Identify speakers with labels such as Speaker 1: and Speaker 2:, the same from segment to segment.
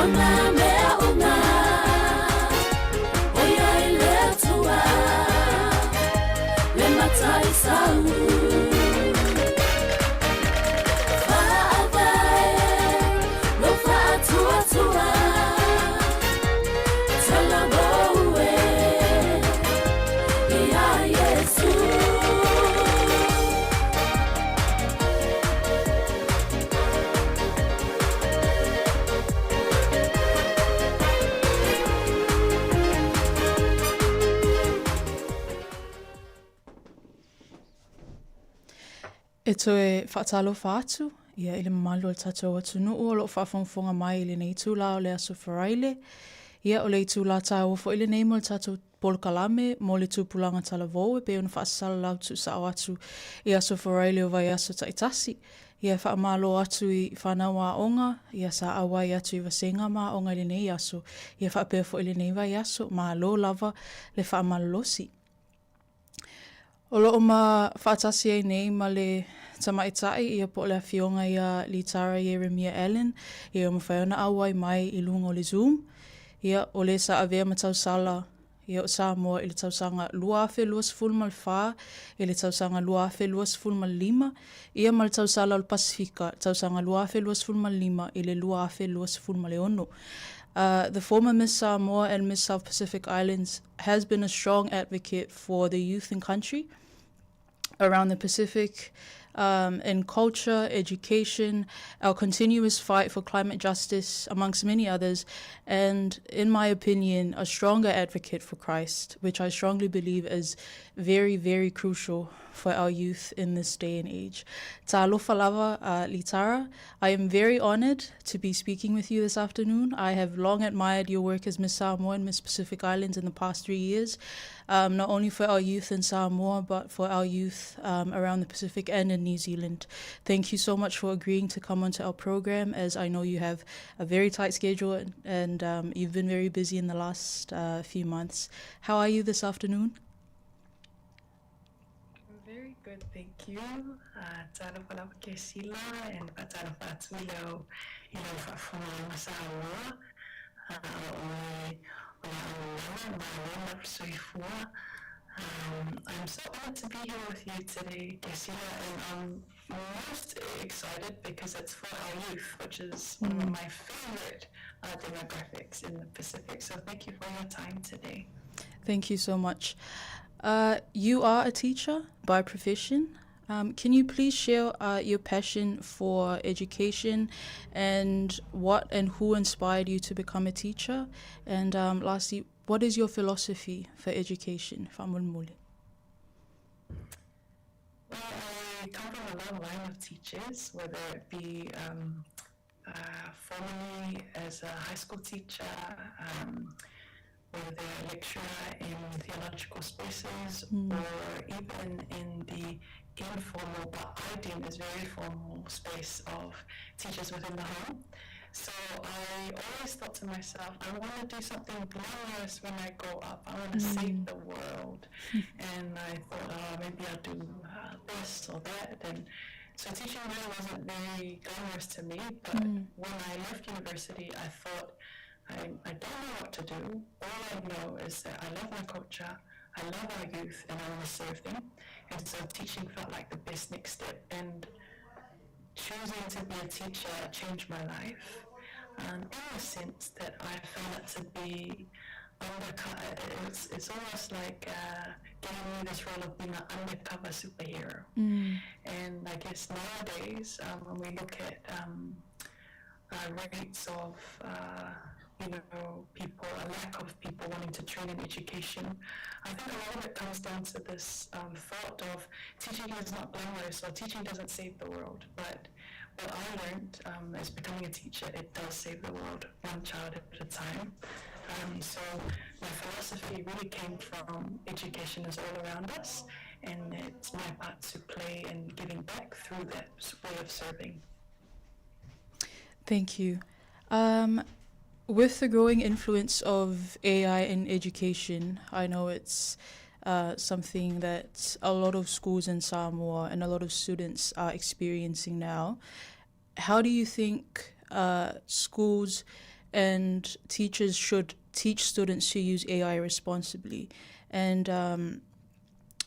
Speaker 1: O nā mea uma, ʻOiai le Atua, le Mataisau. Faavae lou faatuatua, Talavou e iā Iesū.
Speaker 2: E toe faatalofa atu ia i le mamalu o le tatou atunuu o lo o faafogafoga mai i lenei itula o le Aso Faraile. Ia, o le itula taua foi lenei mo le tatou polokalame mo le tupulaga talavou e pei ona faasalalau tuusao atu i Aso Faraile o vaiaso taitasi. Ia e faamalo atu i fanau aoga, ia sa auai atu i vasega ma aoga i lenei aso, ia faapea foi i lenei vaiaso, malo lava le faamalolosi. O lo o ma faatasi ai nei ma le tamaitai ia po o le afioga ia Litara Ieremia Allan, ia ua mafai ona auai mai i luga o le Zoom. Ia, o le sa avea ma tausala ia o Samoa i le tausaga 2024 i le tausaga 2025, ia ma le tausala o le Pasefika, tausaga 2025 i le 2026. The former Miss Samoa and Miss South Pacific Islands has been a strong advocate for the youth in country around the Pacific in culture, education, our continuous fight for climate justice, amongst many others, and in my opinion, a stronger advocate for Christ, which I strongly believe is very, very crucial for our youth in this day and age. Talofa lava Litara, I am very honored to be speaking with you this afternoon. I have long admired your work as Miss Samoa and Miss Pacific Islands in the past 3 years, not only for our youth in Samoa, but for our youth around the Pacific and in New Zealand. Thank you so much for agreeing to come onto our program, as I know you have a very tight schedule and you've been very busy in the last few months. How are you this afternoon?
Speaker 3: I'm very good, thank you. Talofa lava Kesila and faatalofa atu i lau i lau faafofoga Samoa. O le o le auaunaga malo ma le soifua. I'm so honored to be here with you today, Kesila, and I'm most excited because it's for our youth, which is one of my favorite demographics in the Pacific. So thank you for your time today.
Speaker 2: Thank you so much. You are a teacher by profession. Can you please share your passion for education and what and who inspired you to become a teacher? And lastly, what is your philosophy for education? Faamolemole.
Speaker 3: Well, I come from a long line of teachers, whether it be formally as a high school teacher, whether a lecturer in theological spaces, or even in the informal, but I deem as very formal space of teachers within the home. So I always thought to myself, I want to do something glamorous when I grow up. I want to save the world. And I thought, oh, maybe I'll do this or that. And so teaching really wasn't very glamorous to me. But when I left university, I thought, I don't know what to do. All I know is that I love my culture, I love our youth, and I want to serve them. And so teaching felt like the best next step. And choosing to be a teacher changed my life in the sense that I found it to be undercover. It's almost like giving me this role of being an undercover superhero. And I guess nowadays, when we look at rates of people, a lack of people wanting to train in education, I think a lot of it comes down to this thought of teaching is not glamorous or teaching doesn't save the world. But what I learned as becoming a teacher, it does save the world, one child at a time. So my philosophy really came from education is all around us, and it's my part to play in giving back through that way of serving.
Speaker 2: Thank you. With the growing influence of AI in education, I know it's something that a lot of schools in Samoa and a lot of students are experiencing now. How do you think schools And teachers should teach students to use AI responsibly. And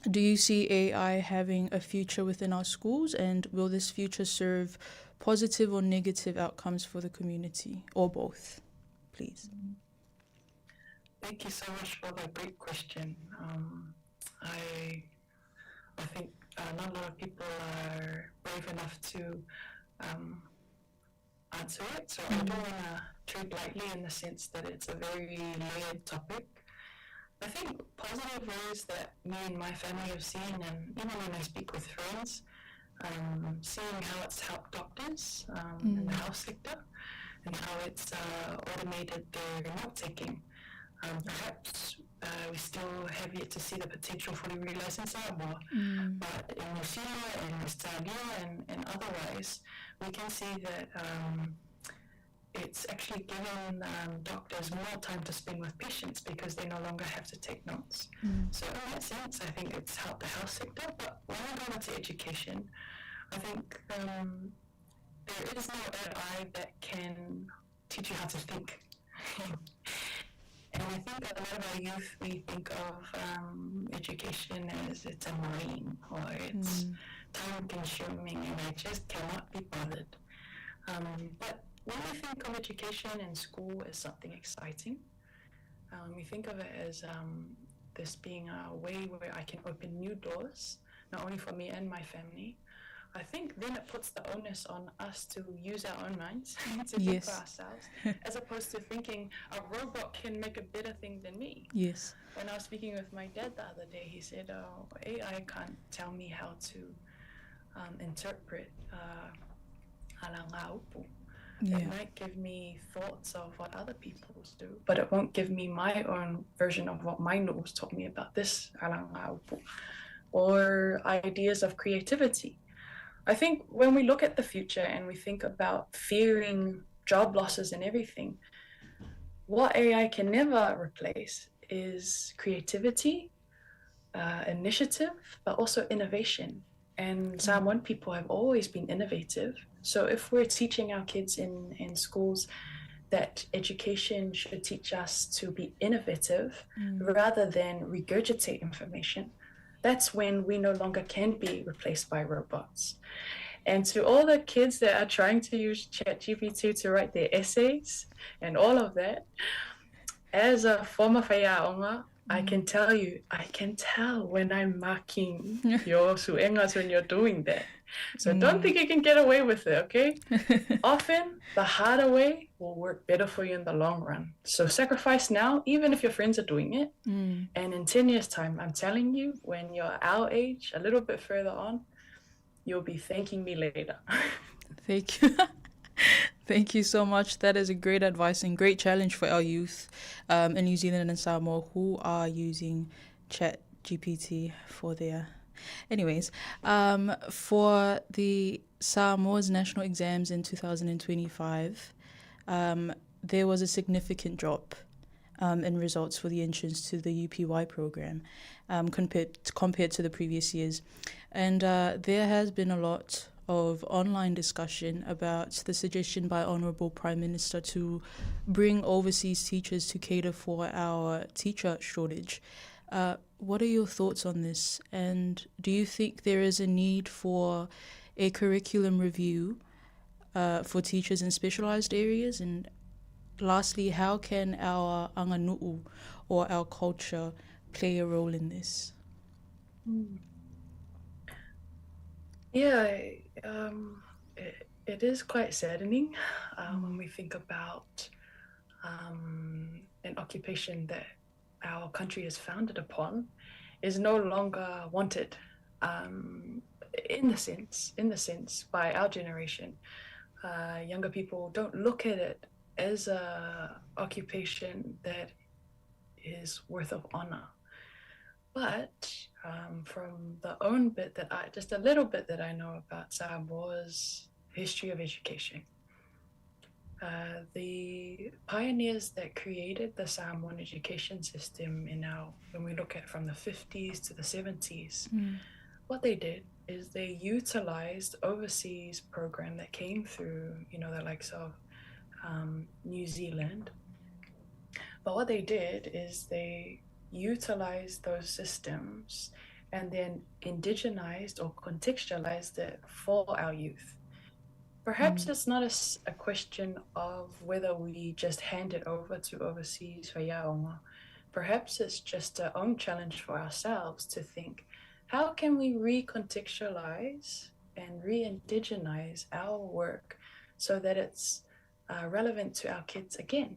Speaker 2: do you see AI having a future within our schools? And will this future serve positive or negative outcomes for the community, or both? Please.
Speaker 3: Thank you so much for that great question. I think not a lot of people are brave enough to answer it, so I don't want to tread lightly in the sense that it's a very layered topic. I think positive ways that me and my family have seen, and even when I speak with friends, seeing how it's helped doctors in the health sector and how it's automated their note-taking. Perhaps we still have yet to see the potential fully realised in Samoa, but in New Zealand and Australia and otherwise, we can see that it's actually given doctors more time to spend with patients because they no longer have to take notes. So in that sense, I think it's helped the health sector. But when we go into education, I think there is no AI that can teach you how to think. And I think a lot of our youth, we think of education as it's annoying or it's time-consuming and I just cannot be bothered. But when we think of education and school as something exciting, we think of it as this being a way where I can open new doors, not only for me and my family. I think then it puts the onus on us to use our own minds, to think for ourselves, as opposed to thinking a robot can make a better thing than me.
Speaker 2: Yes.
Speaker 3: When I was speaking with my dad the other day, he said, oh, AI can't tell me how to interpret alangaupu. It might give me thoughts of what other people do, but it won't give me my own version of what my nose taught me about this alangaupu, or ideas of creativity. I think when we look at the future and we think about fearing job losses and everything, what AI can never replace is creativity, initiative, but also innovation. And Samoan people have always been innovative. So if we're teaching our kids in schools that education should teach us to be innovative rather than regurgitate information, that's when we no longer can be replaced by robots. And to all the kids that are trying to use ChatGPT to write their essays and all of that, as a former whaiaonga, I can tell you, I can tell when I'm marking your suengas when you're doing that. So don't think you can get away with it, okay? Often, the harder way will work better for you in the long run. So sacrifice now, even if your friends are doing it. And in 10 years' time, I'm telling you, when you're our age, a little bit further on, you'll be thanking me later.
Speaker 2: Thank you. Thank you so much. That is a great advice and great challenge for our youth in New Zealand and Samoa who are using ChatGPT for their... Anyways, for the Samoa's national exams in 2025, there was a significant drop in results for the entrance to the UPY program compared to the previous years. And there has been a lot of online discussion about the suggestion by Honourable Prime Minister to bring overseas teachers to cater for our teacher shortage. What are your thoughts on this? And do you think there is a need for a curriculum review for teachers in specialised areas? And lastly, how can our anganu'u or our culture play a role in this?
Speaker 3: Yeah, it is quite saddening when we think about an occupation that our country is founded upon is no longer wanted, in the sense by our generation. Younger people don't look at it as a occupation that is worth of honor. But from the own bit that I, just a little bit that I know about Samoa's history of education, the pioneers that created the Samoan education system in our, when we look at from the 50s to the 70s, what they did is they utilized overseas program that came through, you know, the likes of um, New Zealand. But what they did is they utilized those systems and then indigenized or contextualized it for our youth. Perhaps mm. it's not a, a question of whether we just hand it over to overseas for Yaonga. Perhaps it's just our own challenge for ourselves to think how can we recontextualize and re indigenize our work so that it's uh, relevant to our kids again?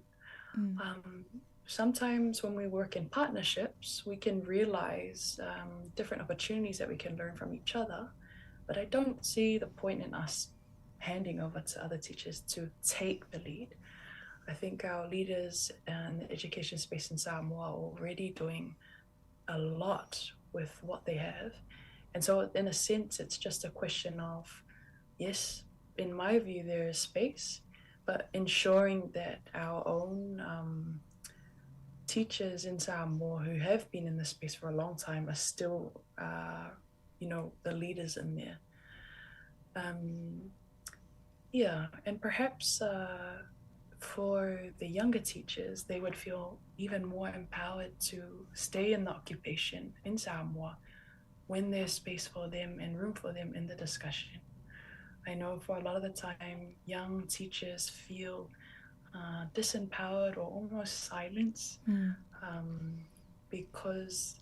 Speaker 3: Mm. Um, sometimes when we work in partnerships, we can realize um, different opportunities that we can learn from each other. But I don't see the point in us handing over to other teachers to take the lead. I think our leaders in the education space in Samoa are already doing a lot with what they have. And so, in a sense, it's just a question of yes, in my view, there is space, but ensuring that our own um, teachers in Samoa who have been in the space for a long time are still, uh, you know, the leaders in there. Um, yeah, and perhaps uh, for the younger teachers, they would feel even more empowered to stay in the occupation in Samoa when there's space for them and room for them in the discussion. I know for a lot of the time, young teachers feel uh, disempowered or almost silenced mm. um, because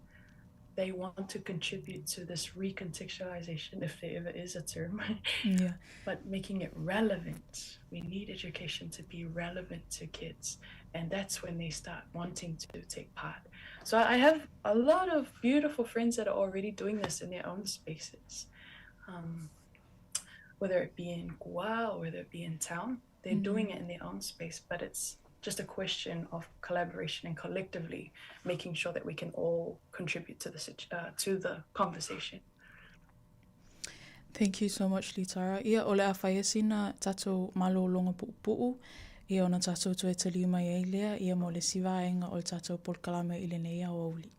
Speaker 3: they want to contribute to this recontextualization, if there ever is a term.
Speaker 2: Yeah.
Speaker 3: but making it relevant. We need education to be relevant to kids. And that's when they start wanting to take part. So I have a lot of beautiful friends that are already doing this in their own spaces. Um, whether it be in Goa or whether it be in town, they're mm-hmm. doing it in their own space, but it's just a question of collaboration and collectively making sure that we can all contribute to the uh, to the conversation.
Speaker 2: Thank you so much, Litara. Ia, o le a whai sina tātou malōlonga pu'upu'u, ia ona tātou toe taliu mai ai lea, ia mo le isi vaega o le tātou polokalame i lenei aoauli.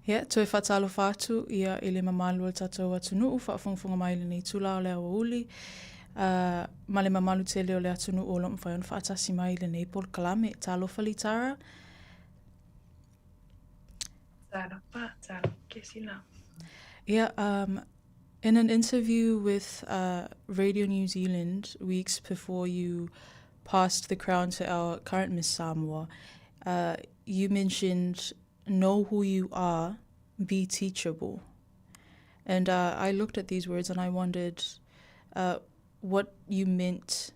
Speaker 2: Ia, toe faatalofa atu ia i le mamalu o le tatou atunuu faafogafoga mai i lenei itula o le aoauli, uh, ma le mamalu tele o le atunuu o lo o mafai ona faatasi mai i lenei polokalame. Talofa Litara.
Speaker 3: Talofa, talofa Kesina.
Speaker 2: Yeah, um, in an interview with uh, Radio New Zealand weeks before you passed the crown to our current Miss Samoa, you mentioned know who you are, be teachable. And I looked at these words and I wondered what you meant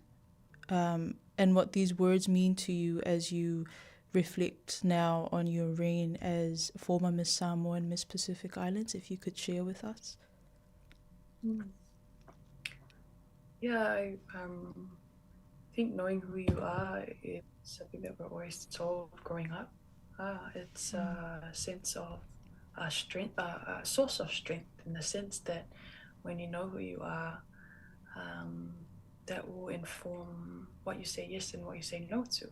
Speaker 2: and what these words mean to you as you reflect now on your reign as former Miss Samoa and Miss Pacific Islands, if you could share with us.
Speaker 3: Yeah, I think knowing who you are is something that we're always told growing up. It's a sense of a strength, a source of strength, in the sense that when you know who you are, that will inform what you say yes and what you say no to.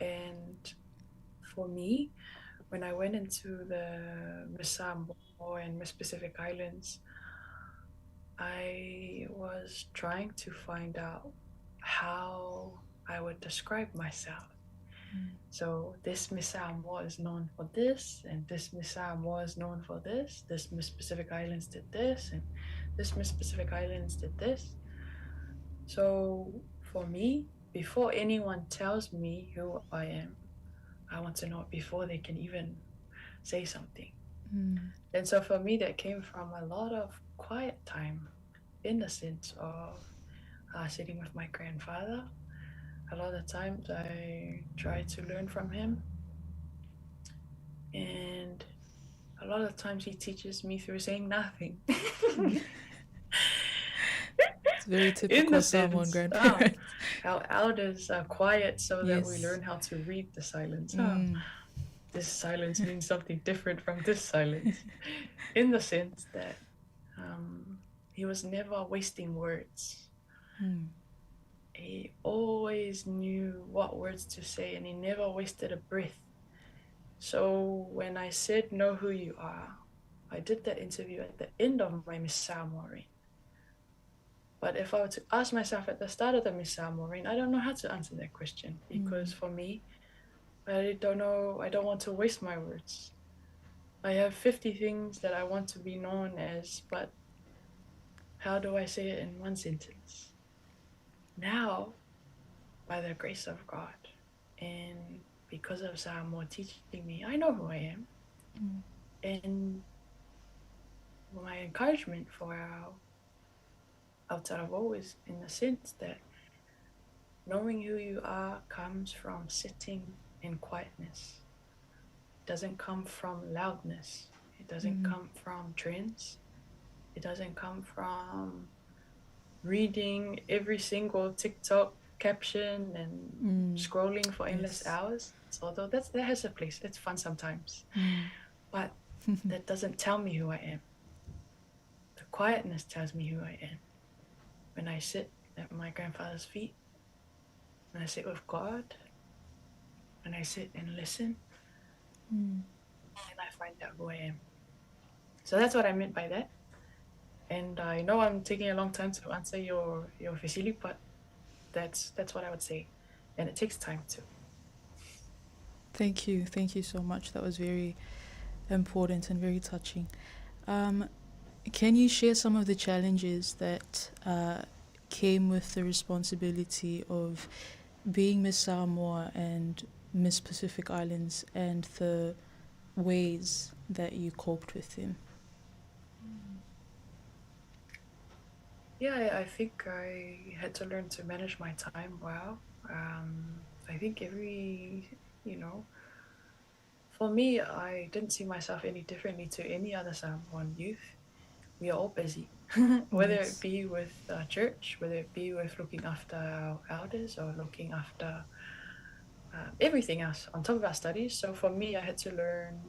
Speaker 3: And for me, when I went into the Miss Samoa and Miss Pacific Islands, I was trying to find out how I would describe myself. So this Miss Samoa is known for this, and this Miss Samoa is known for this, this Miss Pacific Islands did this, and this Miss Pacific Islands did this. So for me, before anyone tells me who I am, I want to know it before they can even say something. And so for me, that came from a lot of quiet time, in the sense of sitting with my grandfather. A lot of times I try to learn from him, and a lot of times he teaches me through saying nothing.
Speaker 2: It's very
Speaker 3: In
Speaker 2: typical
Speaker 3: the
Speaker 2: Samoan
Speaker 3: sense,
Speaker 2: grandparents.
Speaker 3: our elders are quiet so that we
Speaker 2: Yes.
Speaker 3: learn how to read the silence. This silence means something different from this silence, in the sense that he was never wasting words. He always knew what words to say, and he never wasted a breath. So when I said, know who you are, I did that interview at the end of my Miss Samoa reign. But if I were to ask myself at the start of the Miss Samoa reign, I don't know how to answer that question, because for me, I don't know, I don't want to waste my words. I have 50 things that I want to be known as, but how do I say it in one sentence? Now, by the grace of God, and because of Samoa teaching me, I know who I am. And my encouragement for our Aotearoa is in the sense that knowing who you are comes from sitting in quietness. It doesn't come from loudness. It doesn't come from trends. It doesn't come from reading every single TikTok caption and scrolling for endless hours. Although that has a place. It's fun sometimes. But that doesn't tell me who I am. The quietness tells me who I am. When I sit at my grandfather's feet, when I sit with God, when I sit and listen, and I find out who I am. So that's what I meant by that. And I know I'm taking a long time to answer your fesili, but that's what I would say. And it takes time too.
Speaker 2: Thank you. Thank you so much. That was very important and very touching. Can you share some of the challenges that came with the responsibility of being Miss Samoa and Miss Pacific Islands, and the ways that you coped with them?
Speaker 3: Yeah, I think I had to learn to manage my time well. I think every, you know, for me, I didn't see myself any differently to any other Samoan youth. We are all busy, whether it be with church, whether it be with looking after our elders or looking after everything else on top of our studies. So for me, I had to learn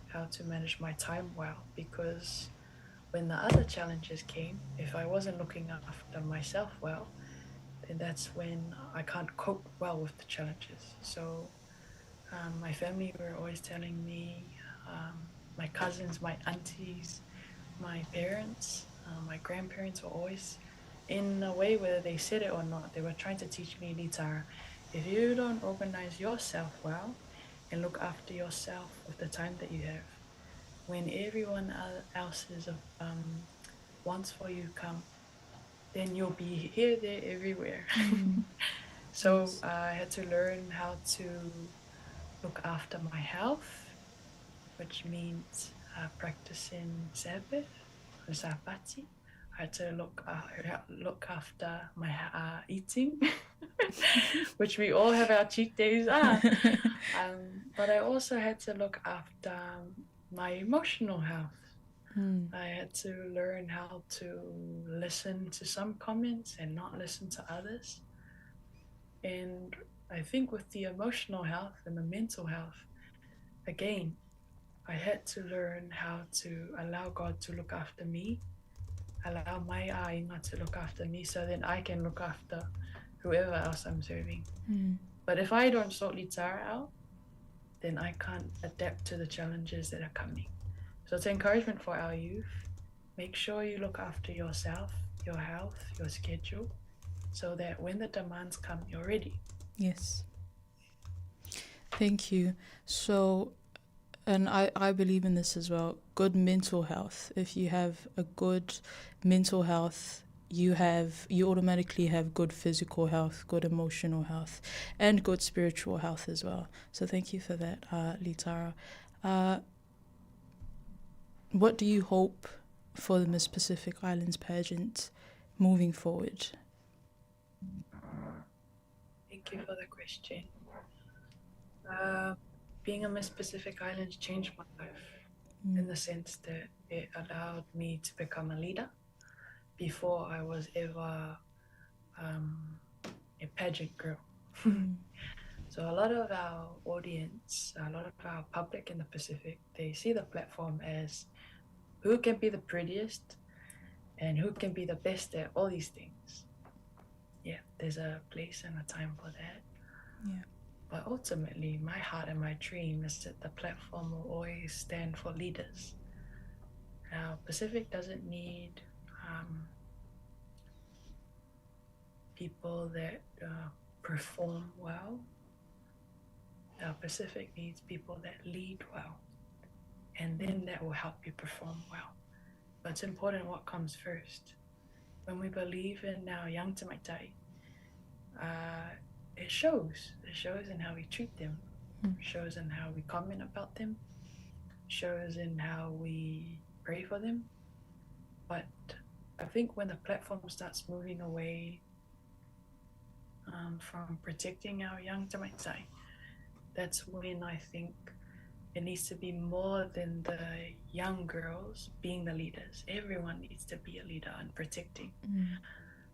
Speaker 3: how to manage my time well, because when the other challenges came, if I wasn't looking after myself well, then that's when I can't cope well with the challenges. So my family were always telling me, my cousins, my aunties, my parents, my grandparents were always, in a way, whether they said it or not, they were trying to teach me, Litara, if you don't organize yourself well and look after yourself with the time that you have, when everyone else's wants for you come, then you'll be here, there, everywhere. Mm. so yes. I had to learn how to look after my health, which means uh, practicing Sabbath, Sabati. I had to look uh, look after my uh, eating, which we all have our cheat days. Ah. um, but I also had to look after my emotional health. Mm. I had to learn how to listen to some comments and not listen to others. And I think with the emotional health and the mental health, again, I had to learn how to allow God to look after me, allow my āinga to look after me so then I can look after whoever else I'm serving. Mm. But if I don't sort Litara out, then I can't adapt to the challenges that are coming. So it's encouragement for our youth. Make sure you look after yourself, your health, your schedule, so that when the demands come, you're ready.
Speaker 2: Yes. Thank you. So, and I, I believe in this as well good mental health. If you have a good mental health, you have you automatically have good physical health, good emotional health, and good spiritual health as well. So thank you for that, uh, Litara. Uh, what do you hope for the Miss Pacific Islands pageant moving forward?
Speaker 3: Thank you for the question. Uh, being a Miss Pacific Islands changed my life mm. in the sense that it allowed me to become a leader before I was ever um, a pageant girl. Mm. so a lot of our audience, a lot of our public in the Pacific, they see the platform as who can be the prettiest and who can be the best at all these things. Yeah, there's a place and a time for that.
Speaker 2: Yeah.
Speaker 3: But ultimately, my heart and my dream is that the platform will always stand for leaders. Now, Pacific doesn't need um, people that uh, perform well. Our Pacific needs people that lead well, and then that will help you perform well. But it's important what comes first. When we believe in our young tamaitai, uh, it shows. It shows in how we treat them, mm. shows in how we comment about them, shows in how we pray for them. But I think when the platform starts moving away um, from protecting our young tamaitai, that's when I think it needs to be more than the young girls being the leaders. Everyone needs to be a leader and protecting.
Speaker 2: Mm.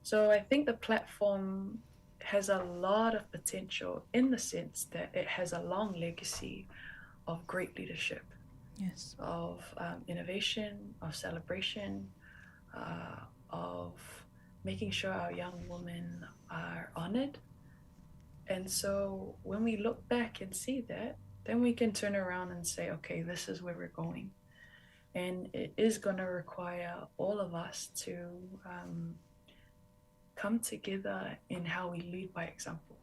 Speaker 3: So I think the platform has a lot of potential in the sense that it has a long legacy of great leadership.
Speaker 2: Yes.
Speaker 3: Of um, innovation, of celebration, uh, of making sure our young women are honored. And so when we look back and see that, then we can turn around and say, okay, this is where we're going. And it is going to require all of us to um, come together in how we lead by example.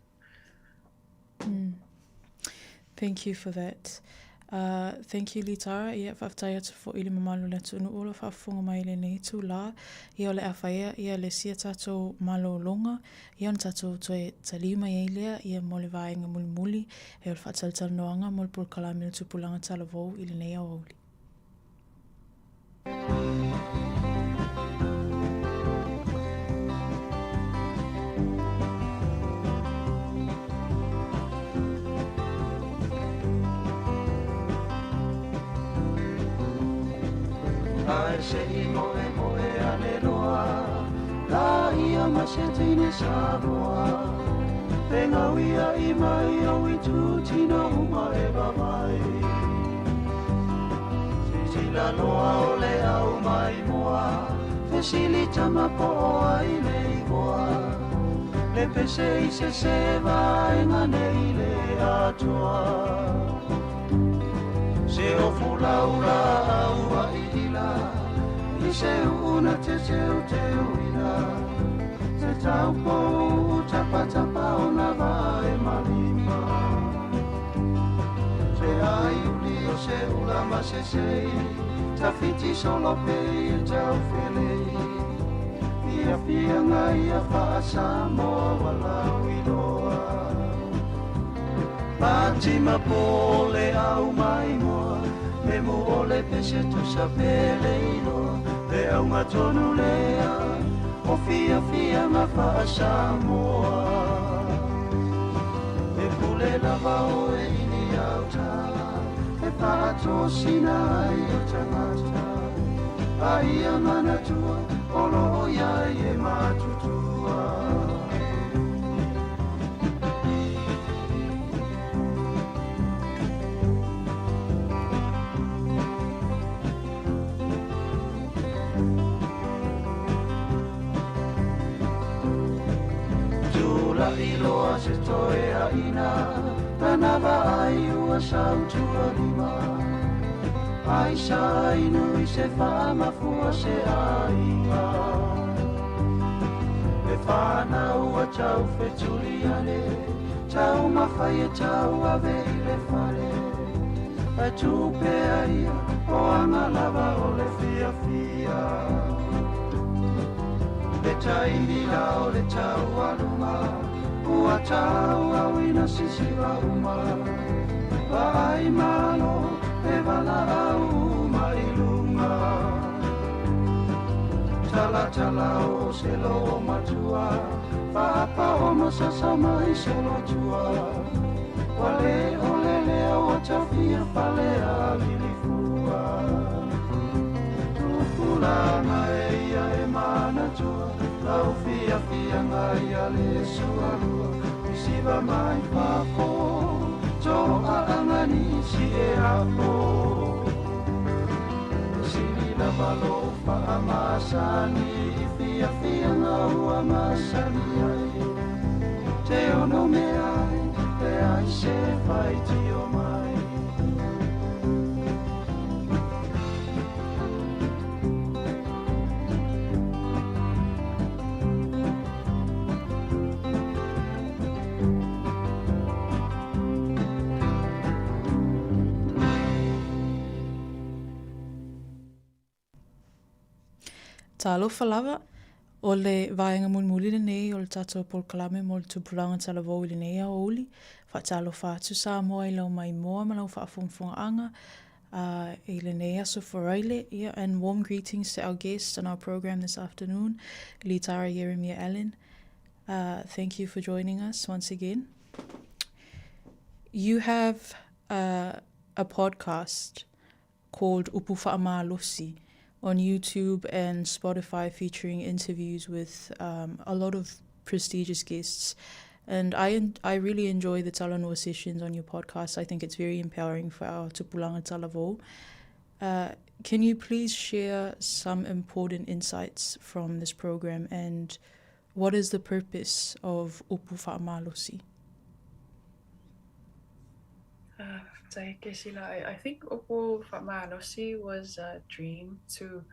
Speaker 2: Mm. Thank you for that. Uh, thank you Litara, ia faafetai atu foʻi le mamalu o le atunuu o lo faafofoga mai i lenei itulā. Ia o le a faia ia le sia tatou malōlōga, ia ona tatou toe taliu mai ai lea ia mo le vaega mulimuli e o le faatalatalanoaga mo le polokalame o le tupulaga talavou i lenei aoauli.
Speaker 4: Ae se i moemoe ane loa La ia ma se teine Samoa E ngau ia i mai o i tū uma e vavai Sisila loa o le au mai moa Fesili tama po o ai le igoa Le pese i se se vaenga nei le atoa Se o fulaula ua ila I se una te teu teu ila Se tau pou tapa tapa o na vae malima Se ai uli o se ula ma se sei Tawhiti solo pei e tau felei. fiafiaga ia faa-Samoa ua lauiloa. Fatima po le au maimoa, me mu o le pese tusa pele iloa, le auga tonu lea o fiafiaga faa-Samoa. E pule lava oe i ni auta, e faatosina ai o tagata, a ia manatua o loo iai e matutua. Tula'i loa se toeaina, lana vaai ua sautualima, ai sa inu i se faamafua se aiga. E whanau a tau whetuli ane, tau mawhai e tau ave i le fale. E tupea ia o anga lava o le fia fia. Le taimi la o le tau aluma, ua tau au ina sisiva uma. Vaai malo e vala au mai lunga. Tala tala o se lo matua, Papa o masasa mai solo tua. Wale o lele o tafia fale a lilifua. Tupulaga e ia e manatua, lau fiafiaga ia le sualua. Isiva mai fafo, toaaga nisi e apo. Sili lava lou faamasani, i fiafiaga ua masani ai. Te ono mea ai, e ai se faitio mai.
Speaker 2: Talofa lava, o le vaega mulimuli lenei o le tatou polokalame mo le tupulaga talavou i lenei aoauli. Faatalofa atu Samoa i lau maimoa ma lau faafogafogaaga i lenei aso Faraile. Yeah, and warm greetings to our guest on our program this afternoon, Litara Ieremia Allan. Thank you for joining us once again. You have a podcast called Upu Faamalosi on YouTube and Spotify, featuring interviews with a lot of prestigious guests. And I really enjoy the Talanoa sessions on your podcast. I think it's very empowering for our tupulaga talavou. Can you please share some important insights from this program, and what is the purpose of Upu Faamalosi?
Speaker 3: Kesila, I think Upu Faamalosi was a dream to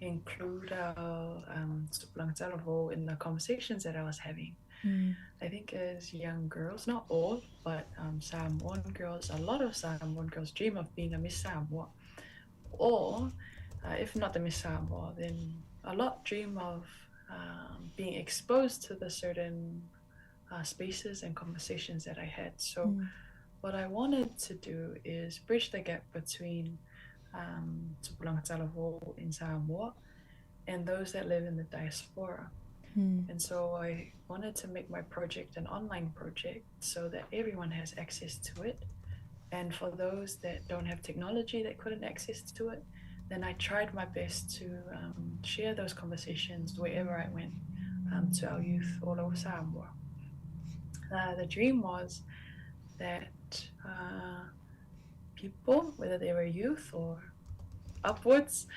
Speaker 3: include our tupulaga talavou in the conversations that I was having. I think as young girls, not all, but Samoan girls, a lot of Samoan girls dream of being a Miss Samoa. Or, if not the Miss Samoa, then a lot dream of being exposed to the certain spaces and conversations that I had. So what I wanted to do is bridge the gap between tupulaga talavou in Samoa and those that live in the diaspora. And so I wanted to make my project an online project so that everyone has access to it. And for those that don't have technology that couldn't access to it, then I tried my best to share those conversations wherever I went to our youth all over Samoa. The dream was that people, whether they were youth or upwards,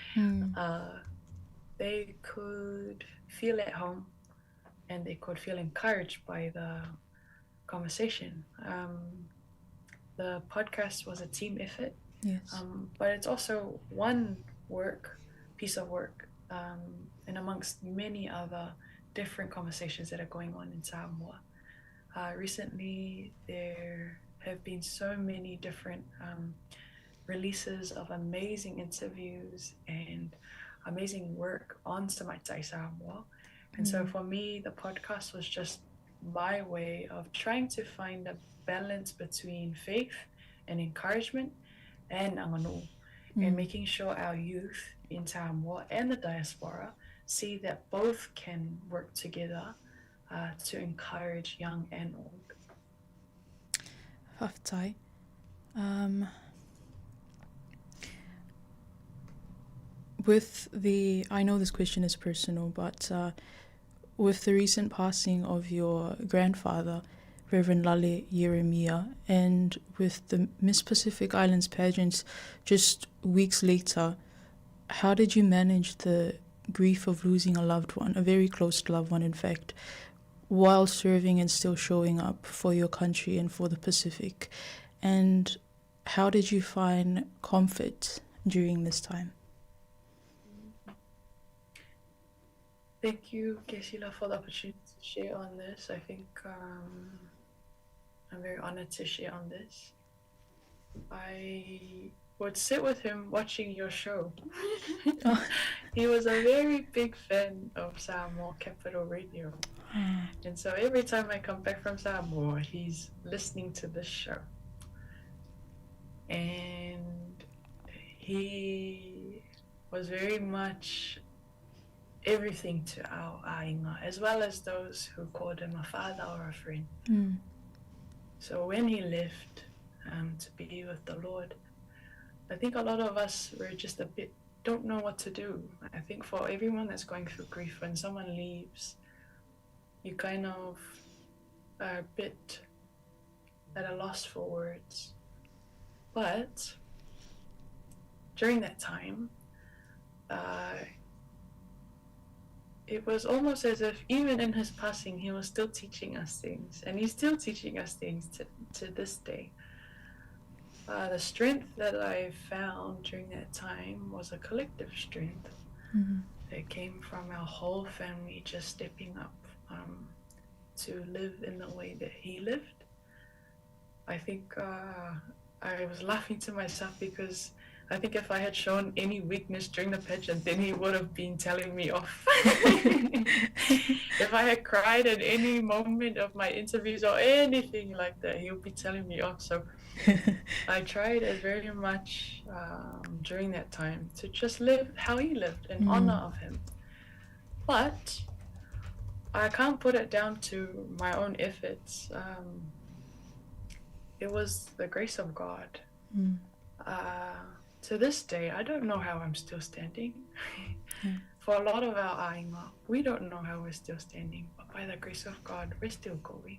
Speaker 3: they could feel at home and they could feel encouraged by the conversation. The podcast was a team effort. But it's also one piece of work, and amongst many other different conversations that are going on in Samoa. Recently, there have been so many different releases of amazing interviews and amazing work on Tamaitai Samoa. And so for me, the podcast was just my way of trying to find a balance between faith and encouragement and aganuu, and making sure our youth in Samoa and the diaspora see that both can work together to encourage young and old.
Speaker 2: Faafetai. With the, I know this question is personal, but with the recent passing of your grandfather, Reverend Lale Ieremia, and with the Miss Pacific Islands pageants just weeks later, how did you manage the grief of losing a loved one, a very close loved one, in fact, while serving and still showing up for your country and for the Pacific? And how did you find comfort during this time?
Speaker 3: Thank you, Kesila, for the opportunity to share on this. I think I'm very honored to share on this. I would sit with him watching your show. He was a very big fan of Samoa Capital Radio. And so every time I come back from Samoa, he's listening to this show. And he was very much everything to our aiga, as well as those who called him a father or a friend. So when he left to be with the Lord, I think a lot of us were just a bit, don't know what to do. I think for everyone that's going through grief, when someone leaves, you kind of are a bit at a loss for words. But during that time, it was almost as if even in his passing, he was still teaching us things, and he's still teaching us things to this day. The strength that I found during that time was a collective strength that came from our whole family just stepping up to live in the way that he lived. I think I was laughing to myself because I think if I had shown any weakness during the pageant, then he would have been telling me off. If I had cried at any moment of my interviews or anything like that, he would be telling me off. So I tried as very much during that time to just live how he lived in honor of him. But I can't put it down to my own efforts. It was the grace of God. To this day, I don't know how I'm still standing. For a lot of our aiga, we don't know how we're still standing, but by the grace of God, we're still going.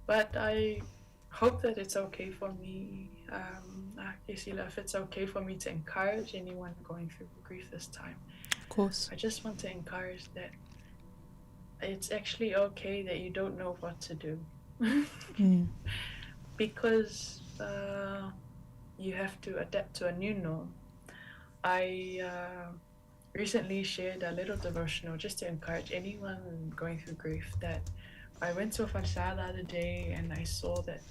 Speaker 3: But I hope that it's okay for me, Kesila, if it's okay for me to encourage anyone going through grief this time.
Speaker 2: Of course.
Speaker 3: I just want to encourage that it's actually okay that you don't know what to do. Because you have to adapt to a new norm. I recently shared a little devotional just to encourage anyone going through grief that I went to a falsa the other day and I saw that,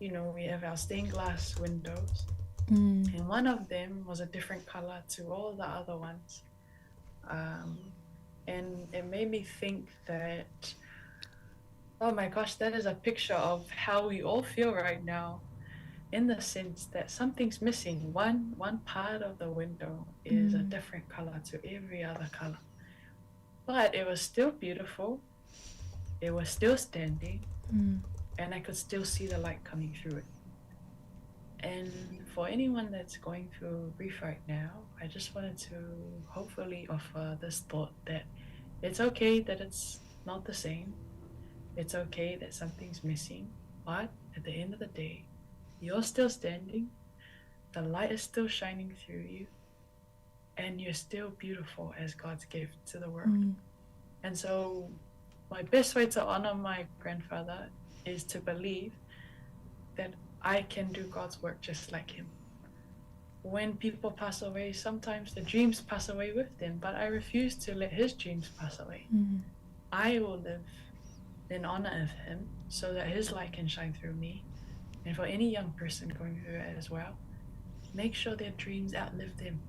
Speaker 3: we have our stained glass windows. And one of them was a different color to all the other ones. And it made me think that, oh my gosh, that is a picture of how we all feel right now, in the sense that something's missing. One part of the window is a different color to every other color. But it was still beautiful. It was still standing. And I could still see the light coming through it. And for anyone that's going through grief right now, I just wanted to hopefully offer this thought that it's okay that it's not the same. It's okay that something's missing. But at the end of the day, you're still standing. The light is still shining through you. And you're still beautiful as God's gift to the world. And so my best way to honor my grandfather is to believe that I can do God's work just like him. When people pass away, sometimes the dreams pass away with them, but I refuse to let his dreams pass away. I will live in honor of him so that his light can shine through me. And for any young person going through it as well, make sure their dreams outlive them.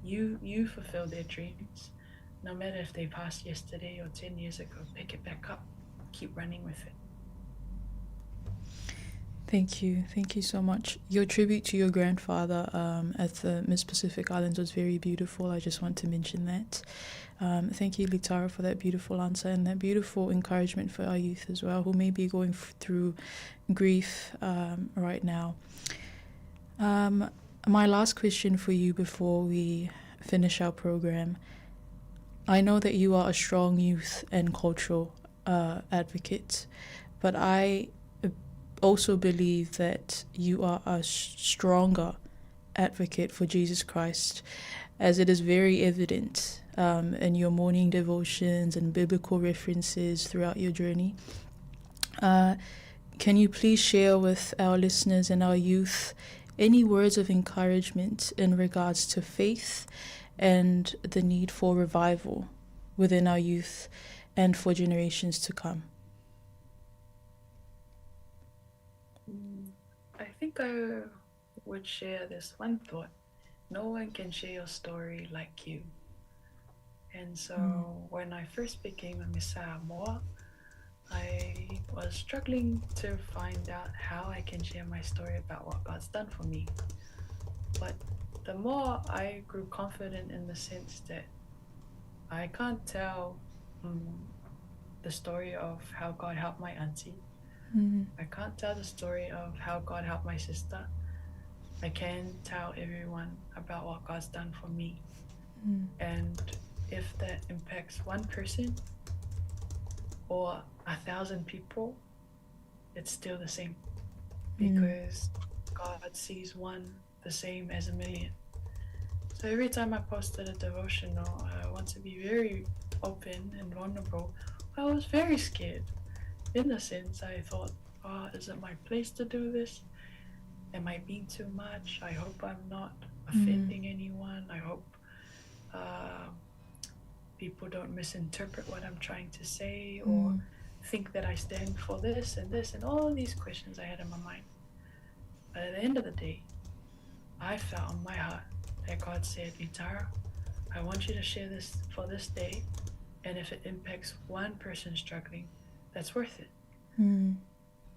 Speaker 3: You fulfill their dreams. No matter if they passed yesterday or 10 years ago, pick it back up. Keep running with it.
Speaker 2: Thank you. Thank you so much. Your tribute to your grandfather um, at the Miss Pacific Islands was very beautiful. I just want to mention that. Um, thank you, Litara, for that beautiful answer and that beautiful encouragement for our youth as well, who may be going through grief um, right now. Um, my last question for you before we finish our program I know that you are a strong youth and cultural uh, advocate, but I also believe that you are a stronger advocate for Jesus Christ, as it is very evident um, in your morning devotions and biblical references throughout your journey. Uh, can you please share with our listeners and our youth any words of encouragement in regards to faith and the need for revival within our youth and for generations to come?
Speaker 3: Mm, I think I would share this one thought. No one can share your story like you. And so mm. when I first became a Miss Samoa, I was struggling to find out how I can share my story about what God's done for me. But the more I grew confident in the sense that I can't tell um, the story of how God helped my auntie. Mm. I can't tell the story of how God helped my sister. I can tell everyone about what God's done for me. Mm. And if that impacts one person or a thousand people, it's still the same hmm. because mm. God sees one the same as a million. So every time I posted a devotional, I want to be very open and vulnerable. I was very scared. In the sense, I thought, oh, is it my place to do this? Am I being too much? I hope I'm not hmm. offending mm. anyone. I hope uh, people don't misinterpret what I'm trying to say or mm. think that I stand for this and this and all these questions I had in my mind. But at the end of the day, I felt in my heart that God said, Itara, I want you to share this for this day. And if it impacts one person struggling, that's worth it. Mm.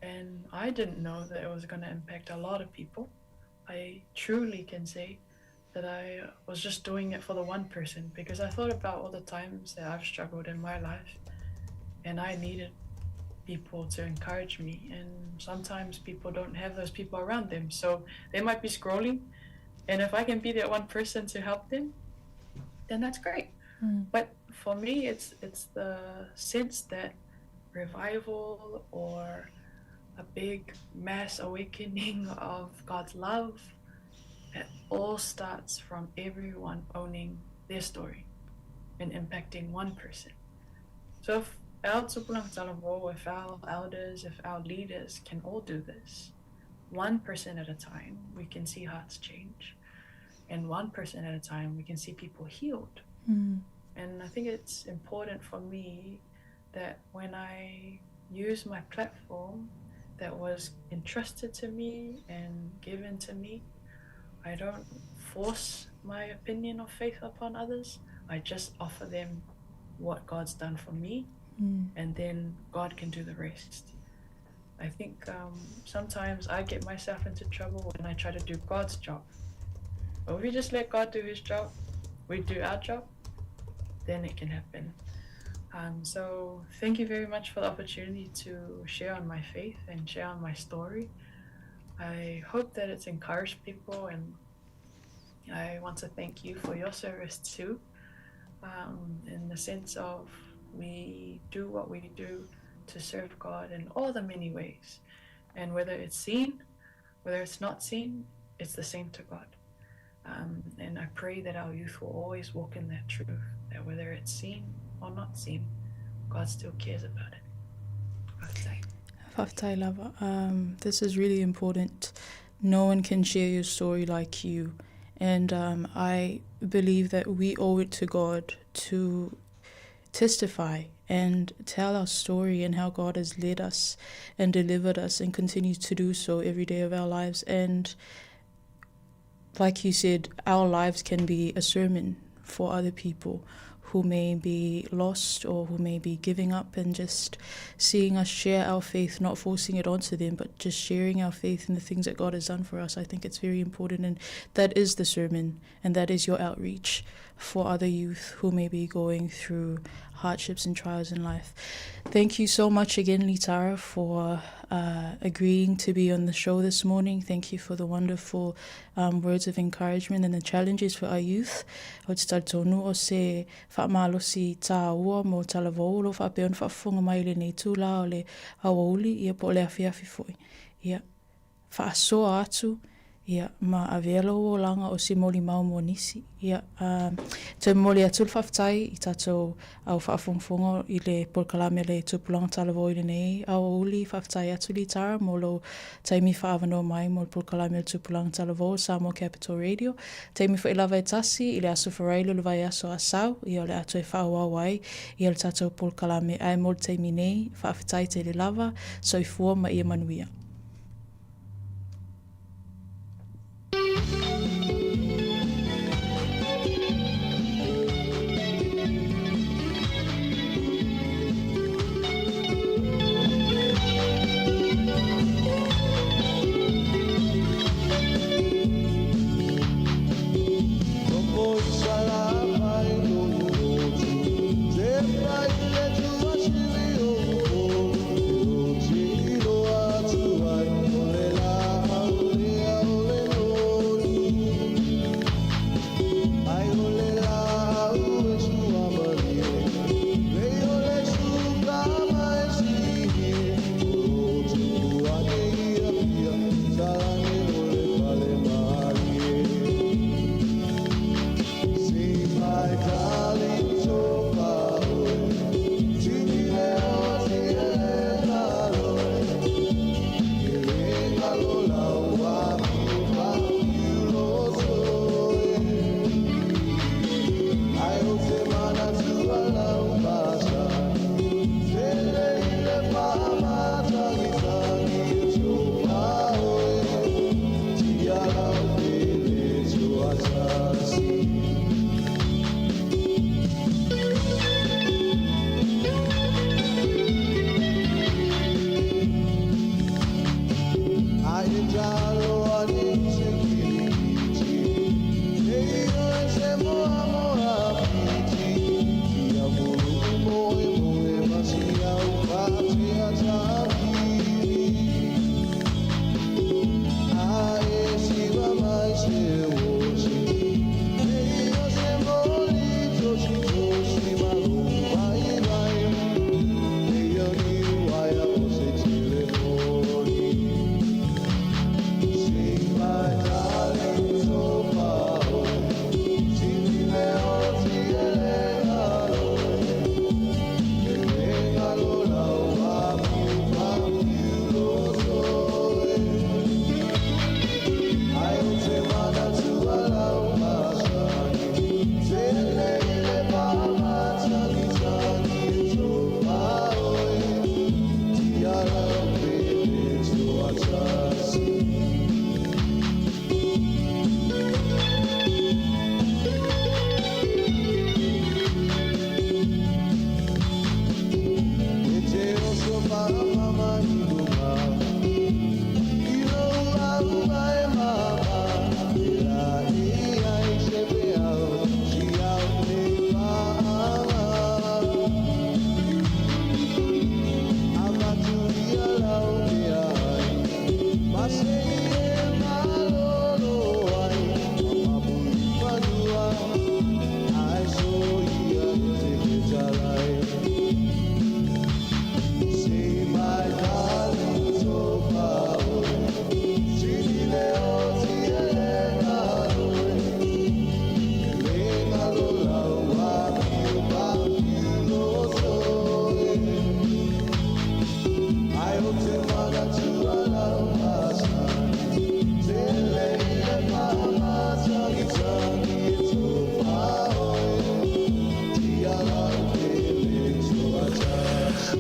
Speaker 3: And I didn't know that it was going to impact a lot of people. I truly can say that I was just doing it for the one person because I thought about all the times that I've struggled in my life and I needed people to encourage me. And sometimes people don't have those people around them. So they might be scrolling. And if I can be that one person to help them, then that's great. Mm. But for me, it's it's the sense that revival or a big mass awakening of God's love it all starts from everyone owning their story and impacting one person. So if our Tupuna Talavo, if our elders, if our leaders can all do this, one person at a time, we can see hearts change. And one person at a time, we can see people healed. Mm. And I think it's important for me that when I use my platform that was entrusted to me and given to me, I don't force my opinion of faith upon others. I just offer them what God's done for me, mm. and then God can do the rest. I think um, sometimes I get myself into trouble when I try to do God's job. But if we just let God do his job, we do our job, then it can happen. Um, so thank you very much for the opportunity to share on my faith and share on my story. I hope that it's encouraged people, and I want to thank you for your service too, um, in the sense of we do what we do to serve God in all the many ways. And whether it's seen, whether it's not seen, it's the same to God. Um, and I pray that our youth will always walk in that truth, that whether it's seen or not seen, God still cares about it.
Speaker 2: Faftai lava. Um, this is really important. No one can share your story like you. And um, I believe that we owe it to God to testify and tell our story and how God has led us and delivered us and continues to do so every day of our lives. And like you said, our lives can be a sermon for other people who may be lost or who may be giving up and just seeing us share our faith, not forcing it onto them, but just sharing our faith and the things that God has done for us. I think it's very important, and that is the sermon, and that is your outreach for other youth who may be going through hardships and trials in life. Thank you so much again, Litara, for agreeing to be on the show this morning. Thank you for the wonderful words of encouragement and the challenges for our youth. Ou te talitonu o se faamalosi tāua mo talavou o lo o faapea ona faafofoga mai i lenei itulā o le aoauli, ia po o le afiafi foi. Ia, faasoa atu, ia, ma avea lou olaga o se molimau mo nisi. Ia, a, toe momoli atu le faafetai i tatou au faafogafoga i le polokalame a le Tupulaga Talavou i lenei aoauli. Faafetai atu Litara mo lou taimi faaavanoa mai mo le polokalame a le Tupulaga Talavou Samoa Capital Radio. Taimi foi lava e tasi i le Aso Faraile o le vaiaso a Sau, ia o le a toe faaauau ai ia le tatou polokalame. Ae mo le taimi nei, faafetai tele lava, soifua ma ia manuia.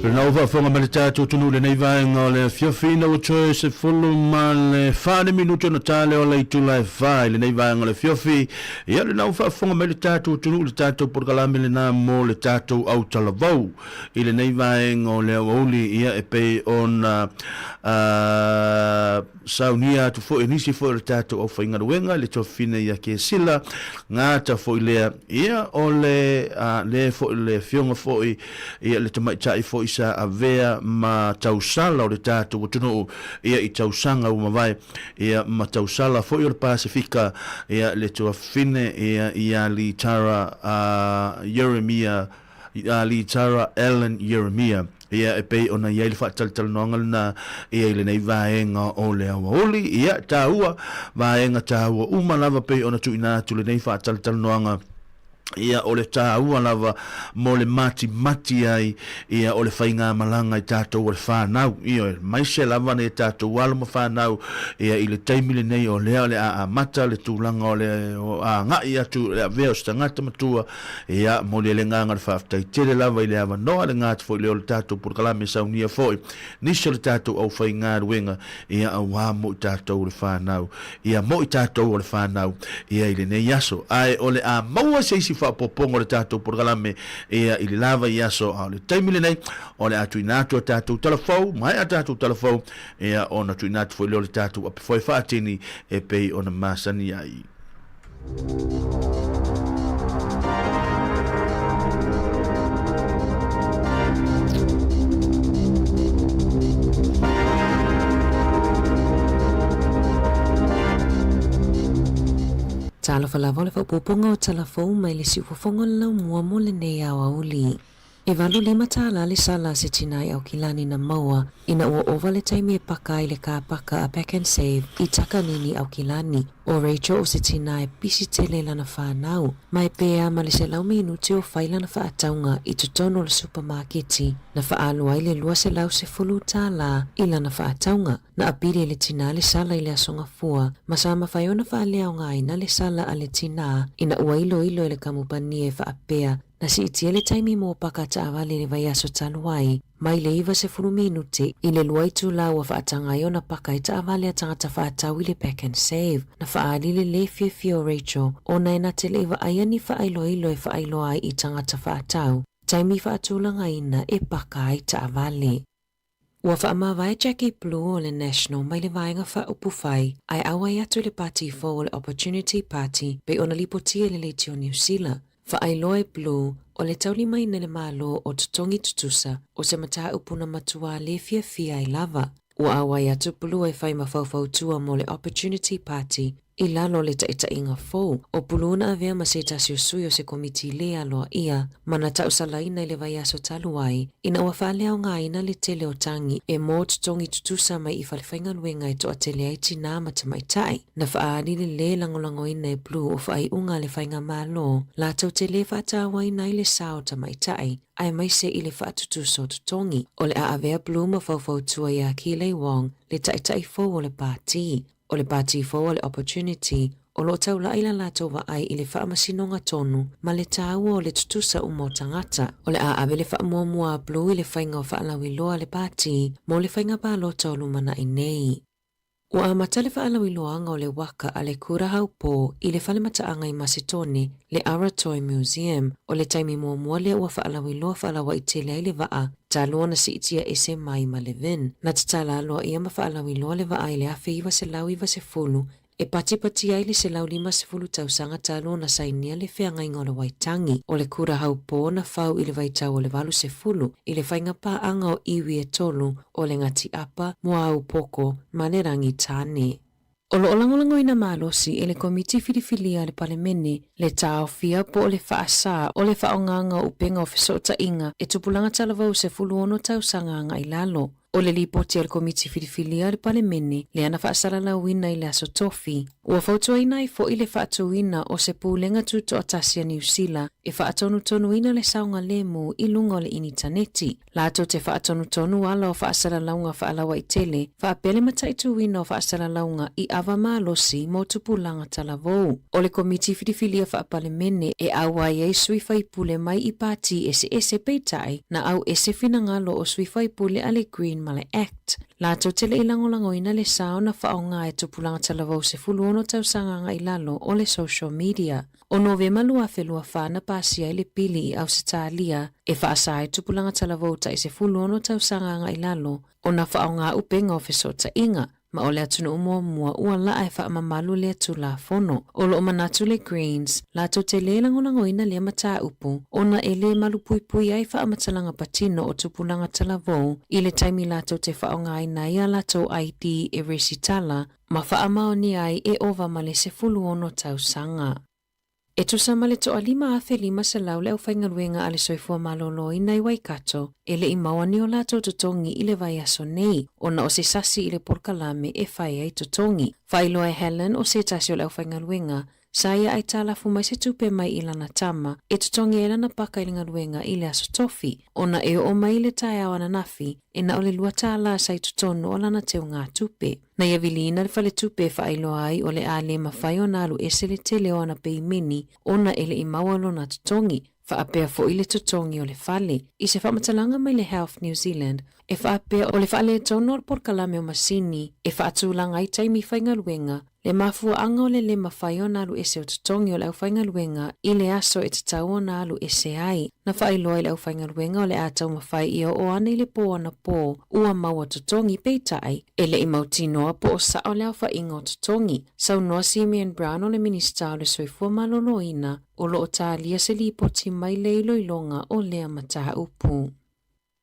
Speaker 5: Lena ua faafofoga mai le tatou atunuu i lenei vaega o le afiafi ina ua toe 14 le minute ona ta lea o le itula e fa i lenei vaega o le afiafi. Ia lena ua faafofoga mai le tatou atunuu i le tatou polokalame lena mo le tatou autalavou i lenei vaega o le aoauli ia e pei ona saunia atu foi e nisi foi o le tatou aufaigaluega i le tuafafine ia Kesila gata foi lea ia o le le foi le afioga foi ia le tamaitai foi sa avea ma tausala o le tatou atunuu ia i tausaga ua mavae ia ma tausala foi o le Pasefika ia le tuafafine ia ia Litara Ieremia ia Litara Ellen Ieremia ia e pei ona i ai le faatalatalanoaga lena ia i lenei vaega o le aoauli ia taua vaega taua uma lava pei ona tuuina atu lenei faatalatalanoaga ia o le taua lava mo le matimati ai ia o le faigamalaga i tatou o le fanau ioe maise lava nai tatou alo ma fanau ia i le taimi lenei o lea o le a amata le tulaga o le agai atu le avea o se tagata matua Ia, momoli ai le agaga o le faafetai tele lava i le avanoa, le gata foi lea o le tatou polokalame saunia foi nisi o le tatou aufaigaluega, ia auā mo i tatou o le fanau, ia mo i tatou o le fanau, ia i lenei aso. Ae o le a maua se isi faaopoopoga o le tatou polokalame, ia i le la vaiaso, a o le taimi lenei, o le a tuuina atu a tatou tala fou, maea a tatou tala fou, ia ona tuuina atu foi lea o le tatou apefoe faatini e pei ona masani ai.
Speaker 6: Talofa lava o le faaopoopoga o tala fou mai le siufofoga o le laumua mo lenei aoauli. E 85 tālā le sala a se tinā i Aukilani na maua ina ua ova le taimi e paka ai le kāpaka a Pak'nSave i Takanini, Aukilani. ʻO Rachel o se tinā e pisi tele i lana whānau, ma e pēa ma le 100 minute o fai lana faatauga i totonu o le supamaketi na faaalu ai le 210 tālā i lana faatauga. Na apili e le tinā le sala i le Aso Gafua, ma sa mafai ona faaleaogaina le sala a le tinā ina ua iloilo e le kamupani e faapea Na siitia le taimi mo paka taavale i le vaiaso talu ai, mai le 90 minute i le lua itula ua faataga ai ona paka i taavale a tagata faatau i le Pak'nSave. Na faaali le lē fiafia o Rachel ona e na te le i vaaia ni faailoilo e faailoa ai i tagata faatau taimi faatulagaina e paka ai taavale. Ua faamavae Jackie Blue o le National mai le Vaega Faaupufai ae auai atu i le pati fou o le Opportunity Party pei ona lipotia i le Leitio Niu Sila. Faailoa e Blue, o le taulimaina e le Malo o totogi tutusa o se mataupu na matuā lē fiafia ai lava. Ua auai atu Blue e fai ma faufautua mo le Opportunity Party I lalo o le taitaiga fou, ʻo Pulu na avea ma se tasi o sui o se komiti lē aloaia ma na tausalaina i le vaiaso talu ai ina ua faaleaogaina le tele o tagi e mō totogi tutusa mai i falefaigaluega e toatele ai tinā ma tamaitai. Na faaali le lē lagolagoina e Blue o faaiuga a le Faigamalo latou te lē faatauaina ai le sa o tamaitai aemaise i le faatutusa o totogi. O le a avea Blue ma faufautua iā Keeley Wong, le taitai fou o le pāti. O le pāti fou a le Opportunity, o lo o taulai la latou vaai i le faamasinoga tonu ma le tāua o le tutusa uma o tagata. O le a ave le faamuamua a Blue i le faiga o faalauiloa a le pāti mo le faiga palota o lumanai nei. Ua amata le faalauiloaga o le waka a le Kura Haupō i le fale mataaga i Masetone, le Aratoi Museum. O le taimi muamua lea ua faalauiloa faalauaitele ai le vaa talu ona siitia ese mai ma Levin. Na tatala aloaia ma faalauiloa le vaa i le 1990 e patipati ai le 150 tausaga talu ona sainia le feagaiga o le Waitangi. O le kura haupō na fau i le vaitau o le 80 i le faiga paaga o iwi e tolu o le Ngati Apa, Muaūpoko ma le Rangitāne. O lo o lagolagoina malosi e le Komiti Filifilia a le Palemene le taofia po o le faasā o le faaaogaga o upega o fesootaiga e tupulaga talavou 16 tausaga agai lalo. O le lipoti a le Komiti Filifilia a le Palemene lea na faasalalauina i le Aso Tofi, ua fautuaina ai foi le faatuina o se Pulega Tutoatasi a Niu Sila e faatonutonuina le saogalemu i luga o le initaneti. Latou te faatonutonu ala o faasalalauga faalauaitele faapea le mataituina o faasalalauga i ava malosi mo tupulaga talavou. O le Komiti Filifilia Faapalemene e auai ai sui faipule mai i pati eseese peitai na au ese finagalo o sui faipule a le Green ma le Act. Latou te le i lagolagoina le sao na faaaoga e tupulaga talavou 16 tausaga agai lalo o le social media. O Novema 2024 na pasia ai le pili i Ausetalia e faasa ai tupulaga talavou tai 16 tausaga agai lalo ona faaaoga upega o fesootaiga, ma o le atunuu muamua ua laa e faamamalu lea Tulafono. O loo manatu le Greens, latou te lē lagolagoina lea mataupu ona e lē malupuipui ai faamatalaga patino o tupulaga talavou i le taimi latou te faaaogaina ai a latou ID e resitala ma faamaonia ai e ova ma le 16 tausaga. E tusa ma le 105,500 le aufaigaluega a le Soifua Maloloina i Waikato e le i maua ni o latou totogi i le vaiaso nei ona o se sasi i le polokalame e fai ai totogi. Faailoa e Helen o se tasi o le aufaigaluega sa ia aitalafu mai se tupe mai i lana tama e totogi ai lana paka i le galuega i le Aso Tofi ona e oo mai i le taeao ananafi e na o le $2 sa i totonu o lana teugatupe. Na ia viliina le faletupe e faailoa ai o le a le mafai ona alu ese le tele o ana peimeni ona e le i maua lona totogi, faapea foi le totogi o le fale. I se faamatalaga mai le Health New Zealand, e faapea o le faaletonu o le polokalame o masini e faatulaga ai taimi faigaluega, le mafuaaga o le le mafai ona alu ese o totogi o le aufaigaluega i le aso e tatau ona alu ese ai. Na faailoa i le aufaigaluega o le a taumafai ia oo ane i le pō anapō ua maua totogi, peitai, e le i mautinoa po o sao le aofaiga o totogi. Saunoa Simeon Brown o le Minisita o le Soifua Maloloina o lo o talia se lipoti mai le iloiloga o lea mataupu.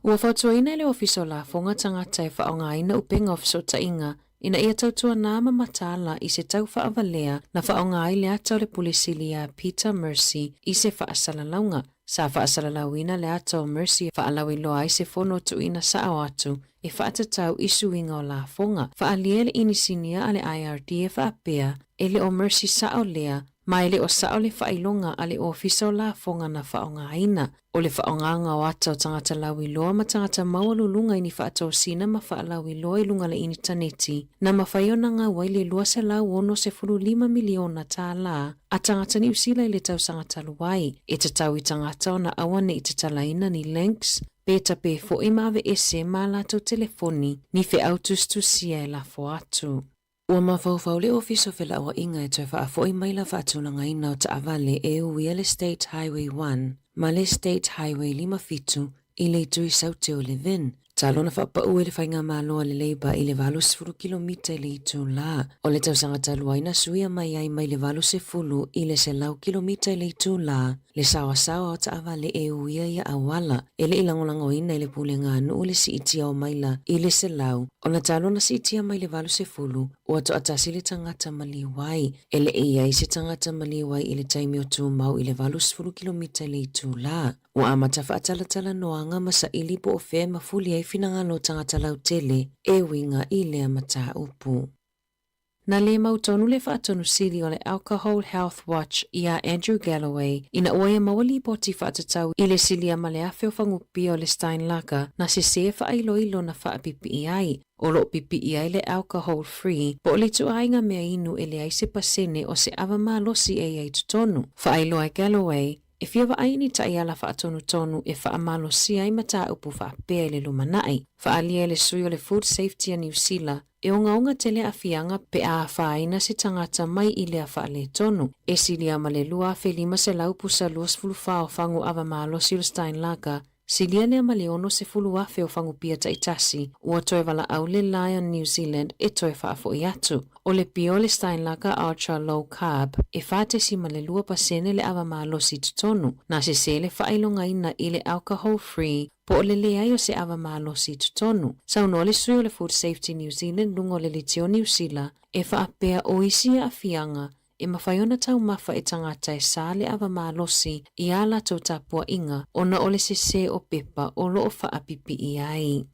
Speaker 6: Ua fautuaina e le Ofisa o Lafoga tagata e faaaogaina upega o fesootaiga ina ia tautuanā ma mataala i se tau faavalea na faaaoga ai le ata o le Pule Sili iā Peter Mercy i se faasalalauga. Sa faasalalauina le ata o Mercy e faalauiloa ai se fono tuuina sao atu e faatatau i suiga o lafoga. Faaalia le inisinia a le IRD e faapea, e le o Mercy sao lea, ma e le o sao le faailoga a le Ofisa o Lafoga na faaaogaina. O le faaaogaga o ata o tagata lauiloa ma tagata maualuluga i ni faatosina ma faalauiloa i luga le initaneti, na mafai ona gau ai le $265 miliona tālā a tagata Niu Sila i le tausaga talu ai, e tatau i tagata ona aua ne i tatalaina ni links, pe tape foi ma aveese ma a latou telefoni ni feau tusitusia e lafo atu. Ua mafaufau le Ofisa o Felauaiga e toe faafoi mai la faatulagaina o taavale e uia le State Highway 1 ma le State Highway 57 i le itu i Saute o Levin, talu ona faapau ai le faigamalo a le Labour i le 80 kilomita i le itulā o le tausaga talu ai na suia mai ai mai le 80 i le 100 kilomita i le itulā le saoasaoa o taavale e uia ia auala. E le i lagolagoina e le Pulega a Nuu le siitia o maila i le 100 ona talu ona siitia mai le 80 ua toatasi le tagata maliu ai. E le i ai se tagata maliu ai i le taimi o tumau i le 80 kilomita i le itulā. Ua amata faatalatalanoaga ma saili po o fea e mafuli ai finagalo o tagata lautele e uiga i lea mataupu. Na lē mautonu le faatonu sili o le Alcohol Health Watch iā Andrew Galloway ina ua ia maua lipoti faatatau i le silia ma le afe o fagupia o le Steinlager na sesē faailoilo na faapipii ai. O lo o pipii ai le alcohol free po o le ituaiga mea inu e leai se pasene o se ava malosi e i ai totonu. Faailoa e Galloway, e fia vaai i ni taiala faatonutonu e faamalosia ai mataupu faapea i le lumanai. Faaalia e le sui o le Food Safety a Niu Sila, e ogaoga tele aafiaga pe a afaina se tagata mai i lea faaletonu. E silia ma le 2,500 pusa 24 o fagu ava malosi o le Steinlager, silia lea ma le 60,000 o fagu pia taitasi, ua toe valaau le Lion New Zealand e toe faafoi atu. O le pia o le Steinlager Ultra Low Carb, e 4.2 pasene le ava malosi i totonu, na sesē le faailogaina i le alcohol free po o le leai o se ava malosi i totonu. Saunoa le sui o le Food Safety New Zealand luga o le Litio Niu Sila e faapea o isi aafiaga e mafai ona taumafa e tagata e sa le ava malosi i ā latou tapuaiga ona o le sesē o pepa o lo o faapipii ai.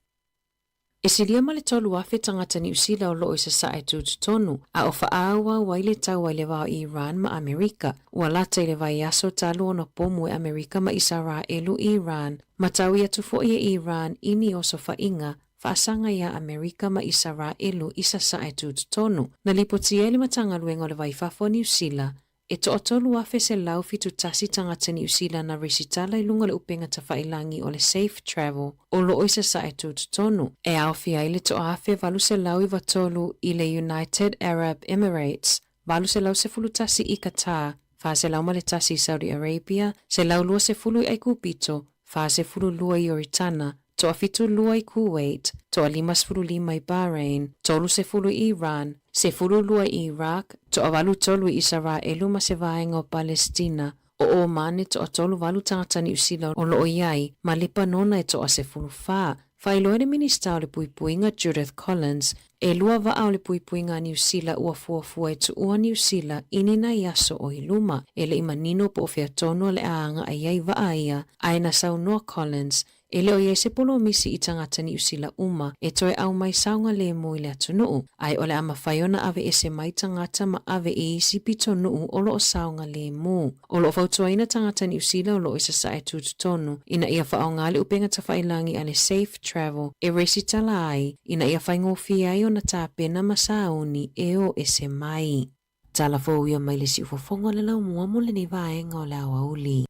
Speaker 6: E silia ma le 3,000 tagata Niu Sila o loo i Sasae tutotonu, a o faaauau ai le taua i le va o Iran ma Amerika. Ua lata i le vaiaso talu ona pomu e Amerika ma Isaraelu i Iran, ma taui atu foi e Iran i ni osofaiga faasaga iā Amerika ma Isaraelu i Sasae tutotonu. Na lipotia e le Matagaluega o le Va i Fafo a Niu Sila, E 103,171 tagata Niu Sila na resitala i luga o le upega tafailangi o le Safe Travel o loo i Sasae tutotonu, e aofia ai le 1,893 i le United Arab Emirates, 811 i Qatar, 401 i Saudi Arabia, 120 i Aikupito, 42 i Ioritana, 72 i Kuwait, 55 i Bahrain, 30 i Iran, 12 i Iraq, 83 i Isaraelu ma se vaega o Palestina, o Oman e 38 tagata Niu Sila o loo i ai, ma Lepanona e 14. Faailoa e le Minisita o le Puipuiga Judith Collins, e lua vaa o le puipuiga a Niu Sila ua fuafua e tuua Niu Sila i ni nai aso o i luma. E le i manino po o fea tonu o le a agaʻi ai vaa ia, ae na saunoa Collins, E le o i ai se polomisi i tagata Niu Sila uma e toe aumai saogalemu i le atunuu, ae o le a mafai ona aveese mai tagata ma ave i isi pitonuu o loo saogalemu. O loo fautuaina tagata Niu Sila o loo i Sasae tutotonu ina ia faaaoga le upega tafailangi a le Safe Travel e resitala ai ina ia faigofie ai ona tapena ma sauni e o ese mai. Tala fou ia mai le siufofoga o le laumua mo lenei vaega o le aoauli.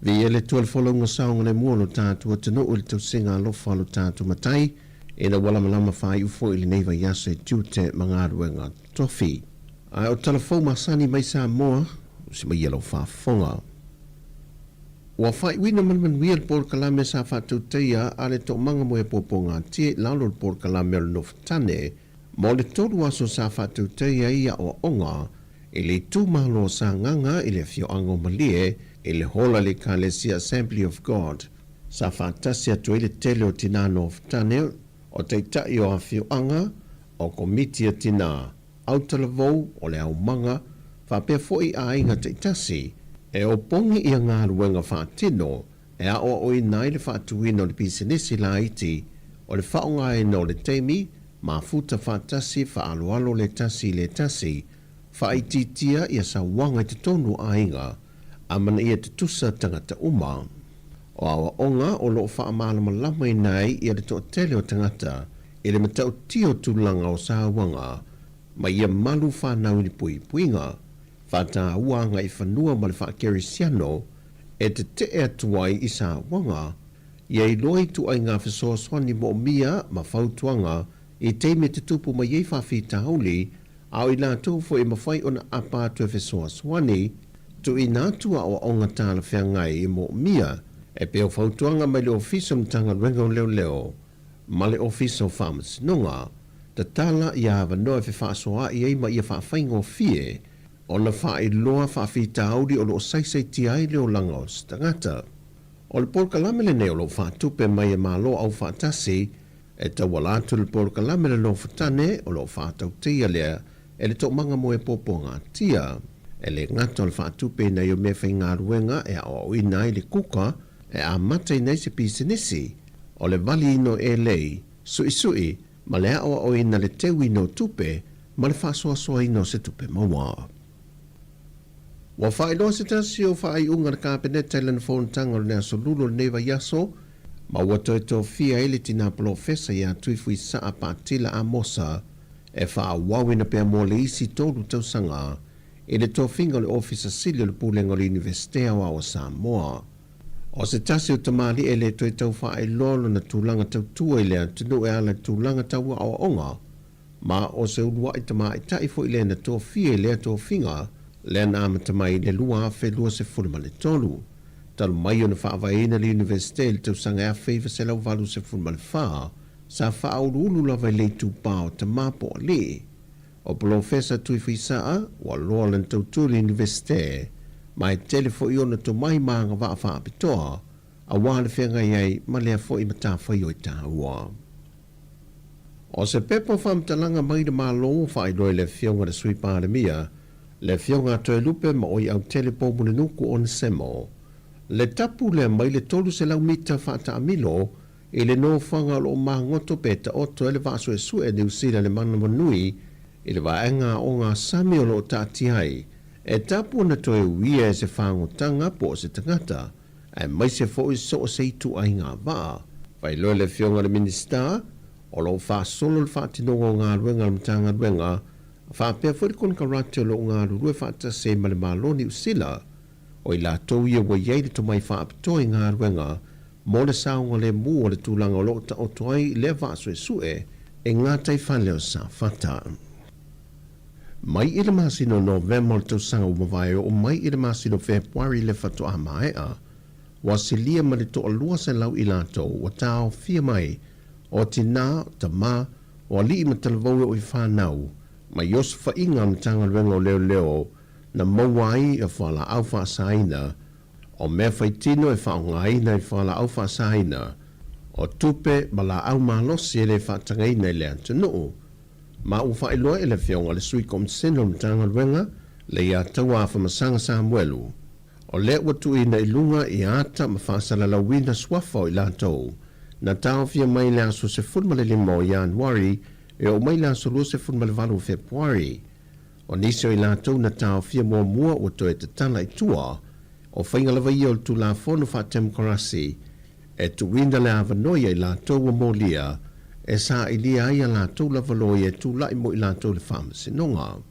Speaker 7: Viia le Atua le folauga saogalemu o lo tatou atunuu i le tausiga alofa o lo tatou Matai, ina ua lamalama faaiu foi i lenei vaiaso e tiute ma galuega tofi. Ae o tala fou masani mai Samoa, usi mai ia lau faafofoga. Ua faaiuina ma le manuia le polokalame sa faatautaia a le Toomaga Moe Puapuagatia i lalo o le polokalame o le Nofotane mo le tolu aso sa faatautaia ai aoaoga i le itumalo o Sagaga i le afioaga o Malie i le hola i le Ekalesia Assembly of God sa faatasi atu ai le tele o tinā nofotane, o taitai o afioaga, o komiti a tinā, autalavou, o le aumaga, faapea foi aiga taitasi, e opogi ia galuega faatino e aoaoina ai le faatuina o le pisinisi laiti, o le faaaogaina o le taimi, mafuta faatasi faaaloalo le tasi i le tasi, faaitiitia ia sauaga i totonu o aiga, amanaia tutusa tagata uma. O aoaoga o lo o faamalamalamaina ai ia le toatele o tagata i le matautia o tulaga o sauaga ma ia malu fanau i le puipuiga, faataua agaifanua ma le faakerisiano e tetee atu ai i sauaga, ia iloa ituaiga fesoasoani moomia ma fautuaga i taimi e tutupu mai ai faafitauli, a o i latou foi e mafai ona apa atu e fesoasoani, tuuina atu aoaoga talafeagai e moomia e pei o fautuaga mai le Ofisa o le Matagaluega o Leoleo ma le Ofisa o Faamasinoga, tatala ia avanoa e fefaasoaai ai ma ia faafaigofie ona faailoa faafitauli o lo o saisaitia ai le olaga o se tagata. O le polokalame lenei o lo o faatupe mai e Malo Aufaatasi e tauala atu i le polokalame le Nofotane o lo o faatautaia lea e le Toomaga Moe Puapuagatia. E le gata o le faatupeina ai o meafaigaluega e aoaoina ai le kuka e amataina ai se pisinisi, o le valiina o elei, suisui ma le aoaoina le teuina o tupe ma le faasoasoaina o se tupe maua. Ua faailoa se tasi o faaiuga a le Kapeneta i lana fonotaga o le aso Lulu o lenei vaiaso, ma ua toe tofia ai le tinā polofesa iā Tuifuisaa Patila Amosa e faaauauina pea mo le isi tolu tausaga i le tofiga o le Ofisa Sili o le Pulega o le Iunivesite Aoao o Samoa. O se tasi o tamalii e le toe tau faailoa lona tulaga tautua i le atunuu e ala i tulaga tau aoaoga, ma o se uluai tamaitai foi lea na tofia i lea tofiga lea na amata mai i le 2023. Talu mai ona faavaeina le Iunivesite i le tausaga e 1984, sa faauluulu lava i le itupa o tama po o alii. O Polofesa Tuifuisaa, ua loa lana tautua i le Iunivesite. ma e tele foi ona tomai ma agavaa faapitoa aua le feagai ai ma lea foi matafaioi taua. O se pepa o faamatalaga mai le Malo ua faailoa i le Afioga i le Sui Palemia, le Afioga a Toelupe Maoi Autele Poumulinuku Onesemo, le tapu lea mai le 300 mita faataamilo i le nofoaga o lo o magoto pe taoto ai le vaa suesue a Niu Sila le Manawanui i le vaega aoga sami o lo o taatia ai e tapu ona toe uia e se fagotaga po o se tagata aemaise foi so o se ituaiga vaa. Faailoa e le Afioga i le Minisita, o lo o faasolo le faatinoga o galuega a le Matagaluega faapea foi le konekarate o lo o galulue faatasi ai ma le Malo o Niu Sila, o i latou ia ua i ai le tomai faapitoa i galuega mo le saogalemu o le tulaga o lo o taoto ai lea vaa suesue e gataifale o Safata. Mai i le masina o Novema o le tausaga ua mavae oo mai i le masina o Fepuari le faatoa maea, ua silia ma le toa-200 i latou ua taofia mai, o tinā, o tamā, o alii ma talavou e oo i whanau, mai osofaiga a Matagaluega o Leoleo na maua ai ia fualaau faasaina, o mea faitino e faaaogaina i fualaau faasaina, o tupe ma laau malosi e le faatagaina i le atunuu. Ma ua faailoa e le Afioga i le Sui Komisena o le Matagaluega, Leiataua Afamasaga Samuelu, o lea ua tuuina i luga i ata ma faasalalauina suafa o i latou na taofia mai i le aso 15 o Ianuari e oo mai i le aso 28 o Fepuari. O nisi o i latou na taofia muamua ua toe tatala i tua, o faiga lava ia o le Tulafono Faatemokarasi e tuuina le avanoa ia i latou ua molia e sailia ai a latou lava loia e tulai mo i latou i le Faamasinoga.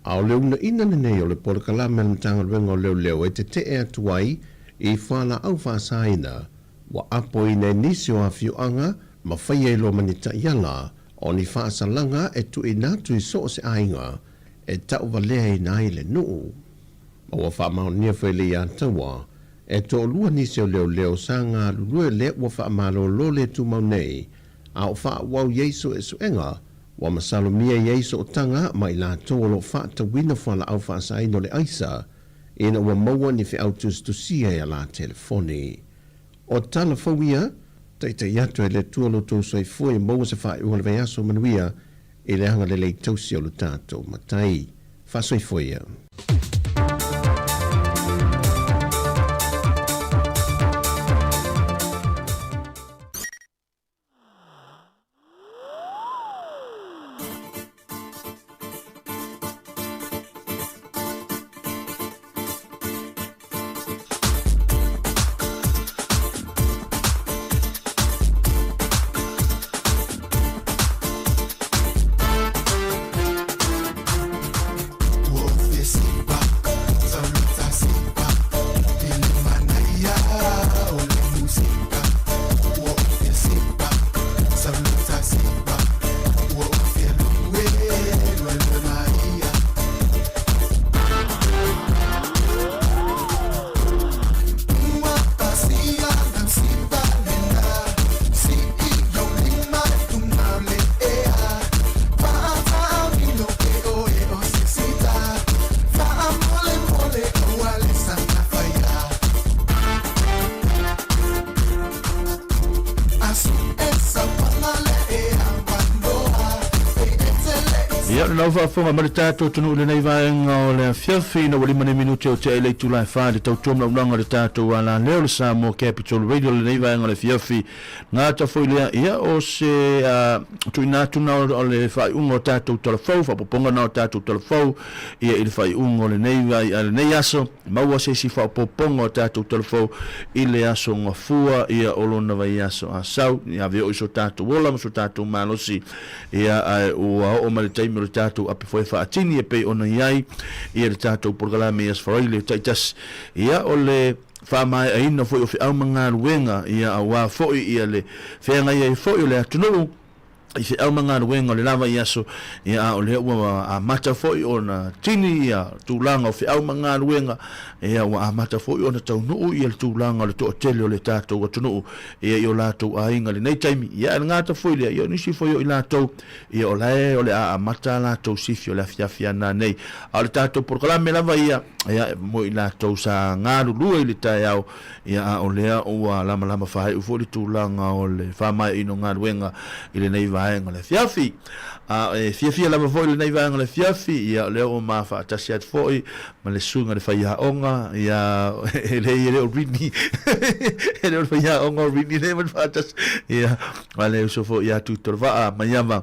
Speaker 7: A o le uunaina lenei o le polokalame a le Matagaluega o Leoleo e tetee atu ai i fualaau faasaina ua apoina e nisi o afioaga ma faia i loa ma ni taiala o ni faasalaga e tuuina atu i so o se aiga e tauvaleaina ai le nuu. Ma ua faamaonia foi le iātaua e toalua nisi o leoleo sa galulue lea ua faamalolo le tumau nei a o faaauau i ai suesuega ua masalomia i ai sootaga ma i latou o lo o faatauina fualaau faasaina o le aisa ina ua maua ni feau tusitusia i a la telefoni. O tala fou ia, taitai atu e le Atua lo outou soifua ia maua se faaiuga o le vaiaso manuia i le agalelei tausi o lo tatou Matai. Faasoifua ia.
Speaker 5: Ia, o lenau faafofoga mai le tatou atunuu i lenei vaega o le afiafi, ina ua 5 nei minute o tea i le itula e 4 i le tautua manaunauga o le tatou alaleo, le Samoa Capital Radio i lenei vaega o le afiafi. Gata foi lea, ia, o se tuuina atu na o le faaiuga o tatou talafou, faaopoopoga na o tatou talafou, ia, i le faaiuga o lenei, lenei aso, maua se isi faaopoopoga o tatou talafou i le aso Gafua, ia, o lona vaiaso Asau, ia ave oo i so tatou ola ma so tatou malosi, ia, ae ua oo mai le taimi o le tatou ape foi e faatini e pei ona i ai, ia, le tatou polokalame i Aso Faraile taitasi, ia, o le faamaeaina foi o feau ma galuega, ia, aua foi, ia, le feagai ai foi o le atunuu. I feau ma galuega o le lava i aso, ia a o lea ua amata foi ona tini ia tulaga o feau ma galuega, ia ua amata foi ona taunuu ia le tulaga o le toatele o le tatou atunuu ia i o latou aiga i lenei taimi. Ia ae le gata foi lea, ia o nisi foi o i latou, ia o lae o le a amata a latou sifi o le afiafi ana nei. A o le tatou polokalame lava ia, ia mo i latou sa galulue i le taeao, Ia, a o lea ua lamalama faaiu foi le tulaga o le faamaeaina o galuega i lenei vaega o le afiafi. A e fiafia lava foi i lenei vaega o le afiafi, ia, o lea ua ma faatasi atu foi ma le susuga i le faiaoga, ia, e leai, e le o Rini, e le o le faiaoga o Rini lea ma faatasi, ia, a le uso foi ia Tuitolovaa Maiava.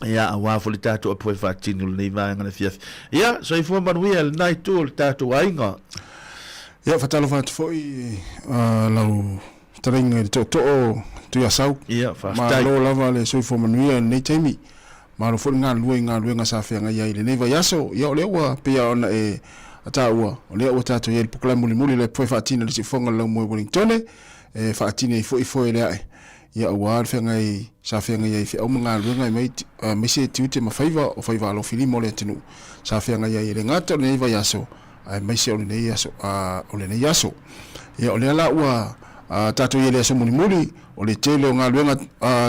Speaker 5: Ia, aua foi le tatou apu e faatino lenei vaega le afiafi. Ia, soifua manuia lena itu o le tatou aiga.
Speaker 8: Ia, faatalofa atu foi lau fetalaiga i le tootoo Tuiasau.
Speaker 5: Ia, faafetai.
Speaker 8: Malo lava le soifua manuia i lenei taimi. Malo foi le galulue i galuega sa feagai ai i lenei vaiaso. Ia, o lea ua pei lava ona e taua, o lea ua tatou i ai i le polokalame mulimuli lea e faatino i le siufofoga o le laumua i Wellingtone, e faatino ai foi foe le ae. Ia aua le feagai sa feagai ai i feau ma galuega aemaise tiute ma faiva o faiva alofilima o le atunuu sa feagai ai e le gata o lenei vaiaso aemaise o lenei aso o lenei aso. Ia o lea la ua tatou i ai i le aso mulimuli o le tele o galuega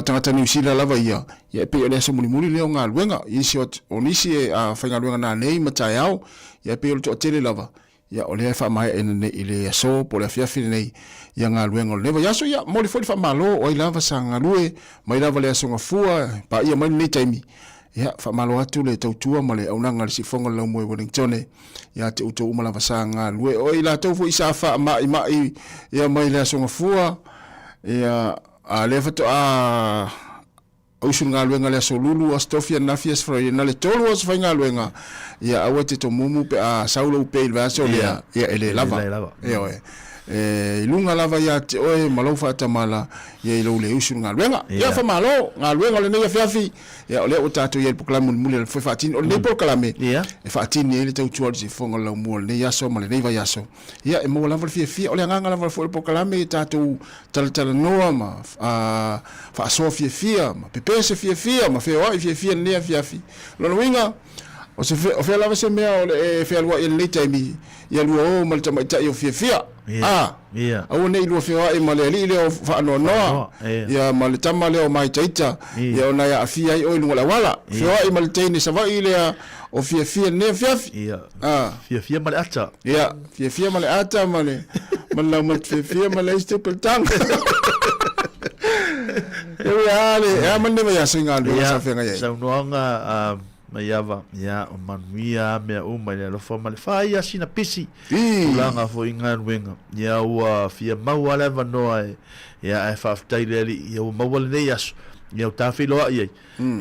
Speaker 8: tagata Niu Sila lava ia, ia e pei o le aso mulimuli lea o galuega. Isi o nisi e faigaluega nanei ma taeao, ia e pei o le toatele lava Ia, o lea e faamaeaina nei i le aso po o le afiafi lenei ia galuega o lenei vaiaso. Ia, momoli foi le faamalo o ai lava sa galue mai lava le Aso Gafua e paia mai lenei taimi. Ia, faamalo atu le tautua ma le auaunaga a le Siufofoga o le Laumua i Wellingtone ia te outou uma lava sa galue. O i latou foi sa faamaimai ia mai le Aso Gafua, ia, a lea faatoa Ausu le galuega le aso Lulu, aso Tofi, ananafi, aso Faraile, na le tolu aso faigaluega, ia aua e te tomumu pe a sau lou pay i le vaiaso lea, ia e le lava. Ioe. E i luga lava ia te oe ma lou faatamala, ia i lou le usu i le galuega. Ia faamalo, galuega o lenei afiafi, ia o lea ua tatou i ai i le polokalame mulimuli a le Foe Faatini. O lenei polokalame, e faatini ai le tautua o le siufofoga o le laumua o lenei aso ma lenei vaiaso. Ia, e maua lava le fiafia. O le agaga lava foi o le polokalame ia tatou talatalanoa ma faasoa fiafia ma pepese fiafia ma feoai fiafia i lenei afiafi. O lona uiga, o se o fea lava se mea o le e fealuai i lenei taimi, ia lua o ma le tamaitai o fiafia. A, aua ne i lua feoai ma le alii lea o faanoanoa, ia ma le tama lea o māitaita, ia ona e aafia ai oe i luga o le auala. Feoai ma le teine Savaii lea o fiafia i lenei afiafi.
Speaker 5: A. Fiafia ma le ata.
Speaker 8: Ia, fiafia ma le ata ma le ma le laumati fiafia ma le isi tupe le tanga. Ia ua le e a mane mai aso i galuega sa feagai ai.
Speaker 5: Saunoaga a Maiava, ia o manuia a mea uma i le alofa ma le whai a sina pisi. Tulaga foi i galuega. Ia ua fia maua le avanoa e ia ae faafetai le Alii ia ua maua lenei aso. Ia o ta feiloai ai.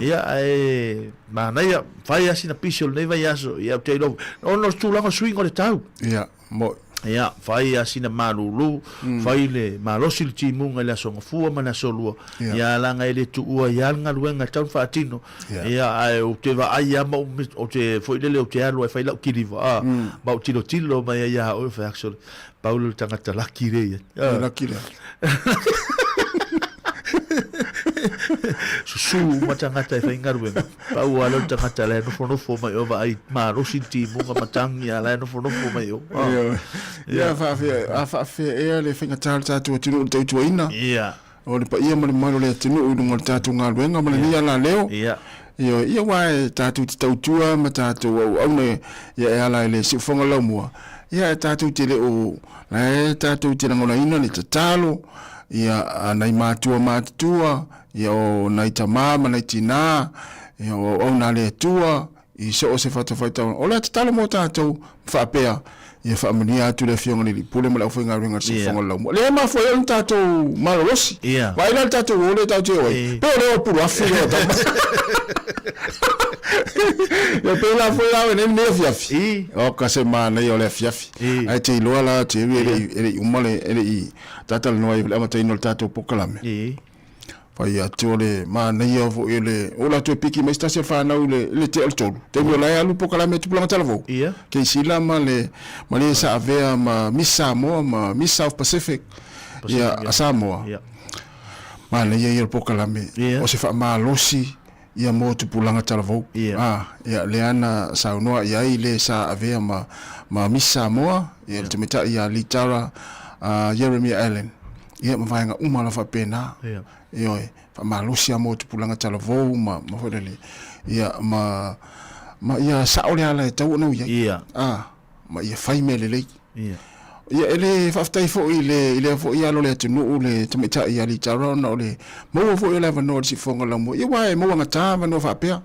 Speaker 5: Ia, ae manaia, fai lava sina pisi o lenei vaiaso, ia, ou te iloa, ona o le tulaga o le suiga o le tau.
Speaker 8: Ia, mo'i.
Speaker 5: Ia, fai lava sina malulu, fai le malosi le timuga i le Aso Gafua ma le Aso Lua, ia, leaga e le tuua ai lava le galuega e tatau ona faatino. Ia, ae ou te vaai lava ma ou, ou te, foi lele ou te alu ai e fai lau kiliva, a, ma ou tilotilo mai ai ia oe, fai atu, sole, pau lea o le tagata laki lea ia.
Speaker 8: Le laki lea.
Speaker 5: Susu uma tagata e faigaluega. Pau lava lea o le tagata la e nofonofo mai o vaai malosi le timuga ma tagi a la e nofonofo mai o.
Speaker 8: Ioe. Ia a faafefea, a faafefea ea le faigata o le tatou atunuu i le tautuaina.
Speaker 5: Ia.
Speaker 8: O le paia ma le mamalu o le atunuu i luga o le tatou galuega ma lenei alaleo.
Speaker 5: Ia.
Speaker 8: Ioe, ia aua e tatou te tautua ma tatou auauna ia e ala i le siufofoga laumua, ia e tatou te le o, la e tatou te lagonaina le tatalo, ia a nai matua matutua, ia o nai tamā ma nai tinā, ia o auauna a le Atua, i so o se fatafaitaulaga. O le a tatalo mo tatou, ma faapea, ia faamanuia atu le Afioga i le Alii Pule ma le aufaigaluega a le Siufofoga o le Laumua. Lea e mafua ai ona tatou malolosi. Vaai la le tatou o lea tatou te o ai, pei o lea o Puluafi lea o tau Ia pei la foi la nei lenei afiafi. Oka se manaia o le afiafi. Ae te iloa la Jerry e le i e le i uma le e le i talatalanoa ai i le amataina o le tatou polokalame. Fai atu o le manaia foi o le o la toe piki mai se tasi o fanau i le i le tea o le tolu. Taimi o la e alu polokalame a Tupulaga Talavou. Keisila ma le ma le sa avea ma Miss Samoa ma Miss South Pacific ia a Samoa. Manaia ia o le polokalame
Speaker 5: Ia.
Speaker 8: o se faamalosi ia mo tupulaga talavou.
Speaker 5: Ia.
Speaker 8: A, ia lea na saunoa i ai le sa avea ma ma Miss Samoa, ia le tamaitai ia Litara uh, Jeremia Allen. Ia ma vaega uma la faapena.
Speaker 5: Ia.
Speaker 8: Ioe, faamalosi lava mo tupulaga talavou ma ma foi lele. Ia ma ma ia sao le ala e tau ona ui ai.
Speaker 5: Ia.
Speaker 8: A, ma ia fai mea lelei.
Speaker 5: Ia.
Speaker 8: Ia, e le faafetai foi i le, i lea foi alo o le atunuu le tamaitai ia Litara ona o le maua foi o le avanoa i le siufofoga o le laumua. Ia aua e maua gata avanoa faapea.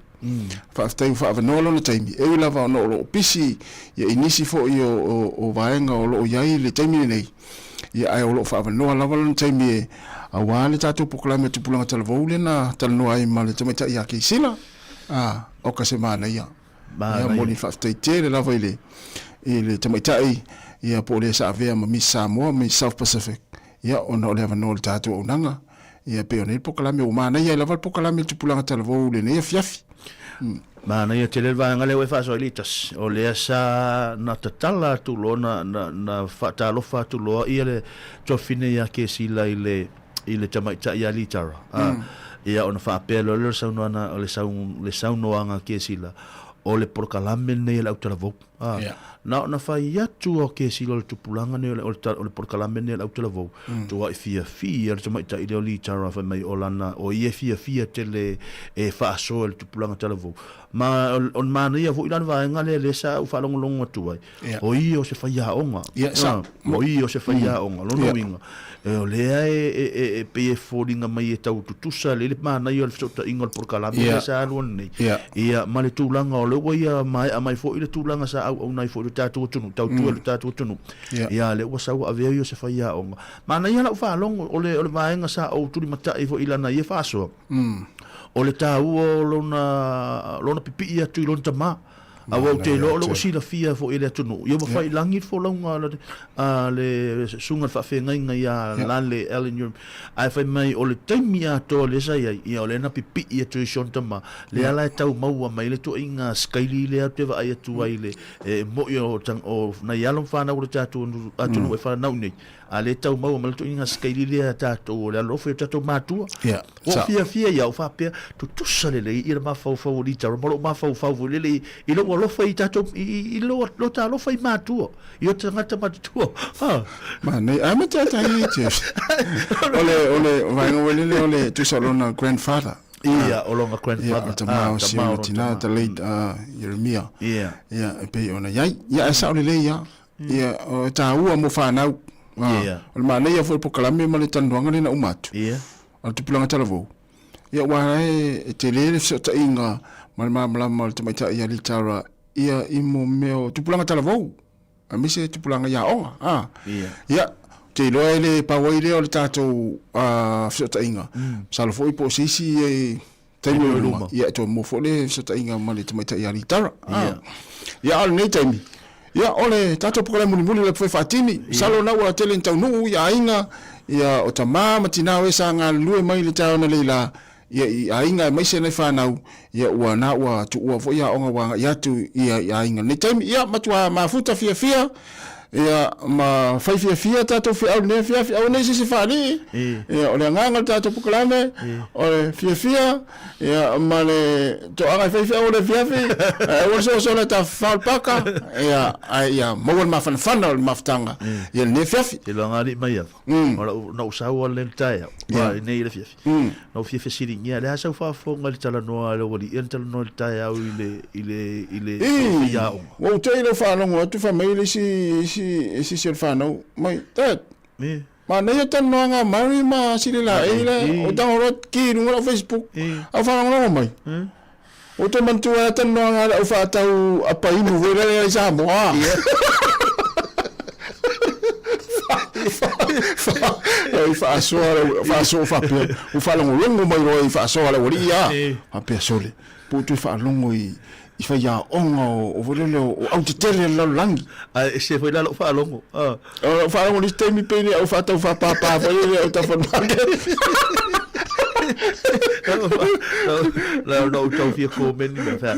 Speaker 8: Faafetai ua faaavanoa lona taimi, e ui lava ona o lo o pisi ia i nisi foi o, o, o vaega o lo o i ai i le taimi lenei, ia ae o lo o faaavanoa lava lona taimi e aua le tatou polokalame o Tupulaga Talavou lea na talanoa ai ma le tamaitai ia Keisila. A, oka se manaia. Ia momoli faafetai tele lava i le i le tamaitai ia po o le sa avea ma Miss Samoa, Miss South Pacific, ia ona o le avanoa o le tatou auaunaga. Ia pei ona i ai le polokalame ua manaia ai lava le polokalame i le tupulaga talavou i lenei afiafi.
Speaker 5: Manaia tele le vaega lea ua e faasoa i le tasi, o lea sa na tatala atu loa na, na, na faatalofa atu loa ia le tuafafine ia Kesila i le i le tamaitai ia Litara. A, ia ona faapea loa lea o le saunoaga, o le sau, le saunoaga a Kesila, o le polokalame lenei a le autalavou. A,
Speaker 8: Yeah.
Speaker 5: na ona fai atu o Kesila o le tupulaga nei o le, o le, o le polokalame lenei a le autalavou, mm. tuai fiafia le tamaitai lea o Litara fai mai o lana, o ia e fiafia tele e faasoa i le tupulaga talavou. Ma o, o le manaia foi la le vaega lea lea sa ou faalogologo atu ai,
Speaker 8: Yeah.
Speaker 5: O ia o se faiaoga.
Speaker 8: Yeah, sa.
Speaker 5: O ia o se faiaoga. Lona
Speaker 8: Yeah.
Speaker 5: uiga, e, o lea e, e, e, e pei e foliga mai e tau tutusa le le manaia o le fesootaiga o le polokalame
Speaker 8: Yeah.
Speaker 5: lea sa alu ane nei.
Speaker 8: Yeah.
Speaker 5: Ia, ma le tulaga o lea ua ia maea mai foi le tulaga sa auauna ai foi i le tatou atunuu, tautua i le tatou atunuu.
Speaker 8: Yeah.
Speaker 5: Ia, lea ua sau avea ia o se faiaoga. Manaia lau faalogo, o le, o le vaega sa ou tulimatai foi i lana ia faasoa. O le taua o lona, lona pipii atu i lona tamā. Aua ou te iloa o lea ua silafia foi e le atunuu, ia ua fai i lagi le folauga a le susuga i le faafeagaiga ia Lale Allen Urim. Ae fai mai o le taimi atoa lea sa i ai, ia o lea na pipii atu ai si ona tama, lea la e tau maua mai le tuaiga sikaili lea ou te vaai atu ai le e moi o o nai alo ma fanau o le tatou atunuu e fanau nei. A lea e tau maua mai le tuaiga sikaili lea a tatou o le alofa i o tatou matua.
Speaker 8: Yeah.
Speaker 5: Ua ou fiafia ia au faapea, tutusa lelei i le mafaufau o Litara ma lou mafaufau foi lele i, i lou alofa i tatou, i, i, i lou, lou talofa i matua, i o tagata matutua. Ha.
Speaker 8: Manaia, ae ma te tai i te. O le, o le, vaega foi lele o le tusa o lona grandfather.
Speaker 5: Ia, o lona grandfather.
Speaker 8: Ia, o tama o si ona tina, the late uh, Jeremia.
Speaker 5: Ia.
Speaker 8: Ia, e pei ona iai. Ia, e sao lelei ia. Ia, o taua mo whanau.
Speaker 5: Ia.
Speaker 8: O le manaia foi o le polokalame ma le talanoaga lea na uma atu.
Speaker 5: Ia.
Speaker 8: O le tupulaga talavou. Ia aua e tele le fesootaiga ma le malamalama o le tamaitai ia Litara ia i mo mea o tupulaga talavou, aemaise tupulaga i aoga. A.
Speaker 5: Ia.
Speaker 8: Ia, ou te iloa e le pau ai lea o le tatou fesootaiga. Masalo foi po o se isi taimi o i luma, ia e toe maua foi le fesootaiga ma le tamaitai ia Litara.
Speaker 5: Ia.
Speaker 8: Ia, a o lenei taimi, ia, o le tatou polokalame mulimuli o le Foe Faatini, masalo o lena ua tele ina taunuu i aiga, ia, o tama ma tina o e sa galulue mai i le taeao analeila, ia, i aiga aemaise nai fanau, ia, ua na ua tuua foi aoga ua agai atu ia i aiga i lenei taimi. Ia, matua mafuta fiafia, ia, ma fai fiafia tatou feau i lenei afiafi, aua nei se isi faalii, ia, o le agaga o le tatou polokalame, o le fiafia, Ia, ma le toaga e fai feau o le afiafi, ae aua le soasoa e tafafao le paka, ia, ae ia maua le mafanafana o le mafutaga ia lenei afiafi.
Speaker 5: Te loa alii mai ava, o lau, na ou sau ale le taeao,
Speaker 8: Ia.
Speaker 5: i nei le afiafi. Na ou fia fesiligia, le a sau faafofoga i le talanoa a le aualii, ia le talanoa i le taeao i le, i le, i le
Speaker 8: Ii,
Speaker 5: faiaoga.
Speaker 8: ua ou te i lau faalogo atu fai mai le isi, isi, isi isi o le fanau, mai, Dad,
Speaker 5: E.
Speaker 8: Manaia talanoaga a Mary ma Sililaei le o tago loa ki i luga o lau Facebook a o faalogologo mai. Ua toe manatua ai talanoaga a le au faatau apa inu foi lea i Samoa. I faasoa le faasoa faapea ua faalogologo mai loa i faasoa a le aualii a faapea sole po o toe faalogo i i faiaoga o foi lele o autetele o le lalolagi.
Speaker 5: Ae ese foi la lou faalogo.
Speaker 8: O lau faalogo i le isi taimi pei le au faatau faapapa foi lele au tafa market.
Speaker 5: La ona ou tau fia komeni mea fea.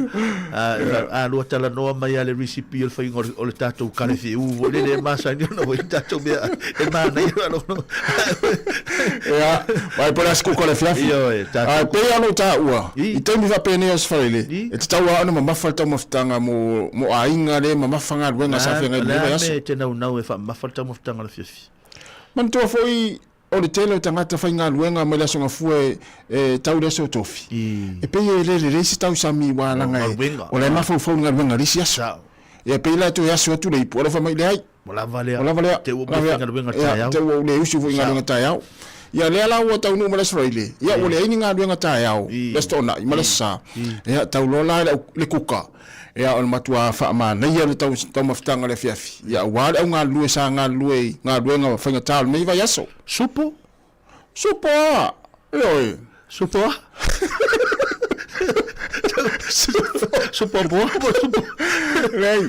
Speaker 5: A lua talanoa mai a le recipe o le faiga o le tatou kale fiu foi lele e masani ona foi tatou mea e manaia alo.
Speaker 8: Ia, vai po le aso kuka o le afiafi.
Speaker 5: Ioe, tatou
Speaker 8: Ae pei lava ona ou taua,
Speaker 5: I.
Speaker 8: i taimi faapenei o Aso Faraile,
Speaker 5: I.
Speaker 8: e tatau lava ona mamafa le taumafataga mo, mo aiga le mamafa galuega sa feagai
Speaker 5: O
Speaker 8: i
Speaker 5: le
Speaker 8: lenei
Speaker 5: a
Speaker 8: vaiaso.
Speaker 5: mea e te naunau e faamamafa le taumafataga o le afiafi?
Speaker 8: Manatua foi, o le tele o tagata faigaluega mai le Aso Gafua e, e tau i le Aso Tofi,
Speaker 5: I.
Speaker 8: e pei e le lelei se tausami aua leaga e,
Speaker 5: galuega.
Speaker 8: o la e mafaufau i le galuega i le isi aso.
Speaker 5: Sao.
Speaker 8: Ia, e pei la e toe aso atu le ipu, alofa mai, leai.
Speaker 5: Ua lava lea.
Speaker 8: Ua lava lea.
Speaker 5: Te ua mea faigaluega taeao.
Speaker 8: Te ua ou le usu foi i galuega taeao. Ia lea la ua taunuu mai le Aso Faraile, ia ua leai ni galuega taeao, le Aso Toonai ma le Aso Sa. Ia tau loa la le kuka, ia o le matua faamanaia le taumafataga o le afiafi, ia aua le au galulue sa galulue i galuega faigata o lenei vaiaso.
Speaker 5: Supo?
Speaker 8: Supo a! Ioe.
Speaker 5: Supo a? Supo boa po supo?
Speaker 8: Leai,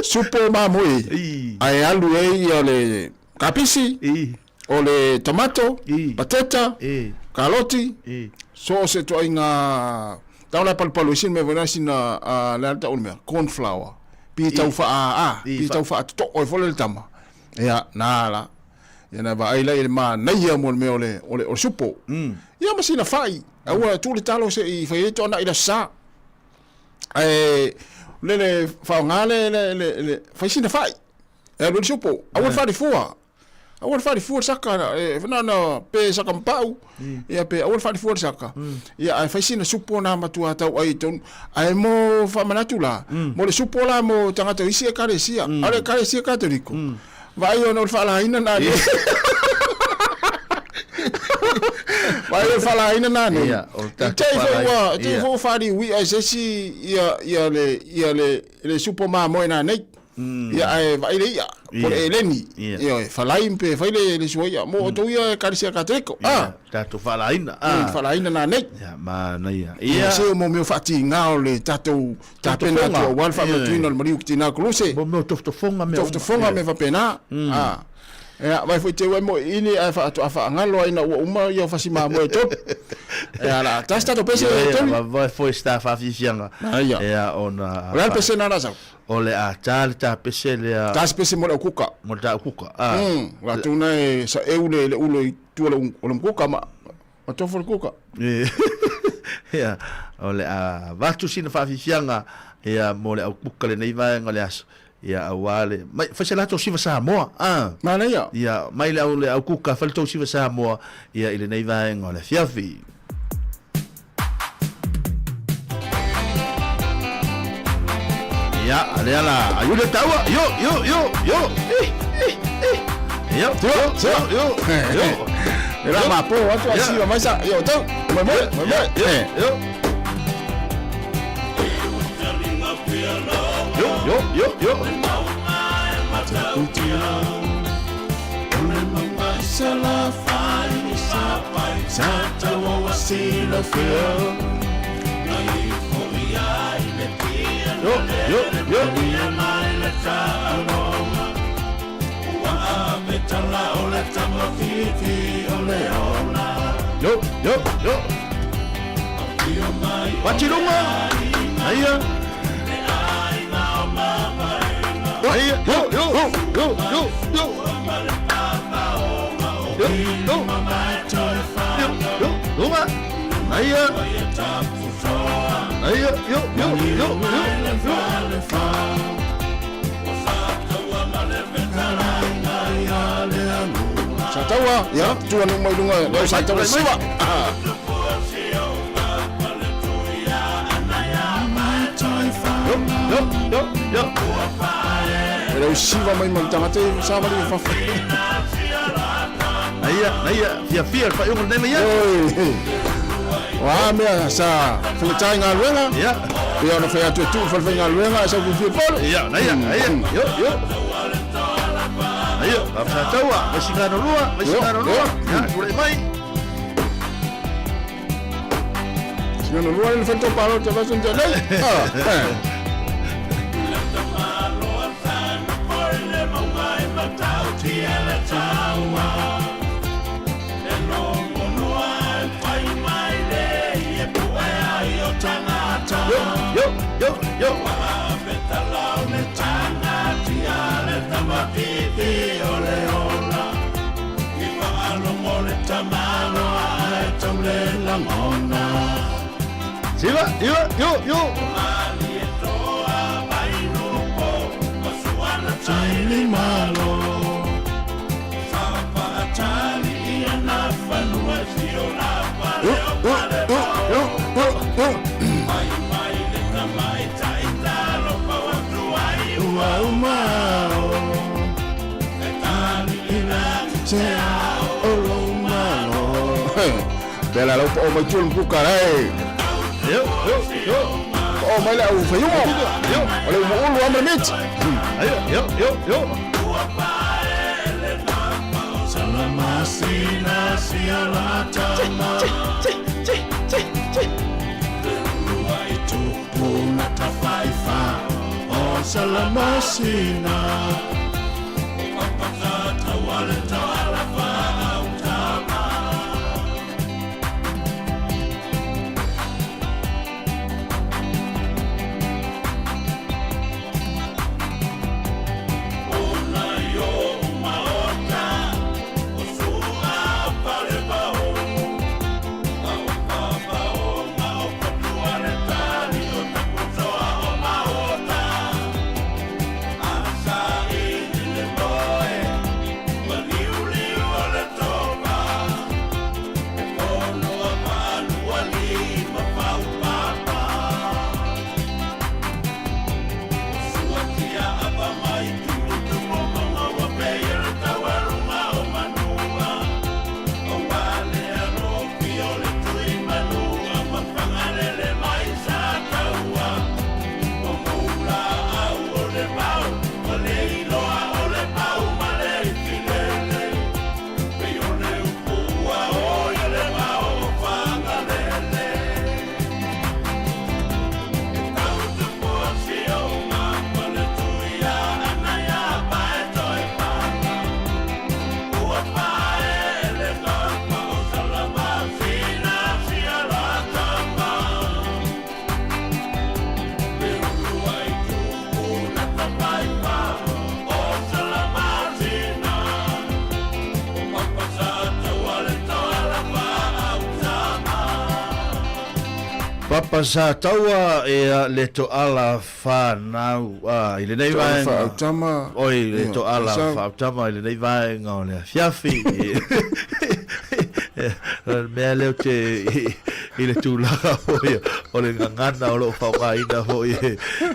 Speaker 8: supo mamoe,
Speaker 5: I.
Speaker 8: ae alu ai ia le kapisi,
Speaker 5: I.
Speaker 8: o le tomato,
Speaker 5: I.
Speaker 8: pateta,
Speaker 5: I.
Speaker 8: kaloti,
Speaker 5: I.
Speaker 8: so o se ituaiga tau la e palupalu ai sina mea foi lea sina a le a le tau o le mea, corn flour, pi tau faa a,
Speaker 5: I,
Speaker 8: pi tau faatotoo ai foi lea le tama. Ia, na la. Ia na vaai la i le manaia mo le mea o le, o le, o le supo. Ia ma sina fai. Aua tuu le talo se i fai ai toanai i le aso sa. Ae le le faaaoga le, le, le, le fai sina fai. E alu ai le supo. Aua le faalifua. Aua le faalifua le saka, e, na ona pe saka mapau, ia pe aua le faalifua le saka. Ia ae fai sina supo na matua tau ai i tonu. Ae mo faamanatu la, mo le supo la mo tagata o isi ekalesia, a o le ekalesia Katoliko, vaai ona o le faalaina na nei. Vaai o le faalaina na nei.
Speaker 5: Ia, o le
Speaker 8: I
Speaker 5: tatou
Speaker 8: te i foi
Speaker 5: faalaina.
Speaker 8: ua, i te i
Speaker 5: Ia.
Speaker 8: foi ua faaliuia e se isi ia, ia le, ia le, le supo mamoe na nei. Ia ae vaai le i'a, po o le
Speaker 5: Ia.
Speaker 8: eleni.
Speaker 5: Ia.
Speaker 8: Ioe, falai pe fai le, le sua i'a. Mo outou ia ekalesia Katoliko.
Speaker 5: Ia,
Speaker 8: Ah,
Speaker 5: tatou faalaina.
Speaker 8: mm,
Speaker 5: Ah.
Speaker 8: faalaina na nei.
Speaker 5: Ia, manaia.
Speaker 8: Ia.
Speaker 5: Ia.
Speaker 8: Se o mo mea faatiga o le tatou tapena atu
Speaker 5: Tofotofoga.
Speaker 8: aua le faamanatuina o le maliu ki tina Koluse.
Speaker 5: Mo mea o tofotofoga mea uma.
Speaker 8: Tofotofoga mea faapena. Ah. Ia, vai foi te ua mo ini ae faatoa faagalo ai ina ua uma ia o fasi mamoe e tolu. Ia, la tasi tatou pese
Speaker 5: Ia,
Speaker 8: e
Speaker 5: ia,
Speaker 8: tolu.
Speaker 5: vavae foi se ta faafiafiaga.
Speaker 8: Aia.
Speaker 5: Ia, ona
Speaker 8: O le a le pese na la sau?
Speaker 5: O le a ta le tapese lea.
Speaker 8: Tasi pese mo le au kuka.
Speaker 5: Mo le ta au kuka. Ah.
Speaker 8: Latou na e saeu le le ulo i tua o le kuka ma ma tofo le kuka.
Speaker 5: Ia, o le a avatu sina faafiafiaga ia mo le au kuka lenei vaega o le aso. Ia, aua le mai fai se latou siva Samoa. Ah.
Speaker 8: Manaia.
Speaker 5: Ia, mai le au le au kuka fai le tou siva Samoa ia i lenei vaega o le afiafi. Ia, lea la, aiu le taua, yo, yo, yo, yo, eh, eh, eh. Yo, yo, yo, yo, yo.
Speaker 8: E la mapo atu a siva mai sa, yo, tau, moe moe, moe moe.
Speaker 5: Yo, yo. Yo, yo, yo, yo. Yo, yo, yo. Yo, yo, yo. Patilunga. Aia. Aia, yo, yo, yo, yo, yo. Yo, yo. Yo, yo, lunga. Aia. Aia, yo, yo, yo, yo, yo.
Speaker 8: Sa taua, ia, tua nu mai lunga, leo sa taua siva. Ah.
Speaker 5: Yo, yo, yo, yo.
Speaker 8: E leo siva mai ma le tagata e sa vali e fafo.
Speaker 5: Aia, aia, fia fia le faaiuga o lenei mai
Speaker 8: Oi. O a mea sa faigata i galuega.
Speaker 5: Ia.
Speaker 8: Pei ona fai atu e tuu falefaigaluega ae sau fiafia polo.
Speaker 5: Ia, aia, aia, yo, yo. Aia, Papasataua, Vaisigano lua, Vaisigano lua. Ia, tulai mai.
Speaker 8: Sigano lua le fai palo te vaso nte nei. Ah. Eh.
Speaker 5: Siva, iva, yo, yo.
Speaker 8: Yo, yo, yo, yo, yo, yo. Bela lau pa o mai tulu kuka lai.
Speaker 5: Yo, yo, yo.
Speaker 8: O mai le au whaiumo. O le umo ulu amra miti.
Speaker 5: Ayo, yo, yo, yo. Papa sa taua e a le toala whanau a i lenei
Speaker 8: Toala
Speaker 5: vaega.
Speaker 8: whaautama.
Speaker 5: Oi, le
Speaker 8: Ia,
Speaker 5: toala
Speaker 8: sau.
Speaker 5: whaautama i lenei vaega o le afiafi. Le mea leo te i le tulaga foi o le gagana o loo faaaogaina foi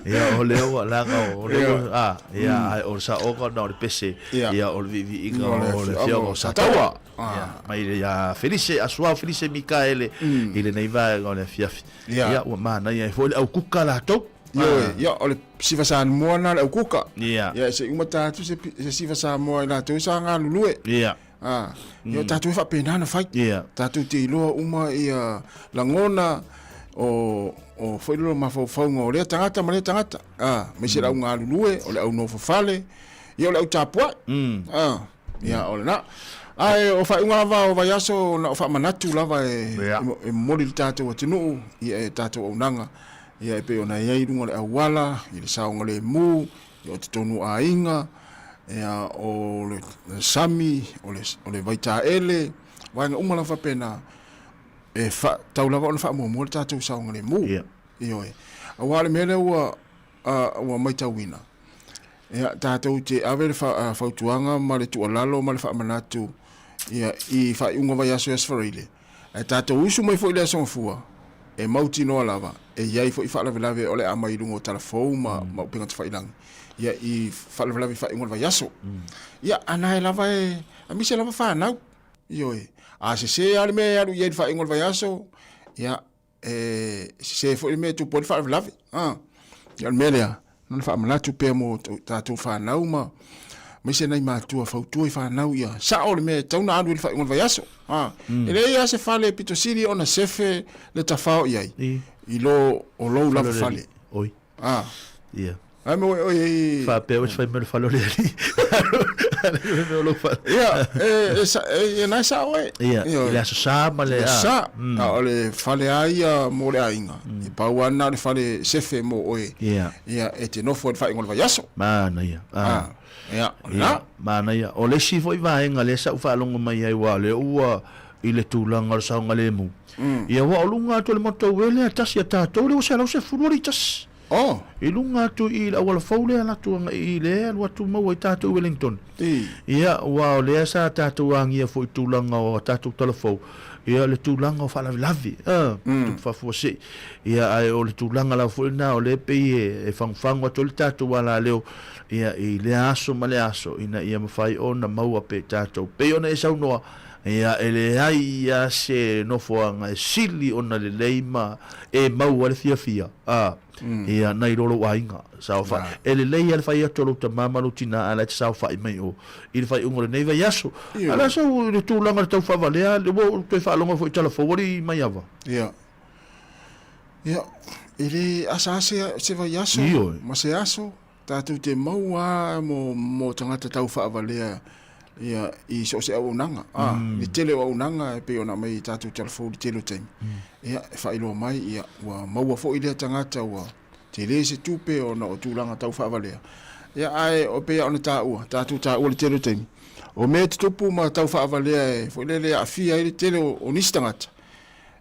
Speaker 5: ia o lea ua laga o lea ua a ia ae o le saoga ona o le pese ia o le viiviiga o le afioga o Sataua ia mai le ia Felise Asuao Felise Mikaele i lenei vaega o le afiafi ia ua manaia ai foi le au kuka latou.
Speaker 8: Ioe, ia, o le siva Samoa na le au kuka.
Speaker 5: Ia.
Speaker 8: Ia, se uma tātou se siva Samoa i latou sa galulue.
Speaker 5: Ia.
Speaker 8: Ah, ia tātou e faapena na fai.
Speaker 5: Ia.
Speaker 8: Tātou te iloa uma ia lagona o foi lolo mafaufauga o lea tagata ma lea tagata. Ah, aemaise le au galulue, o le au nofo fale, ia o le au tapuai. Ah, ia o lena. Ae o faaiuga lava o vaiaso na o faamanatu lava e e momoli i le tatou atunuu ia e tatou auaunaga ia e pei ona i ai i luga o le auala, i le saogalemu, ia o totonu o aiga, ia o le sami, o le o le vaitaele, vaega uma lava faapena e tatau lava ona faamuamua le tatou saogalemu. Ioe. Aua o le mea lea ua ua matauina, ia, tatou te ave le fautuaga ma le tuualalo ma le faamanatu ia, i faaiuga vaiaso i Aso Faraile, ae tatou usu mai foi i le Aso Gafua, e mautinoa lava e i ai foi faalavelave o le a mai i luga o talafou ma, ma upega tafailagi, ia, i faalavelave i faaiuga o le vaiaso. Ia, a na e lava e, aemaise lava fanau, ioe, a sese lava le mea e alu i ai i le faaiuga o le vaiaso, ia, e sese foi le mea e tupu ai le faalavelave. A, ia o le mea lea, na ona faamanatu pea mo tatou fanau ma aemaise nai matua fautua i fanau ia sao le mea e tatau ona alu i le faaiuga o le vaiaso. A, e leai lava se fale e pito sili ona sefe le tafao i ai i lo o lou lava fale.
Speaker 5: Oi.
Speaker 8: A.
Speaker 5: Ia.
Speaker 8: Ai me oi oi.
Speaker 5: Faapea ua fai mai le fale o le alii. Ale me o lou fale.
Speaker 8: Ia, e e sa e na sa oe.
Speaker 5: Ia, i le aso sa ma le
Speaker 8: a. Sa. A o le fale a ia mo le aiga. E pau lava lena o le fale sefe mo oe.
Speaker 5: Ia.
Speaker 8: Ia, e te nofo i le faaiuga o le vaiaso.
Speaker 5: Manaia.
Speaker 8: A. Ia, o lena.
Speaker 5: Manaia. O le isi foi vaega lea sa ou faalogo mai ai, aua o lea ua. i le tulaga o le saogalemu. Ia aua o luga atu o le motor lea tasi a tatou lea ua 111.
Speaker 8: Oh.
Speaker 5: I luga atu i le auala fou lea alu atu agai i lea alu atu maua ai tatou i Wellington.
Speaker 8: I.
Speaker 5: Ia aua o lea sa tatou agia foi i tulaga o a tatou tala fou, ia le tulaga o faalavelave, a, tupu faafuasei. Ia ae o le tulaga lava foi lena o lea e pei e fagufagu atu ai le tatou alaleo ia i lea aso ma lea aso ina ia mafai ona maua pea i tatou. Pei ona e saunoa, ia e leai lava se nofoaga e sili ona lelei ma e maua ai le fiafia, a, ia nai lo lou aiga. Saofai. E lelei lava le fai atu o lou tama ma lou tina a la e te saofai mai o i le faaiuga o lenei vaiaso. A o le a sau le tulaga o le taufavalea, ua ou toe faalogo foi i tala fou alii Maiava.
Speaker 8: Ia. Ia, e le asa ase se vaiaso ma se aso, tatou te maua lava mo, mo tagata taufaavalea ia, i so o se auaunaga. A, le tele o auaunaga e pei ona aumai i tatou talafou i le tele o taimi. Ia, e faailoa mai, ia, ua maua foi lea tagata ua tele se tupe ona o tulaga taufaavalea. Ia, ae o pei lava ona taua, tatou taua i le tele o taimi, o mea e tutupu ma taufaavalea e foi lele e aafia ai le tele o, o nisi tagata,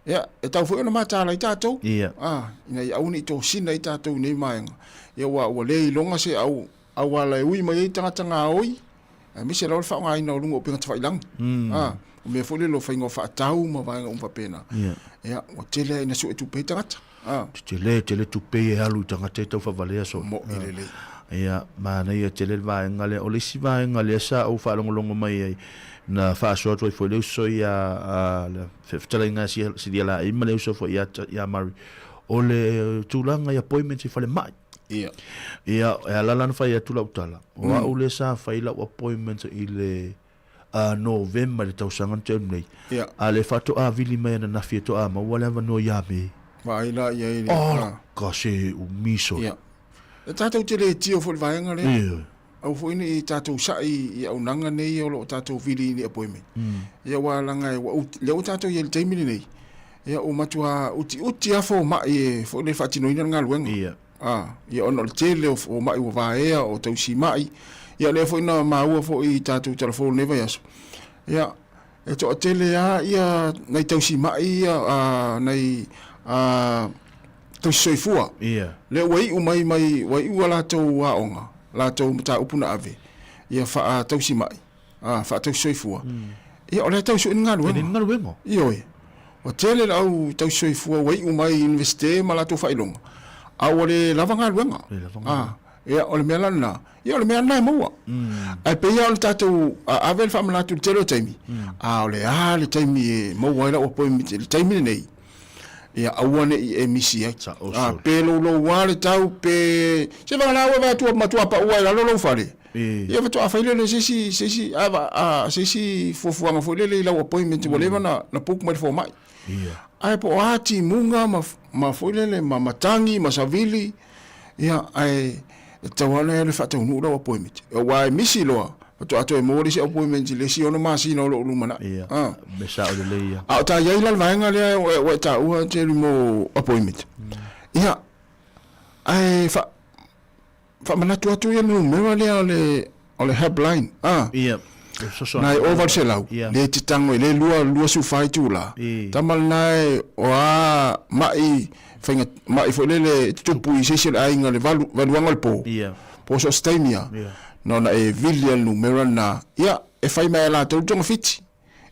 Speaker 8: Ia, e tau foi ona mataala ai tatou,
Speaker 5: Ia.
Speaker 8: a, ina ia aua ne i tosina ai tatou i nei vaega. Ia, aua ua le iloga se au, auala e ui mai ai tagata gaoi, aemaise lava le faaaogaina o luga o upega tafailagi. A, o mea foi lele o faiga o faatau ma vaega uma faapena.
Speaker 5: Ia.
Speaker 8: Ia, ua tele lava ina suetupe ai tagata. A.
Speaker 5: Tele tele tupe ia e alu i tagata ia taufavalea soo.
Speaker 8: Mo'i lelei.
Speaker 5: Ia, manaia tele le vaega lea. O le isi vaega lea sa ou faalogologo mai ai, na faasoa atu ai foi le uso ia a le fetalaiga a Silialaei ma le uso foi ia ia Murray, o le tulaga i appointments i falemai.
Speaker 8: Ia.
Speaker 5: Ia, e ala la ona fai atu lau tala, o au lea sa fai lau appointment i le Novema i le tausaga na tea nei,
Speaker 8: Ia.
Speaker 5: a lea faatoa vili mai ananafi e toa maua le avanoa ia Me.
Speaker 8: Vaai la i ai le.
Speaker 5: Oh, ka se umi sole.
Speaker 8: Ia. E tatou te le tio foi i le vaega lea.
Speaker 5: Ioe.
Speaker 8: Aua foi ne i tatou sa'i i auaunaga nei o lo o tatou vili i ni appointment. Ia aua leaga ua ut, lea ua tatou i ai i le taimi lenei, ia ua matua utiuti lava fomai e foi lea e faatinoina le galuega.
Speaker 5: Ia.
Speaker 8: A, ia ona o le tele o fomai ua vaea, o tausimai, ia lea foi na maua foi i tatou talafou i lenei vaiaso, ia E toatele lava ia nai tausimai ia, a, nai a, tausisoifua.
Speaker 5: Ia.
Speaker 8: Lea ua iu mai mai, ua iu a latou aoga, latou mataupu na ave, ia faatausimai, a, faatausisoifua. Ia, o lea e tau sue ni galuega.
Speaker 5: E leai ni galuega.
Speaker 8: Ioe. Ua tele le au tausisoifua ua iu mai i Iunivesite ma latou faailoga, a ua le lava galuega.
Speaker 5: Le lava galuega.
Speaker 8: A, ia, o le mea la lena, Ia o le mea lena e maua. Ae pei lava o le tatou ave le faamanatu i le tele o taimi, a o le a le taimi e maua ai lau appointment i le taimi lenei, ia aua ne i e misi ai. A, pe loulou lava le tau, pe... Se vagana ua vaai atu ua matua pau lava i lalo lou fale, ia faatoa fai lea o se isi, se isi, a, se isi fuafuaga foi lele i lau appointment ua leva ona book mai le fomai. Ae po o a timuga ma, ma foi lele ma matagi ma savili, Ia, ae e tatau lava ona e alu e faataunuu lau appointment. Aua e misi loa, faatoa toe maua le isi appointment i le isi ono masina o lo o lumanai.
Speaker 5: Ia,
Speaker 8: Ah.
Speaker 5: mea sao lelei ia.
Speaker 8: A o ta i ai la le vaega lea ua e taua Jerry mo appointment. Ia, ae fa, faamanatu atu ia le numera lea o le, o le helpline. Ah.
Speaker 5: Ia,
Speaker 8: Na e ova le 100, le te tango i le 24 itula. Tama lena e o a ma'i faiga ma'i foi lele e tutupu i se isi o le aiga le valu valuaga o le po. Po o so o se taimi a. Na ona e vili a le numera lena, ia e fai mai e latou le togafiti.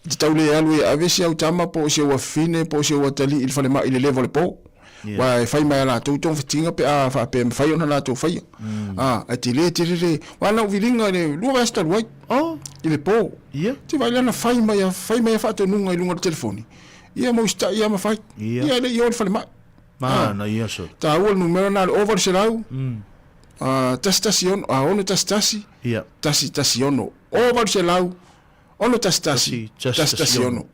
Speaker 8: E te tau le alu e ave si au tama po o si au afafine po o si au atalii i le falemai i le leva o le po. Aua e fai mai e latou togafitiga pe a faapea e mafai ona latou faia. A, ae tele tele le, aua na ou viliga i le lua vaiaso talu ai. I le po. Te vaai la na fai mai a, fai mai a faatonuga i luga o le telefoni. Ia ma usitai ia ma fai. Ia e le i o i le falemai.
Speaker 5: Manaia sole.
Speaker 8: Taua le numera na le 800 116 6 11 116. 800 6 11 116.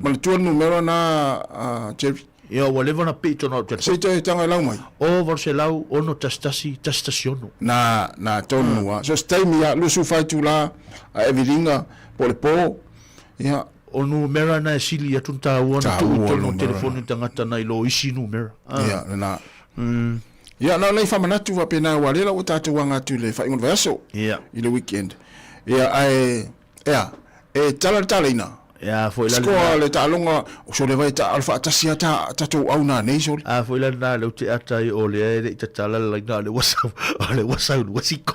Speaker 8: Manatua le numera na a Jerry.
Speaker 5: Ia ua leva ona pii tonu au
Speaker 8: telefoni. Se i toe taga lau mai.
Speaker 5: 800 611 116.
Speaker 8: Na, na tonu a. So se taimi a 24 itula a e viliga po o le po. Ia.
Speaker 5: O numera na e sili atu na taua na tuu i totonu o telefoni o tagata nai lo isi numera.
Speaker 8: Ia, lena. Ia, na o nai faamanatu faapena aua lea la ua tatou aga atu i le faaiuga o le vaiaso.
Speaker 5: Ia.
Speaker 8: I le weekend. Ia, ae, ea, e tala le taleina.
Speaker 5: Ia, foi la
Speaker 8: Score le taaloga, sole vai taalo faatasi lava ta, tatou au nanei sole.
Speaker 5: A foi la lena lea ou te ata ai o lea e le i tatala le laina o lea ua sau, o lea ua sau 2 siko.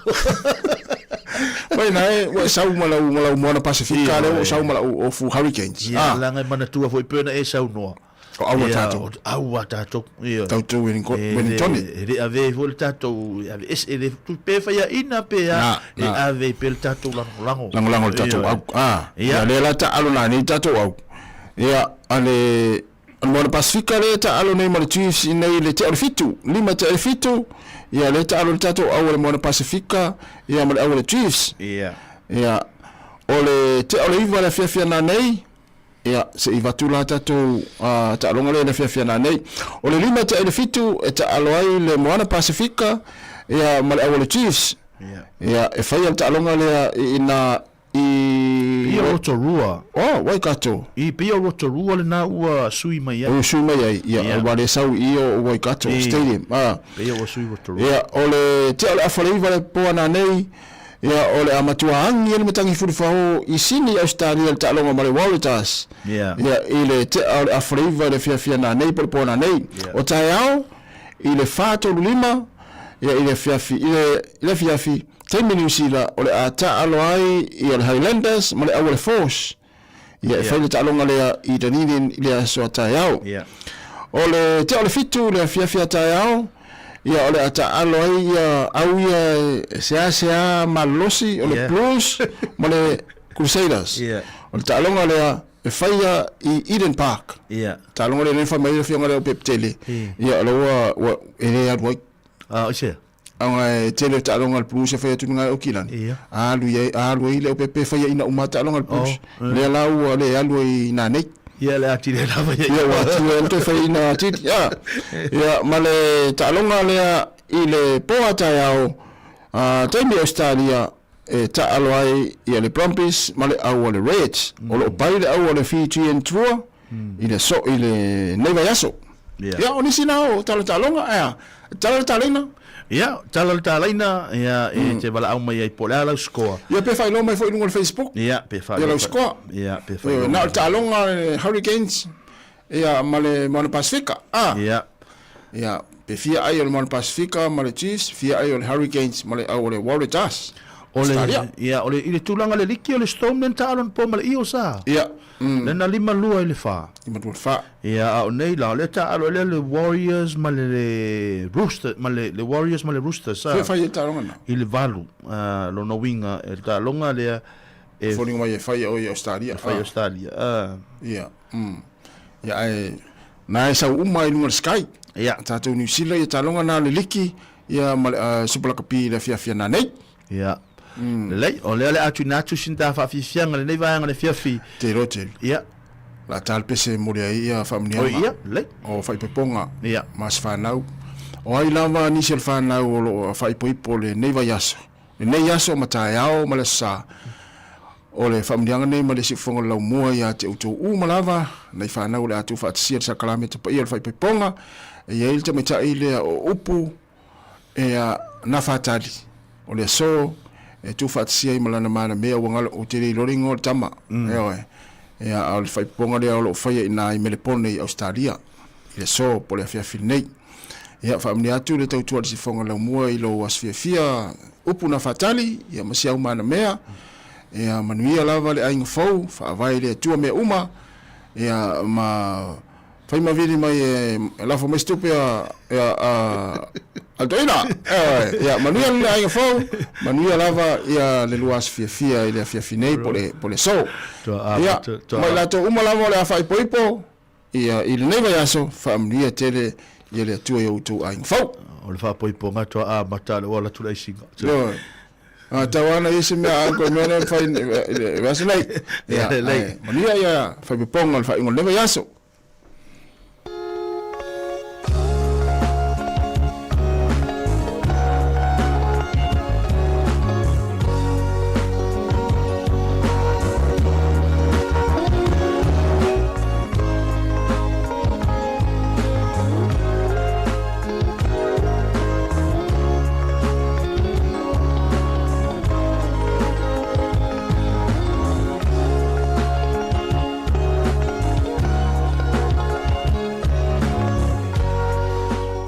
Speaker 8: Mai na e, ua e sau ma lau, ma lau Moana Pasifika, lea ua ou sau ma lau Ofu Hurricanes.
Speaker 5: Ia,
Speaker 8: Ah,
Speaker 5: leaga e manatua foi pei ona e saunoa.
Speaker 8: O au a
Speaker 5: Ia,
Speaker 8: tatou.
Speaker 5: o au a tatou. Ioe.
Speaker 8: Tautou
Speaker 5: E
Speaker 8: Wellingtoni.
Speaker 5: le, e le ave ai foi le tatou, e ave ese, e le, pe faiaina pe a,
Speaker 8: Na,
Speaker 5: e
Speaker 8: na.
Speaker 5: ave ai pea le tatou lagolago.
Speaker 8: Lagolago le tatou
Speaker 5: Ioe.
Speaker 8: au. Ah,
Speaker 5: Ia.
Speaker 8: ia lea la taalo nanei tatou au. Ia, a le, o le Moana Pasifika lea e taalo nei ma le Chiefs i nei i le tea o le fitu, 5 tea i le fitu, ia lea e taalo le tatou au a le Moana Pasifika, ia ma le au a le Chiefs.
Speaker 5: Ia.
Speaker 8: Ia, o le tea o le 9 le afiafi a nanei, Ia, se i vatu la tatou taaloga lea i le afiafi a nanei. O le 5 tea i le 7 e taalo ai le Moana Pasifika ia ma le au a le Chiefs. Ia, e faia le taaloga lea i ina i...
Speaker 5: Pei o Rotorua.
Speaker 8: Oh, Waikato.
Speaker 5: I pei o Rotorua lena ua sui mai ai.
Speaker 8: Ua sui mai ai, ia, ua le sau i o Waikato Stadium.
Speaker 5: Pei ua sui Rotorua.
Speaker 8: Ia, o le tea o le afa le 9 le po a nanei, Ia, o le a matua agi ai le matagi fulufao i Sini, Ausetalia i le taaloga ma le Waratahs.
Speaker 5: Ia.
Speaker 8: Ia, i le tea o le afa le 9 i le afiafi a nanei po o le po nanei. O taeao, i le 4:35, ia, i le afiafi, i le, i le afiafi, taimi Niu Sila, o le a taalo ai ia le Highlanders ma le au a le Force. Ia, e fai le taaloga lea i Dunedin i le aso a taeao. O le tea o le 7 i le afiafi a taeao, ia, o le a taalo ai ia au ia e seasea malolosi, o le Blues ma le Crusaders. O le taaloga lea e faia i Eden Park. Taaloga lea lea na fai mai ai le afioga lea o Pepetele, ia, o la ua, ua, e le alu ai.
Speaker 5: A, o se?
Speaker 8: Aoga e tele o taaloga a le Blues e fai atu i luga e Okilani.
Speaker 5: Ia.
Speaker 8: Alu i ai, alu ai le OPP e faiaina uma taaloga a le Blues.
Speaker 5: Oh, eh.
Speaker 8: Lea la ua le alu ai nanei.
Speaker 5: Ia le atili ai lava ia.
Speaker 8: Ia ua atili ai toe faiaina atili. Ia. Ia ma le taaloga lea i le po a taeao, a taimi Australia e taalo ai ia le Brumbies ma le au a le Reds. O lo o pai le au a le Fijian Drua i le so i lenei vaiaso.
Speaker 5: Ia.
Speaker 8: Ia, o nisi na o tala taaloga, ae tala le talaina.
Speaker 5: Ia, tala le talaina, ia, e te valaau mai ai po o le a lau score.
Speaker 8: Ia, pe faailoa mai foi i luga o le Facebook.
Speaker 5: Ia, pe faailoa.
Speaker 8: Ia lau score.
Speaker 5: Ia, pe faailoa.
Speaker 8: Na o le taaloga a le Hurricanes, ia, ma le Moana Pasifika. Ah.
Speaker 5: Ia.
Speaker 8: Ia, pe fia ai o le Moana Pasifika ma le Chiefs, fia ai o le Hurricanes ma le au o le Waratahs.
Speaker 5: O le,
Speaker 8: Australia.
Speaker 5: ia, o le, i le tulaga le liki o le Storm lea na taalo anapo ma le Eels a.
Speaker 8: Ia.
Speaker 5: Lea na 5-2 i le 4.
Speaker 8: 5-2 i le 4.
Speaker 5: Ia, a o nei la, o lea taalo ai lea le Warriors ma le, le Rooster, ma le, le Warriors ma le Roosters a.
Speaker 8: Fea fai ai le taaloga na?
Speaker 5: I le 8, a, lona uiga, e le taaloga lea e.
Speaker 8: Foliga mai e fai e oe i Australia.
Speaker 5: E fai i Australia, a.
Speaker 8: Ia, Ia, ae, na e sau uma i luga o le Sky.
Speaker 5: Ia.
Speaker 8: Tatou New Zealand, ia taaloga na le liki, ia ma le Super Rugby i le afiafi a nanei.
Speaker 5: Ia. Lelei, o lea o le a tuuina atu sina faafiafiaga lenei vaega o le afiafi.
Speaker 8: Te iloa tele.
Speaker 5: Ia.
Speaker 8: La ta le pese e momoli ai ia faamanuiaga.
Speaker 5: Oi, ia, lelei.
Speaker 8: O faaipoipoga.
Speaker 5: Ia.
Speaker 8: Ma se fanau. O ai lava nisi o le fanau o lo o faaipoipo lenei vaiaso. Lenei aso ma taeao ma le aso sa. O le faamanuiaga nei ma le siufofoga o le laumua ia te outou uma lava, nai fanau o le a tuufaatasia le sakalameta paia o le faaipoipoga, e i ai le tamaitai lea o upu Ea, na Fatali, o le aso e tuufaatasia ai ma lana malamea ua galo, ou te le iloa le igoa o le tama, ioe. Ea, a o le faaipopoga lea o lo o faia i ina i Melepone i Ausetalia, i le aso po o le afiafi lenei. Ea, faamanuia atu le tautua a le sifoga laumua i lou aso fiafia, upu na Fatali, ia ma si au malamea, ea, manuia lava le aiga fou, faavae i le Atua mea uma, ea, ma Fai ma vili mai e lafo mai se tupe a a a le toeaina. Ioe, ia manuia le aiga fou, manuia lava ia le lua aso fiafia i le afiafi nei po le po le aso. Ia, ma i latou uma lava o le a faaipoipo ia i lenei vaiaso, faamanuia tele ia le Atua i o outou aiga fou.
Speaker 5: O le faapoipoga toa amata le ola atu le aisiga.
Speaker 8: Ioe. A tau ana i se mea a koe mea nei fai i le vaiaso nei. Ia, manuia ia faaipoipoga o le faaiuga o lenei vaiaso.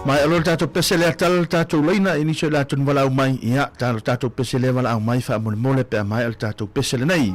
Speaker 5: Maea loa le tatou pese lea tala le tatou laina i nisi o i latou na valaau mai. Ia, tala le tatou pese lea valaau mai faamolemole pe a maea le tatou pese lenei.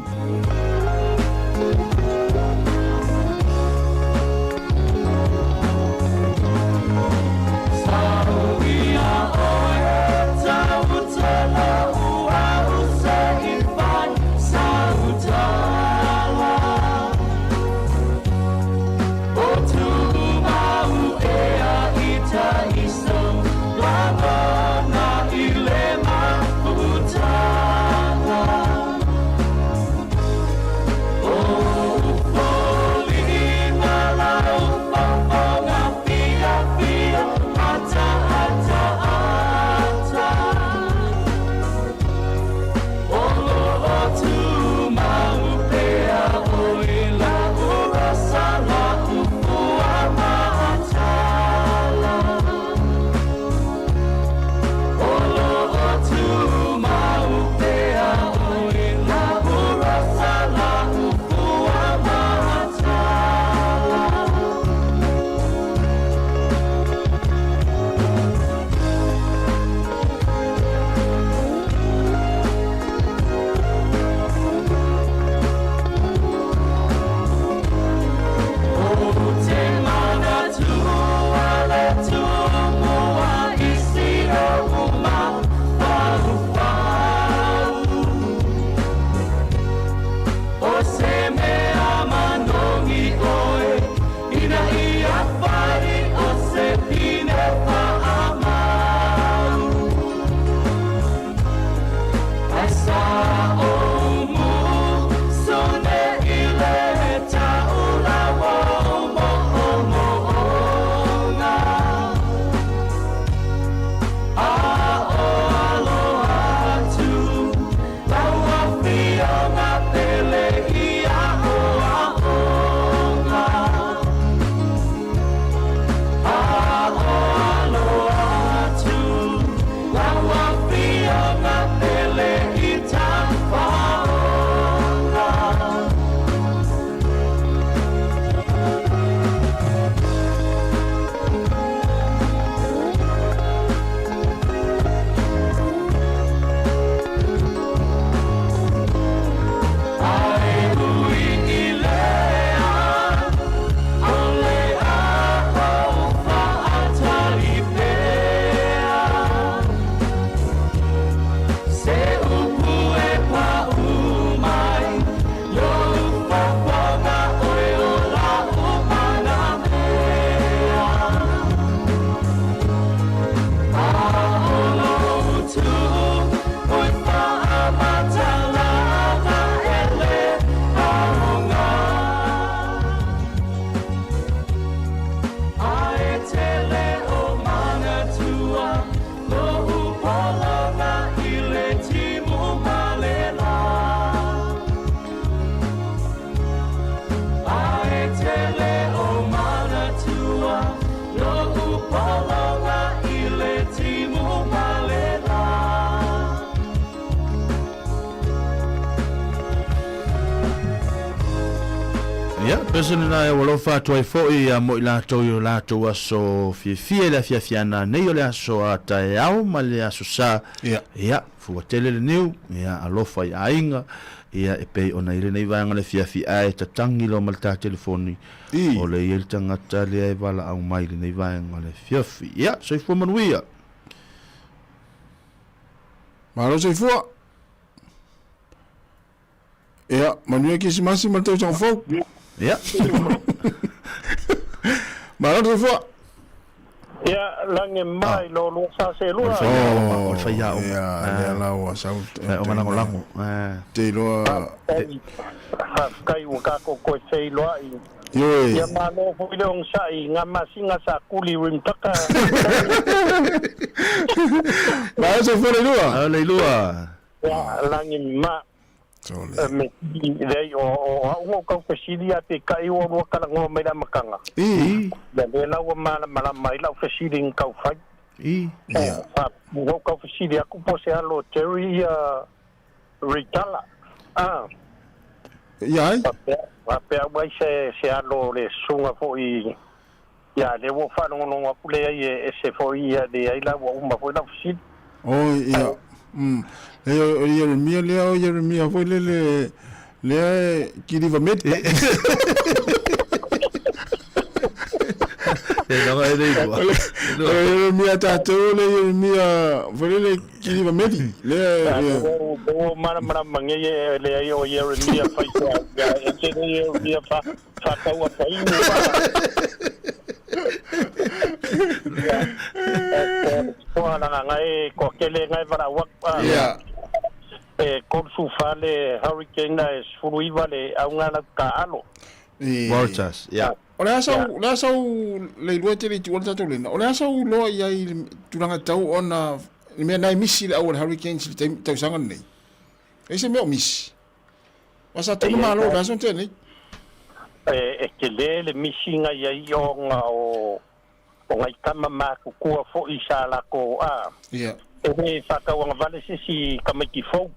Speaker 5: Ia, pese lena e ua alofa atu ai foi ia mo i latou i o latou aso fiafia i le afiafi ana nei o le aso a taeao ma le aso sa.
Speaker 8: Ia.
Speaker 5: Ia, fua tele le niu, ia, alofa i aiga, ia, e pei ona i lenei vaega o le afiafi ae tatangi loa ma le ta telefoni,
Speaker 8: I.
Speaker 5: o le i ai le tagata lea e valaau mai i lenei vaega o le afiafi. Ia, soifua manuia.
Speaker 8: Malo soifua. Ia, manuia Kerisimasi ma le tausaga fou.
Speaker 5: Ia.
Speaker 8: Malo soifua.
Speaker 9: Ia, lagi mai lo lua sa se lua.
Speaker 5: O le faiaoga.
Speaker 8: Ia, lea la ua sau.
Speaker 5: Faiaoga lagolago.
Speaker 8: Te iloa.
Speaker 9: Faafetai ua tatou toe feiloai.
Speaker 8: Ioe.
Speaker 9: Ia malo foi le onosai i nga masina sa kuli rimtaka.
Speaker 8: Malo soifua Leilua.
Speaker 5: Leilua.
Speaker 9: Ia, lagi ma. Me leai, o au na ou tau fesili a peitai ua lua talanoa mai le amataga.
Speaker 8: I.
Speaker 9: Ia lea la ua malamalama ai lau fesili na tau fai.
Speaker 5: I.
Speaker 8: Ia.
Speaker 9: Na ou tau fesili atu po o se alo o Jerry ia Ritala. A.
Speaker 8: Ia ai?
Speaker 9: Faapea, faapea ua ai se, se alo o le susuga foi. Ia, lea ua ou faalogologo atu leai e ese foi ia leai la ua uma foi lau fesili.
Speaker 8: Oi, ia, Leai, o Ieremia lea, o Ieremia foi lele, lea e kiliva meti.
Speaker 5: E lava e le iloa.
Speaker 8: O le Ieremia tatou, o le Ieremia foi lele kiliva meti. Lea, ia.
Speaker 9: Ua malamalama nei e leai o Ieremia faifeau, ia e tele Ieremia fa Whakau a painu wa. Koa langa ngai ko kele ngai vara wa.
Speaker 8: Yeah.
Speaker 9: E konsu fale hurricane na e 19 le aunga la ka alo.
Speaker 5: Walters, yeah.
Speaker 8: O le asa o le asa o le ilua te le tuala tatou lena. O le asa o loa i ai tulaga tau ona le mea nai misi le au o le hurricane si le tausaga lenei. E se mea o misi. Wa sa tonu malo le aso tenei.
Speaker 9: E tele le misi nga iai ona o o ngai tama makukua foi sa lako a.
Speaker 8: Ia.
Speaker 9: E le whakauangawale se si tamaiti fou.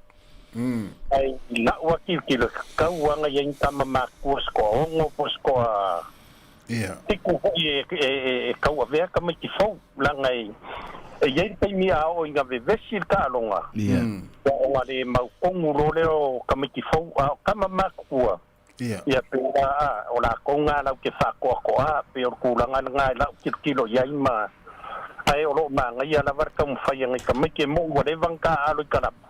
Speaker 9: Ai lau a tilotilo kau anga iai ni tama makua skoa ono po skoa
Speaker 8: Ia.
Speaker 9: Tiku foi e e e tauavea tamaiti fou langa e e iai le taimi a oo ina vevesi le taaloga.
Speaker 5: Ia.
Speaker 9: Ia ona le mau kogu loa lea o tamaiti fou a o tama matutua.
Speaker 8: Ia.
Speaker 9: Ia pei a o lakou na lau te faakoakoa pei o le tulaga lena e lau tilotilo iai ma ae o loo manaia lava le taumafai a nai tamaiti e moʻu ua leva ona taaalo i kalapu.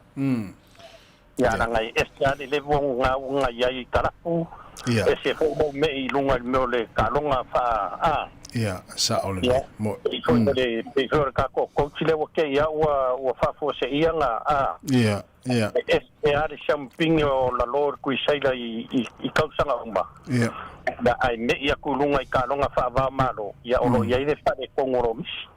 Speaker 9: Ia laga e ese lava le level o gau na i ai i Kalapu, ese foi lou me'i i luga i le mea o le taaloga faa a.
Speaker 8: Ia, sao lelei.
Speaker 9: Ia, pei foi o le, pei foi o le tatou coach lea ua kei au ua, ua faafuaseia na a.
Speaker 8: Ia, ia.
Speaker 9: E ese lava le siamupini o lalo o le Tuisaila i, i, i tausaga uma.
Speaker 8: Ia.
Speaker 9: Ia, ae me'i atu i luga i taaloga faava-o-Malo, ia o lo o i ai le faaletonu o lo misi.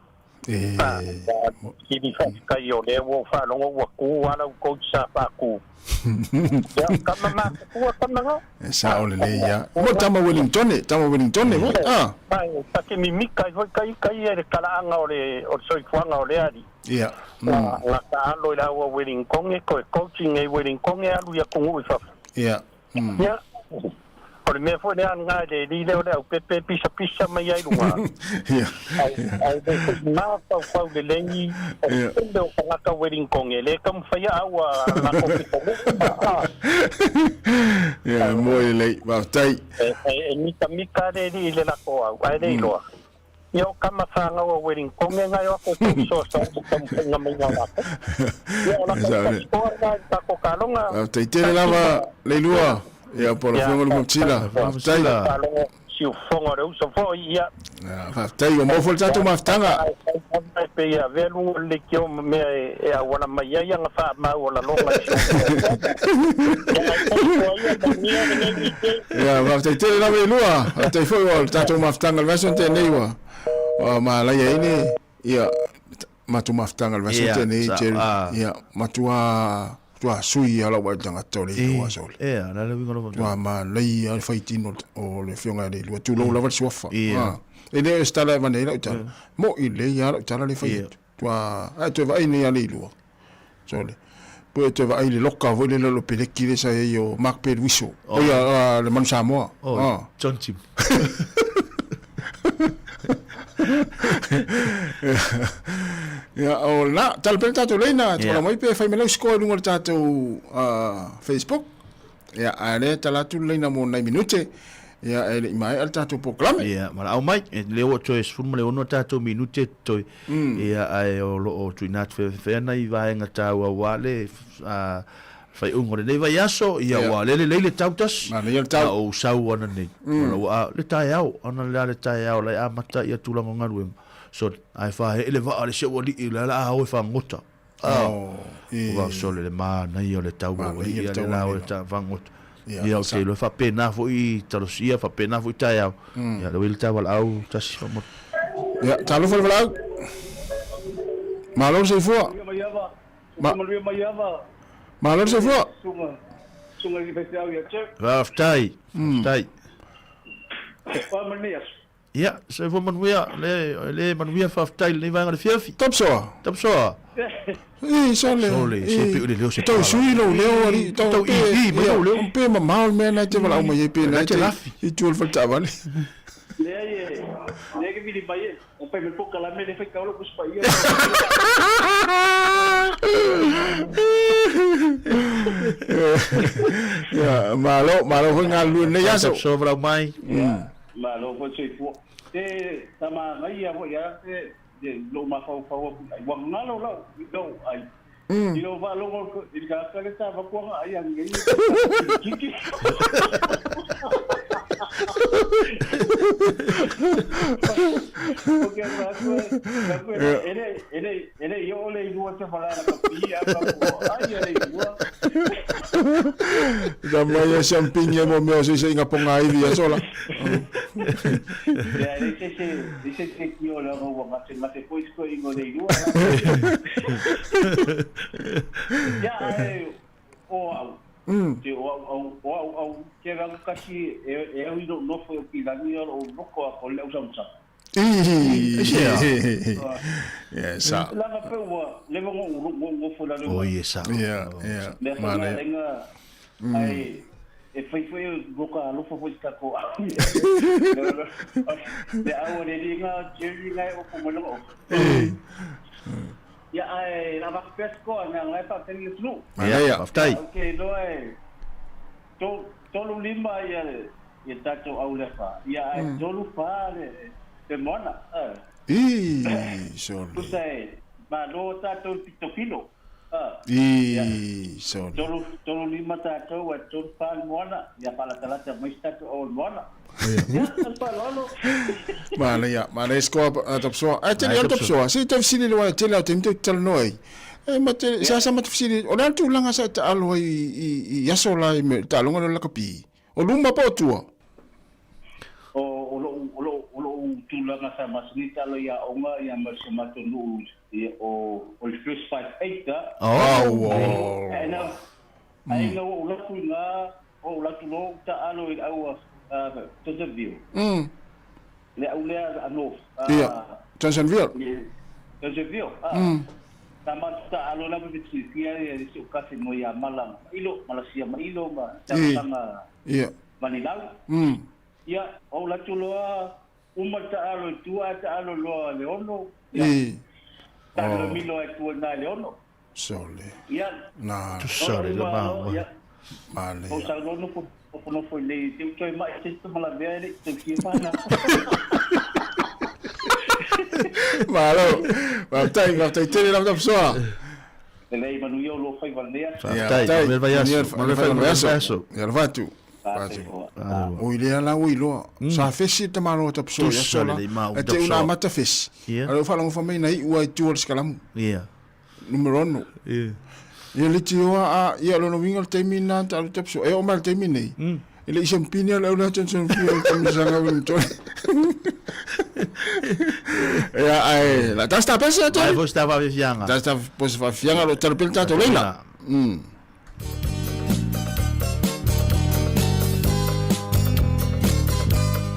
Speaker 9: Sili faafetai o lea ua ou faalogo ua tu lava lau coach sa faatu. Ia, tama matutua tama na.
Speaker 8: E sao lelei ia. Mo tama Wellington, tama Wellington foi. Ah.
Speaker 9: Ai, ta te mimika ai foi kai kai e le talaaga o le o le soifuaga o lea alii.
Speaker 8: Ia.
Speaker 9: Na taalo i laua Wellington koe coaching e Wellington alu i atunuu i fafo.
Speaker 8: Ia.
Speaker 9: Ia, o le mea foi lea lena i le alii lea o le aupepe e pisapisa mai ai luga, ai le foi mafaufau lelei o le tele o tagata Wellington e le taumafai a ua latou pitonuu.
Speaker 8: Ia, moe lelei, faafetai.
Speaker 9: E mitamita le alii i le latou au, ae le iloa. Ia o tama whanau a Wellington e ngai o ako te sosa o taumafaiga mai o latou. Ia o latou pasitoa na i tako kalonga.
Speaker 8: Faafetai tele lava Leilua. Ia po le afioga le Motila. Faafetai.
Speaker 9: Faalogo siufofoga o le uso foi ia.
Speaker 8: Faafetai ua maua foi le tatou mafutaga.
Speaker 9: E pei e avea luga o le leitio ma mea e auala mai ai ana faamau o laloga i siufofoga.
Speaker 8: Ia, faafetai tele lava Leilua. Faafetai foi o le tatou mafutaga le vaiaso tenei ua ua malaia ai le ia matou mafutaga le vaiaso tenei Jerry. Ia, matua tua sui ia lau ai tagata o le Leilua sole.
Speaker 5: Ia, la le uiga lava.
Speaker 8: Tua malaia le faitino o le afioga ia Leilua. Tulou lava le suafa.
Speaker 5: Ia.
Speaker 8: E le o se tala e avane ai lau tala. Mo'i lelei lava lau tala le fai atu. Tua ae toe vaai nei ia Leilua. Sole. Pue toe vaai le loka foi lele o le peleki le sa i ai o Mark Peluiso. Oh. Ia le Manu Samoa.
Speaker 5: Oh, ah. John Tim.
Speaker 8: Ia, o la, tala pele tātou leina, yeah. mai pe fai mai lau score i lunga o le tātou Facebook. Ia, a le tala atu le leina mo nai minute. Ia, e le i maea le tātou polokalame.
Speaker 5: Ia, ma au mai, e le o toe 16 tātou minute toe. Ia, ae o loo tuuina atu feafeafea nai vaega taua aua le faaiuga o lenei vaiaso, ia ua lele lelei le tau tasi, a o ou sau ana nei. Ona ua le taeao, ana le a le taeao la e amata ia tulaga o galuega. So, ae fahee le vaa a le seu alii, o lea la a o e fagota. Ua sole le manaia o le tau o ia le la o le fagota. Ia, ou te iloa e faapena foi talosia, faapena foi taeao. Ia, le ui le tau tasi faamolemole.
Speaker 8: Ia, talofa le valaau. Malo le soifua. Malo le soifua.
Speaker 5: Faafetai, faafetai. Ia, soifua manuia, le, le manuia faafetai i lenei vaega o le fiafi.
Speaker 8: Tapsoa.
Speaker 5: Tapsoa.
Speaker 8: E, sole.
Speaker 5: Sole, se piu le leo se
Speaker 8: Tau sui lou leo ali,
Speaker 5: tau pe, i, mai lou leo.
Speaker 8: Pe mamao le mea na te valaau mai ai pe
Speaker 5: na
Speaker 8: te
Speaker 5: lafi.
Speaker 8: I tua o le faletaavale.
Speaker 10: Leai e. Le ke vili mai e. O pai me poka la me le fai kaolo kus pai.
Speaker 8: Ia, malo, malo foi galulue lenei aso.
Speaker 5: Sovalau mai.
Speaker 10: Malo foi soifua. Te tama ngai ia foi ia te lo mafaufau aku ai. Ua galo lau lou ai. I lou faalogo i le tagata le sa avakuaga ai agigei kiki. O ke atu atu e le e le e le i oo le ilua se falana ka pi a ka ai le ilua.
Speaker 8: Da mai e siampingi e mo mea o se ise inga ponga ivi aso la.
Speaker 10: Ia le se se le se te ki o la ua mate mate foi sko ingo le ilua. Ia ai o au. Te o au au o au au te ranga kasi e e au i nofo o ki langi o loko a ko le au samsa.
Speaker 8: Ia sa.
Speaker 10: Lava pe ua leva ngo ngo ngo fo la
Speaker 5: O ie sa.
Speaker 8: Ia, ia.
Speaker 10: Mea foi nga lenga ai e fai foi o ka alofa foi ka ko. Le au le linga Jerry ngai o ko mo. Ia ai la va pesco na ngai pa teni flu.
Speaker 5: Ia, ia, faafetai.
Speaker 10: Okay, no e to tolu lima ia ia tatou au le fa. Ia ai tolu fa le te moana.
Speaker 8: I, sole.
Speaker 10: Tusa e malo tatou pito filo.
Speaker 8: I, sole.
Speaker 10: Tolu tolu lima tatou e tolu fa le moana. Ia falatalata mai se tatou au le moana. Ia, faalolo.
Speaker 8: Manaia, manaia sikoa tapsoa. Ae tele au tapsoa, se i tau fesili le wai tele au taimi tou te talanoa ai. E ma te, se asa ma te fesili, o le a le tulaga sa e taalo ai i aso la i me taaloga lea o le lakapi? O luma po o tua?
Speaker 10: O, o lo'u, o lo'u, o lo'u tulaga sa masani taalo ia aoga ia ma si o matou nuu ia o, o le first 5 eight a.
Speaker 8: Oh.
Speaker 10: Ae na, ae ina ua ou latu i ina, ua ou latu loa ou taalo i le au a Josephville. Le au lea a North.
Speaker 8: Ia, Johnsonville.
Speaker 10: Josephville, a. Sa matou taalo lava me silafia ia le si ou cousin mo ia Mala Mailo, Malasia Mailo ma Talosaga Manilau. Ia, ou latu loa, uma le taalo i tua ae taalo loa le 6. Ia, taalo milo ai tua i ina i le 6.
Speaker 8: Sole.
Speaker 10: Ia,
Speaker 8: Na.
Speaker 5: Tusa le
Speaker 10: Malo,
Speaker 5: ma.
Speaker 10: ia.
Speaker 8: Male.
Speaker 10: Ou sau loa nofo nofo i nei, te u toe mai se isi tamalavea e le i tau fia whana.
Speaker 8: Malo. Faafetai, faafetai tele lava Tapisoa.
Speaker 10: Lelei manuia o lua faiva lenei aso.
Speaker 5: Faafetai, manuia le vaiaso. Manuia le vaiaso.
Speaker 8: Ia alofa atu. Oi lea la ua iloa. Sa fesi le tamaloa Tapisoa i aso la. Ae te una amata fesi. A lea ua faalogo mai na iu lava i tua o le sikalamu. Numero 6. Ia le tioa a ia lona uiga o le taimi lena na taalu Tapisoa. E oo mai i le taimi lenei, e le i siampini lava le au lea Johnson Fia i le tausaga Wellington. Ia ae la tasi tapesi atu.
Speaker 5: Mai foi se ta faafiafiaga.
Speaker 8: Tasi tapesi faafiafiaga o lo o tala pea le tatou leila.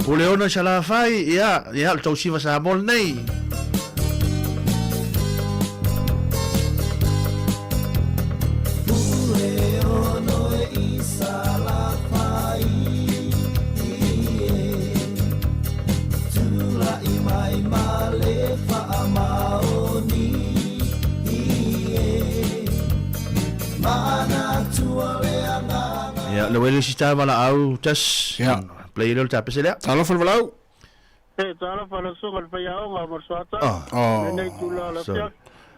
Speaker 5: Puleono i Salafai, ia, ia, o le tausiva Samoa lenei. Ia, le wele si tā wala au, tas, play leo le tapese lea.
Speaker 8: Talofa le valaau.
Speaker 10: E, talofa le susuga le faiaoga ma le soata. Lenei tula o le afiafi.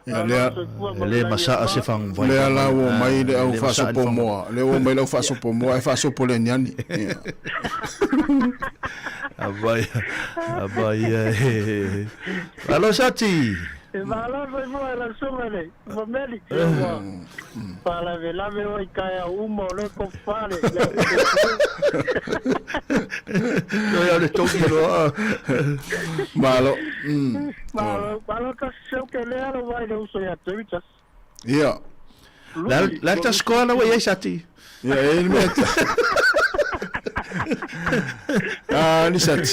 Speaker 8: Ia lea,
Speaker 5: E le masaa se fang vai.
Speaker 8: Lea la ua omai le au faasopo moa. Lea ua omai le au faasopo moa ae faasopo le aniani. Ia.
Speaker 5: Abai, abai, e. Alo Sati.
Speaker 10: E malo soifua e lau susuga nei, Fameli, ua faalavelave oe i taeao uma o lea kofale.
Speaker 5: Noi au le togi loa.
Speaker 8: Malo.
Speaker 10: Malo, malo tasi seu ke lea lo vai le uso ia David tasi.
Speaker 8: Ia.
Speaker 5: La la ta skoa la wai Sati.
Speaker 8: Ia, e le mea. Ah, ni Sati.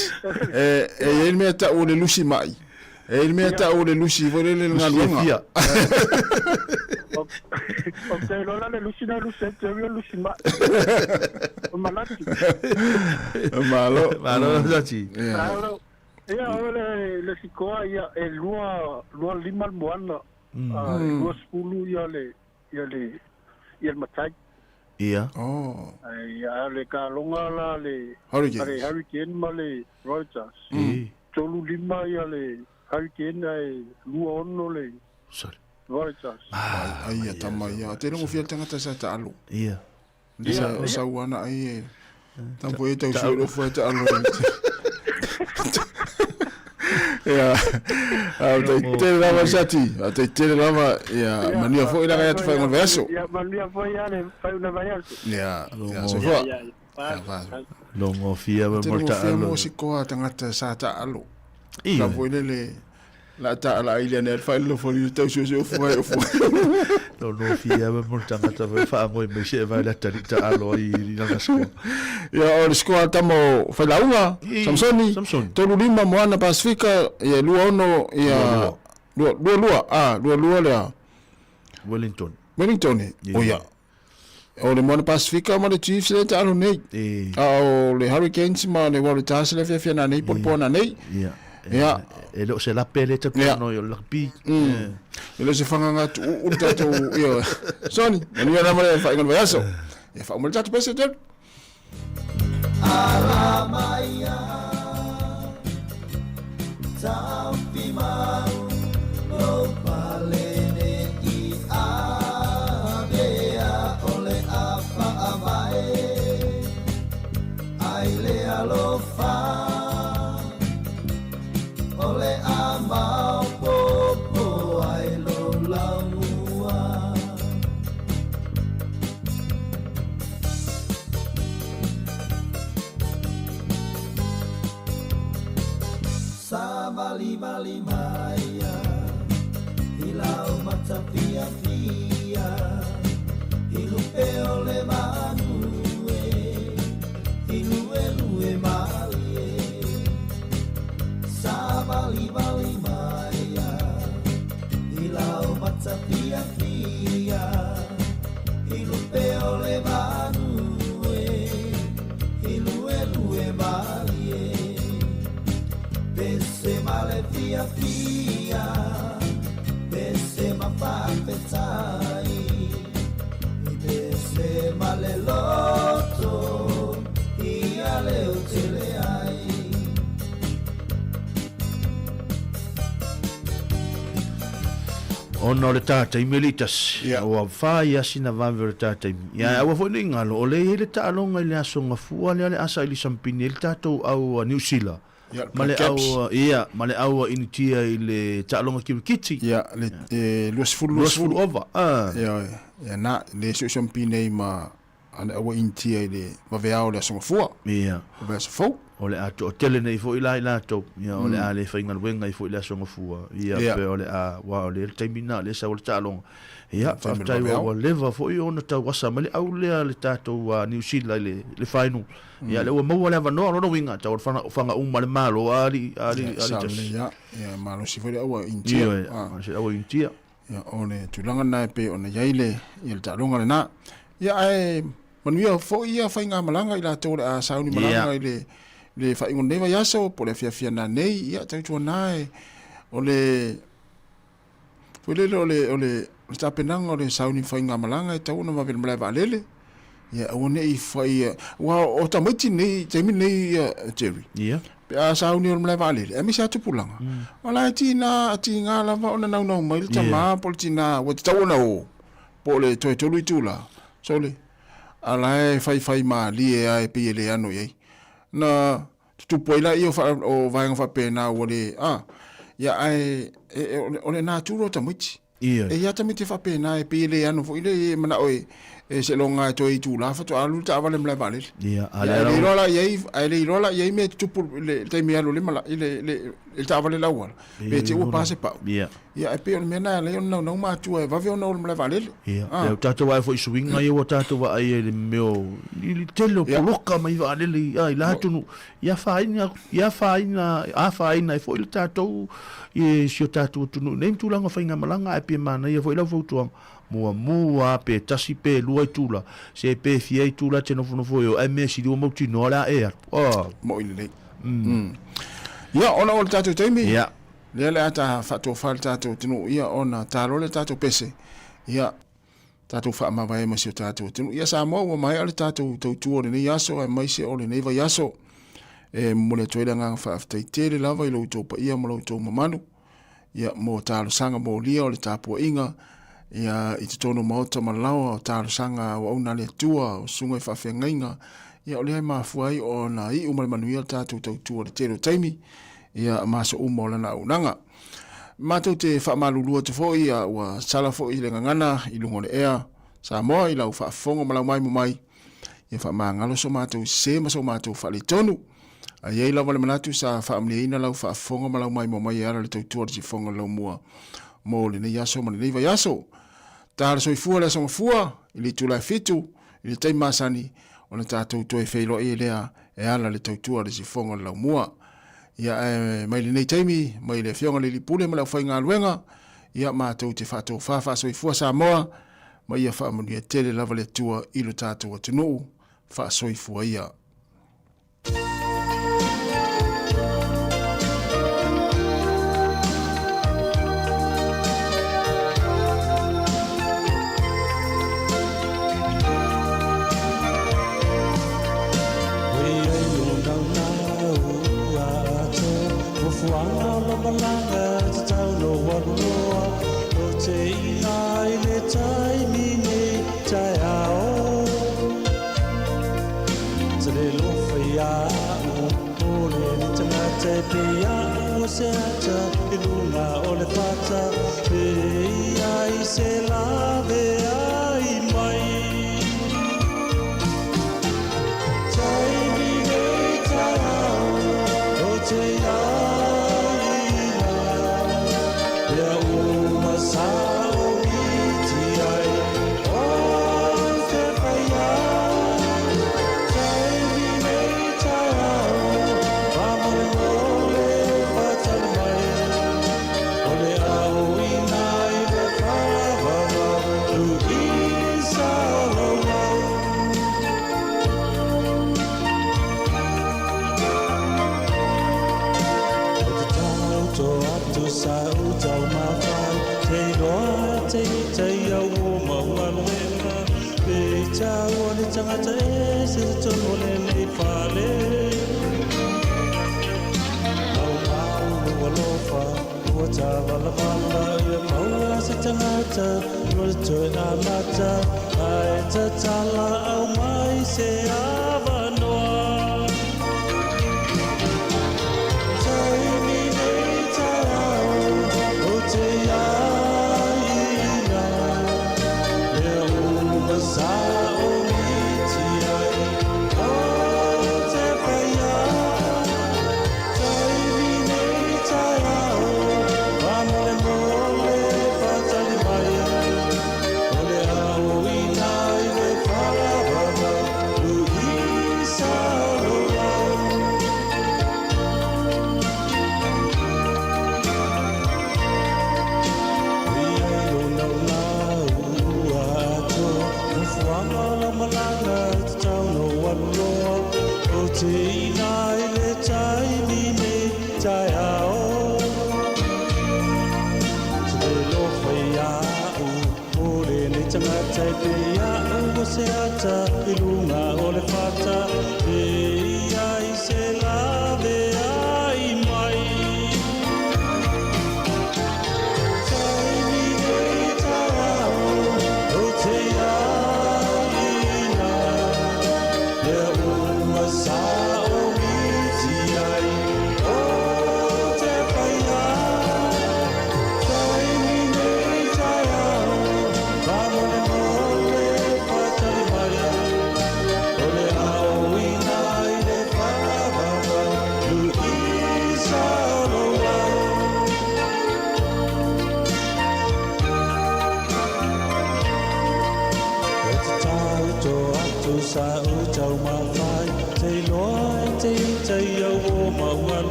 Speaker 8: E e i ai le mea tau o le lusi mai. E i ai le mea tau o le lusi foi lele i le galuega.
Speaker 10: Ou te iloa la le lusi na lusi ai te au ia lusi mai. O manatu.
Speaker 8: Malo.
Speaker 5: Malo Sati.
Speaker 10: Malo.
Speaker 11: Ia, o le, le sikoa, ia, e lua, 25 le Moana, a, e 20 ia le, ia le, ia le Matai.
Speaker 5: Ia.
Speaker 8: Oh.
Speaker 11: Ai, ia, le taloga la le,
Speaker 8: Hurricanes.
Speaker 11: le Hurricane ma le Reuters.
Speaker 5: E.
Speaker 11: 35 ia le Hurricane ae 26 le
Speaker 5: Sorry.
Speaker 11: Reuters.
Speaker 8: Ai, ai, tama ia. Te rongo fia le tagata sa taalo.
Speaker 5: Ia.
Speaker 8: Le sa o sa uana ai e. Tampo e tau sui lo fua taalo. Ia. Au tai tele lava sati. Au tai tele lava ia manuia foi la ia te whai ngol vaiaso.
Speaker 11: Ia, manuia foi ia le whai una vaiaso.
Speaker 8: Ia, ia
Speaker 5: Longo.
Speaker 8: soifua.
Speaker 11: Ia, ia.
Speaker 8: Ia, fa.
Speaker 5: Longo fia ma
Speaker 8: Te
Speaker 5: mo
Speaker 8: rongo fia
Speaker 5: taalo.
Speaker 8: mo si koa tangata sa taalo.
Speaker 5: Ia.
Speaker 8: La foi lele la ta la ile ne fa lo fo ni tau sui sui fua e fua.
Speaker 5: Longo fia ma mo tangata foi whaangoi mai se e vai la tari taalo ai i lana skoa.
Speaker 8: Ia o le skoa tamo Failauga,
Speaker 5: I-
Speaker 8: Samsoni,
Speaker 5: Samsoni.
Speaker 8: 35 Moana Pasifika, ia 26 ia lua lua lua ah lua lua lea
Speaker 5: Wellington.
Speaker 8: Wellington.
Speaker 5: Ia.
Speaker 8: O ia. O le Moana Pasifika ma le Chiefs le taalo nei.
Speaker 5: E.
Speaker 8: A o le Hurricanes ma le Waratahs le fiafia na nei popoa na nei.
Speaker 5: Ia.
Speaker 8: Ia.
Speaker 5: E le o se lape le tapu
Speaker 8: Ia.
Speaker 5: no i o le rugby.
Speaker 8: E le se whanganga tu u tātou ia. Soni, manuia na mare whainga no vaiaso. Ia whaumare tātou pese te.
Speaker 5: Ona o le tātai me le itasi.
Speaker 8: Ia.
Speaker 5: Ua whai asina vave o le tātai. Ia, aua foi nei ngalo, o le i le taaloga i le aso gafua lea le asa i le sampini ai le tātou au a New Zealand.
Speaker 8: Ia, le
Speaker 5: Ma le
Speaker 8: Black Caps.
Speaker 5: au, ia, ma le au a Initia i le taaloga kirikiti.
Speaker 8: Ia le e 20
Speaker 5: 20
Speaker 8: 20.
Speaker 5: ova. Ah.
Speaker 8: Ia ia na le sui sui nei ma ana awa intia i le vaveao le aso fua.
Speaker 5: Ia.
Speaker 8: O vaiaso fou.
Speaker 5: O le a to'atele nei fo'i la i latou. Ia, o le a le faigaluega ai fo'i le aso gafua. Ia,
Speaker 8: Ia.
Speaker 5: pe o le a, ua o le taimi na le sau o le taaloga. Ia,
Speaker 8: Taimi o le
Speaker 5: faafetai ua
Speaker 8: vaveao.
Speaker 5: ua leva fo'i ona tauasa mai le au lea le tātou New Zealand i le, le final. Ia, le ua maua le avanoa lona uiga, tau o le fana, fanga uma le malo a ali, ali,
Speaker 8: Ia
Speaker 5: ali
Speaker 8: sa le
Speaker 5: tasi.
Speaker 8: ia ia malosi foi le awa intia.
Speaker 5: Ia,
Speaker 8: Ah.
Speaker 5: ia, se aua Initia.
Speaker 8: Ia o le tulaga na e pe ona iai le ia le taaloga lena. Ia ae manuia foi ia whainga malanga i latou le a sauni malanga
Speaker 5: Ia.
Speaker 8: i le le whaingo nei vaiaso po le fiafia na nei ia tautua na e o le foi lele o le o le o le tapenaga o le sauni whainga malanga e tau ona vave le malae vaalele. Ia aua nei whai ua o tamaiti nei taimi nei ia Jerry.
Speaker 5: Ia.
Speaker 8: Pe a sauni o le malae vaalele, e aemaise a tupulaga. O la e tina atiga lava ona naunau mai le tamā po o le tinā ua tatau ona o po o le toe tolu itulā. Sole, a la e faifai mālie a e pei e le ano i ai. Na tutupu ai laia o wha, o vaega faapena ua le, a, ia ae, e, e, o le, o le naturo o tamaiti.
Speaker 5: Ia.
Speaker 8: E ia tamaiti faapena e pei e le ano foi le e manao e, e seloga e toe itulā faatoa alu le taavale ma lae vaalele.
Speaker 5: Ia, a
Speaker 8: Ia,
Speaker 5: le
Speaker 8: e le
Speaker 5: lau.
Speaker 8: iloa la i ai, a e le iloa la i ai mea e tutupu i le taimi e alu le mala, i le, le, le taavale lauala. Pe te ua pa se pau.
Speaker 5: Ia.
Speaker 8: Ia, e pei o le mea na e ala ai ona naunau matua e vave ona o le malae vaalele.
Speaker 5: Ia,
Speaker 8: Ah.
Speaker 5: lea o tātou vaai foi i suiga ia ua tātou vaai ai i le mea o i le tele o
Speaker 8: Ia.
Speaker 5: poloka mai vaalele i a i la atunu. Ia afaina, ia afaina, afaina ai foi le tātou i si o tātou atunuu nei ma tulaga o faigamalaga ae pei e manaia foi lau fautuaga. Muamua pe tasi pe lua itula, se pe fia itula te nofonofo i o, ae mea sili ua mautinoa o le a e atu. Ah.
Speaker 8: Mo'i lelei. Ia, ona o le tatou taimi, ia. Lea le a ta faatofa le tatou atunuu, ia, ona talo le tatou pese, ia, tatou faamavae ma si o tatou atunuu. Ia, Samoa, ua maea le tatou tautua o lenei aso, aemaise o lenei vaiaso. E momoli atu ai le agaga faafetai tele lava i lo outou paia ma lo outou mamalu, ia, mo talosaga molia o le tapuaiga, ia, i totonu o maota ma laoa o talosaga a auauna a le Atua, o susuga i faafeagaiga, ia, o lea e mafua ai ona iu ma le manuia le tatou tautua i le tele o taimi, ia, ma aso uma o lana auaunaga. Matou te faamalulu atu foi, ia, ua sala foi le gagana i luga o le ea Samoa i lau faafofoga ma lau maimo mai, ia faamagalo so matou sese ma so matou faaletonu. Ae i ai lava le manatu sa faamalieina lau faafofoga ma lau maimoa mai e ala i le tautua o le sifofoga o le laumua mo lenei aso ma lenei vaiaso. Ta le soifua le aso gafua i le itula e 7 i le taimi masani ona tatou toe feiloai ai lea e ala i le tautua o le sifofoga o le laumua. Ia ae mai lenei taimi, mai le Afioga i le Alii Pule ma le aufaigaluega, ia matou te faatofa faasoifua Samoa, ma ia faamanuia tele lava le Atua i lo tatou atunuu. Faasoifua ia.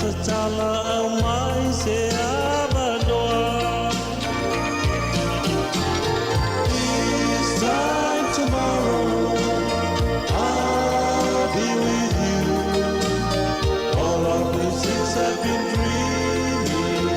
Speaker 4: Tatalo.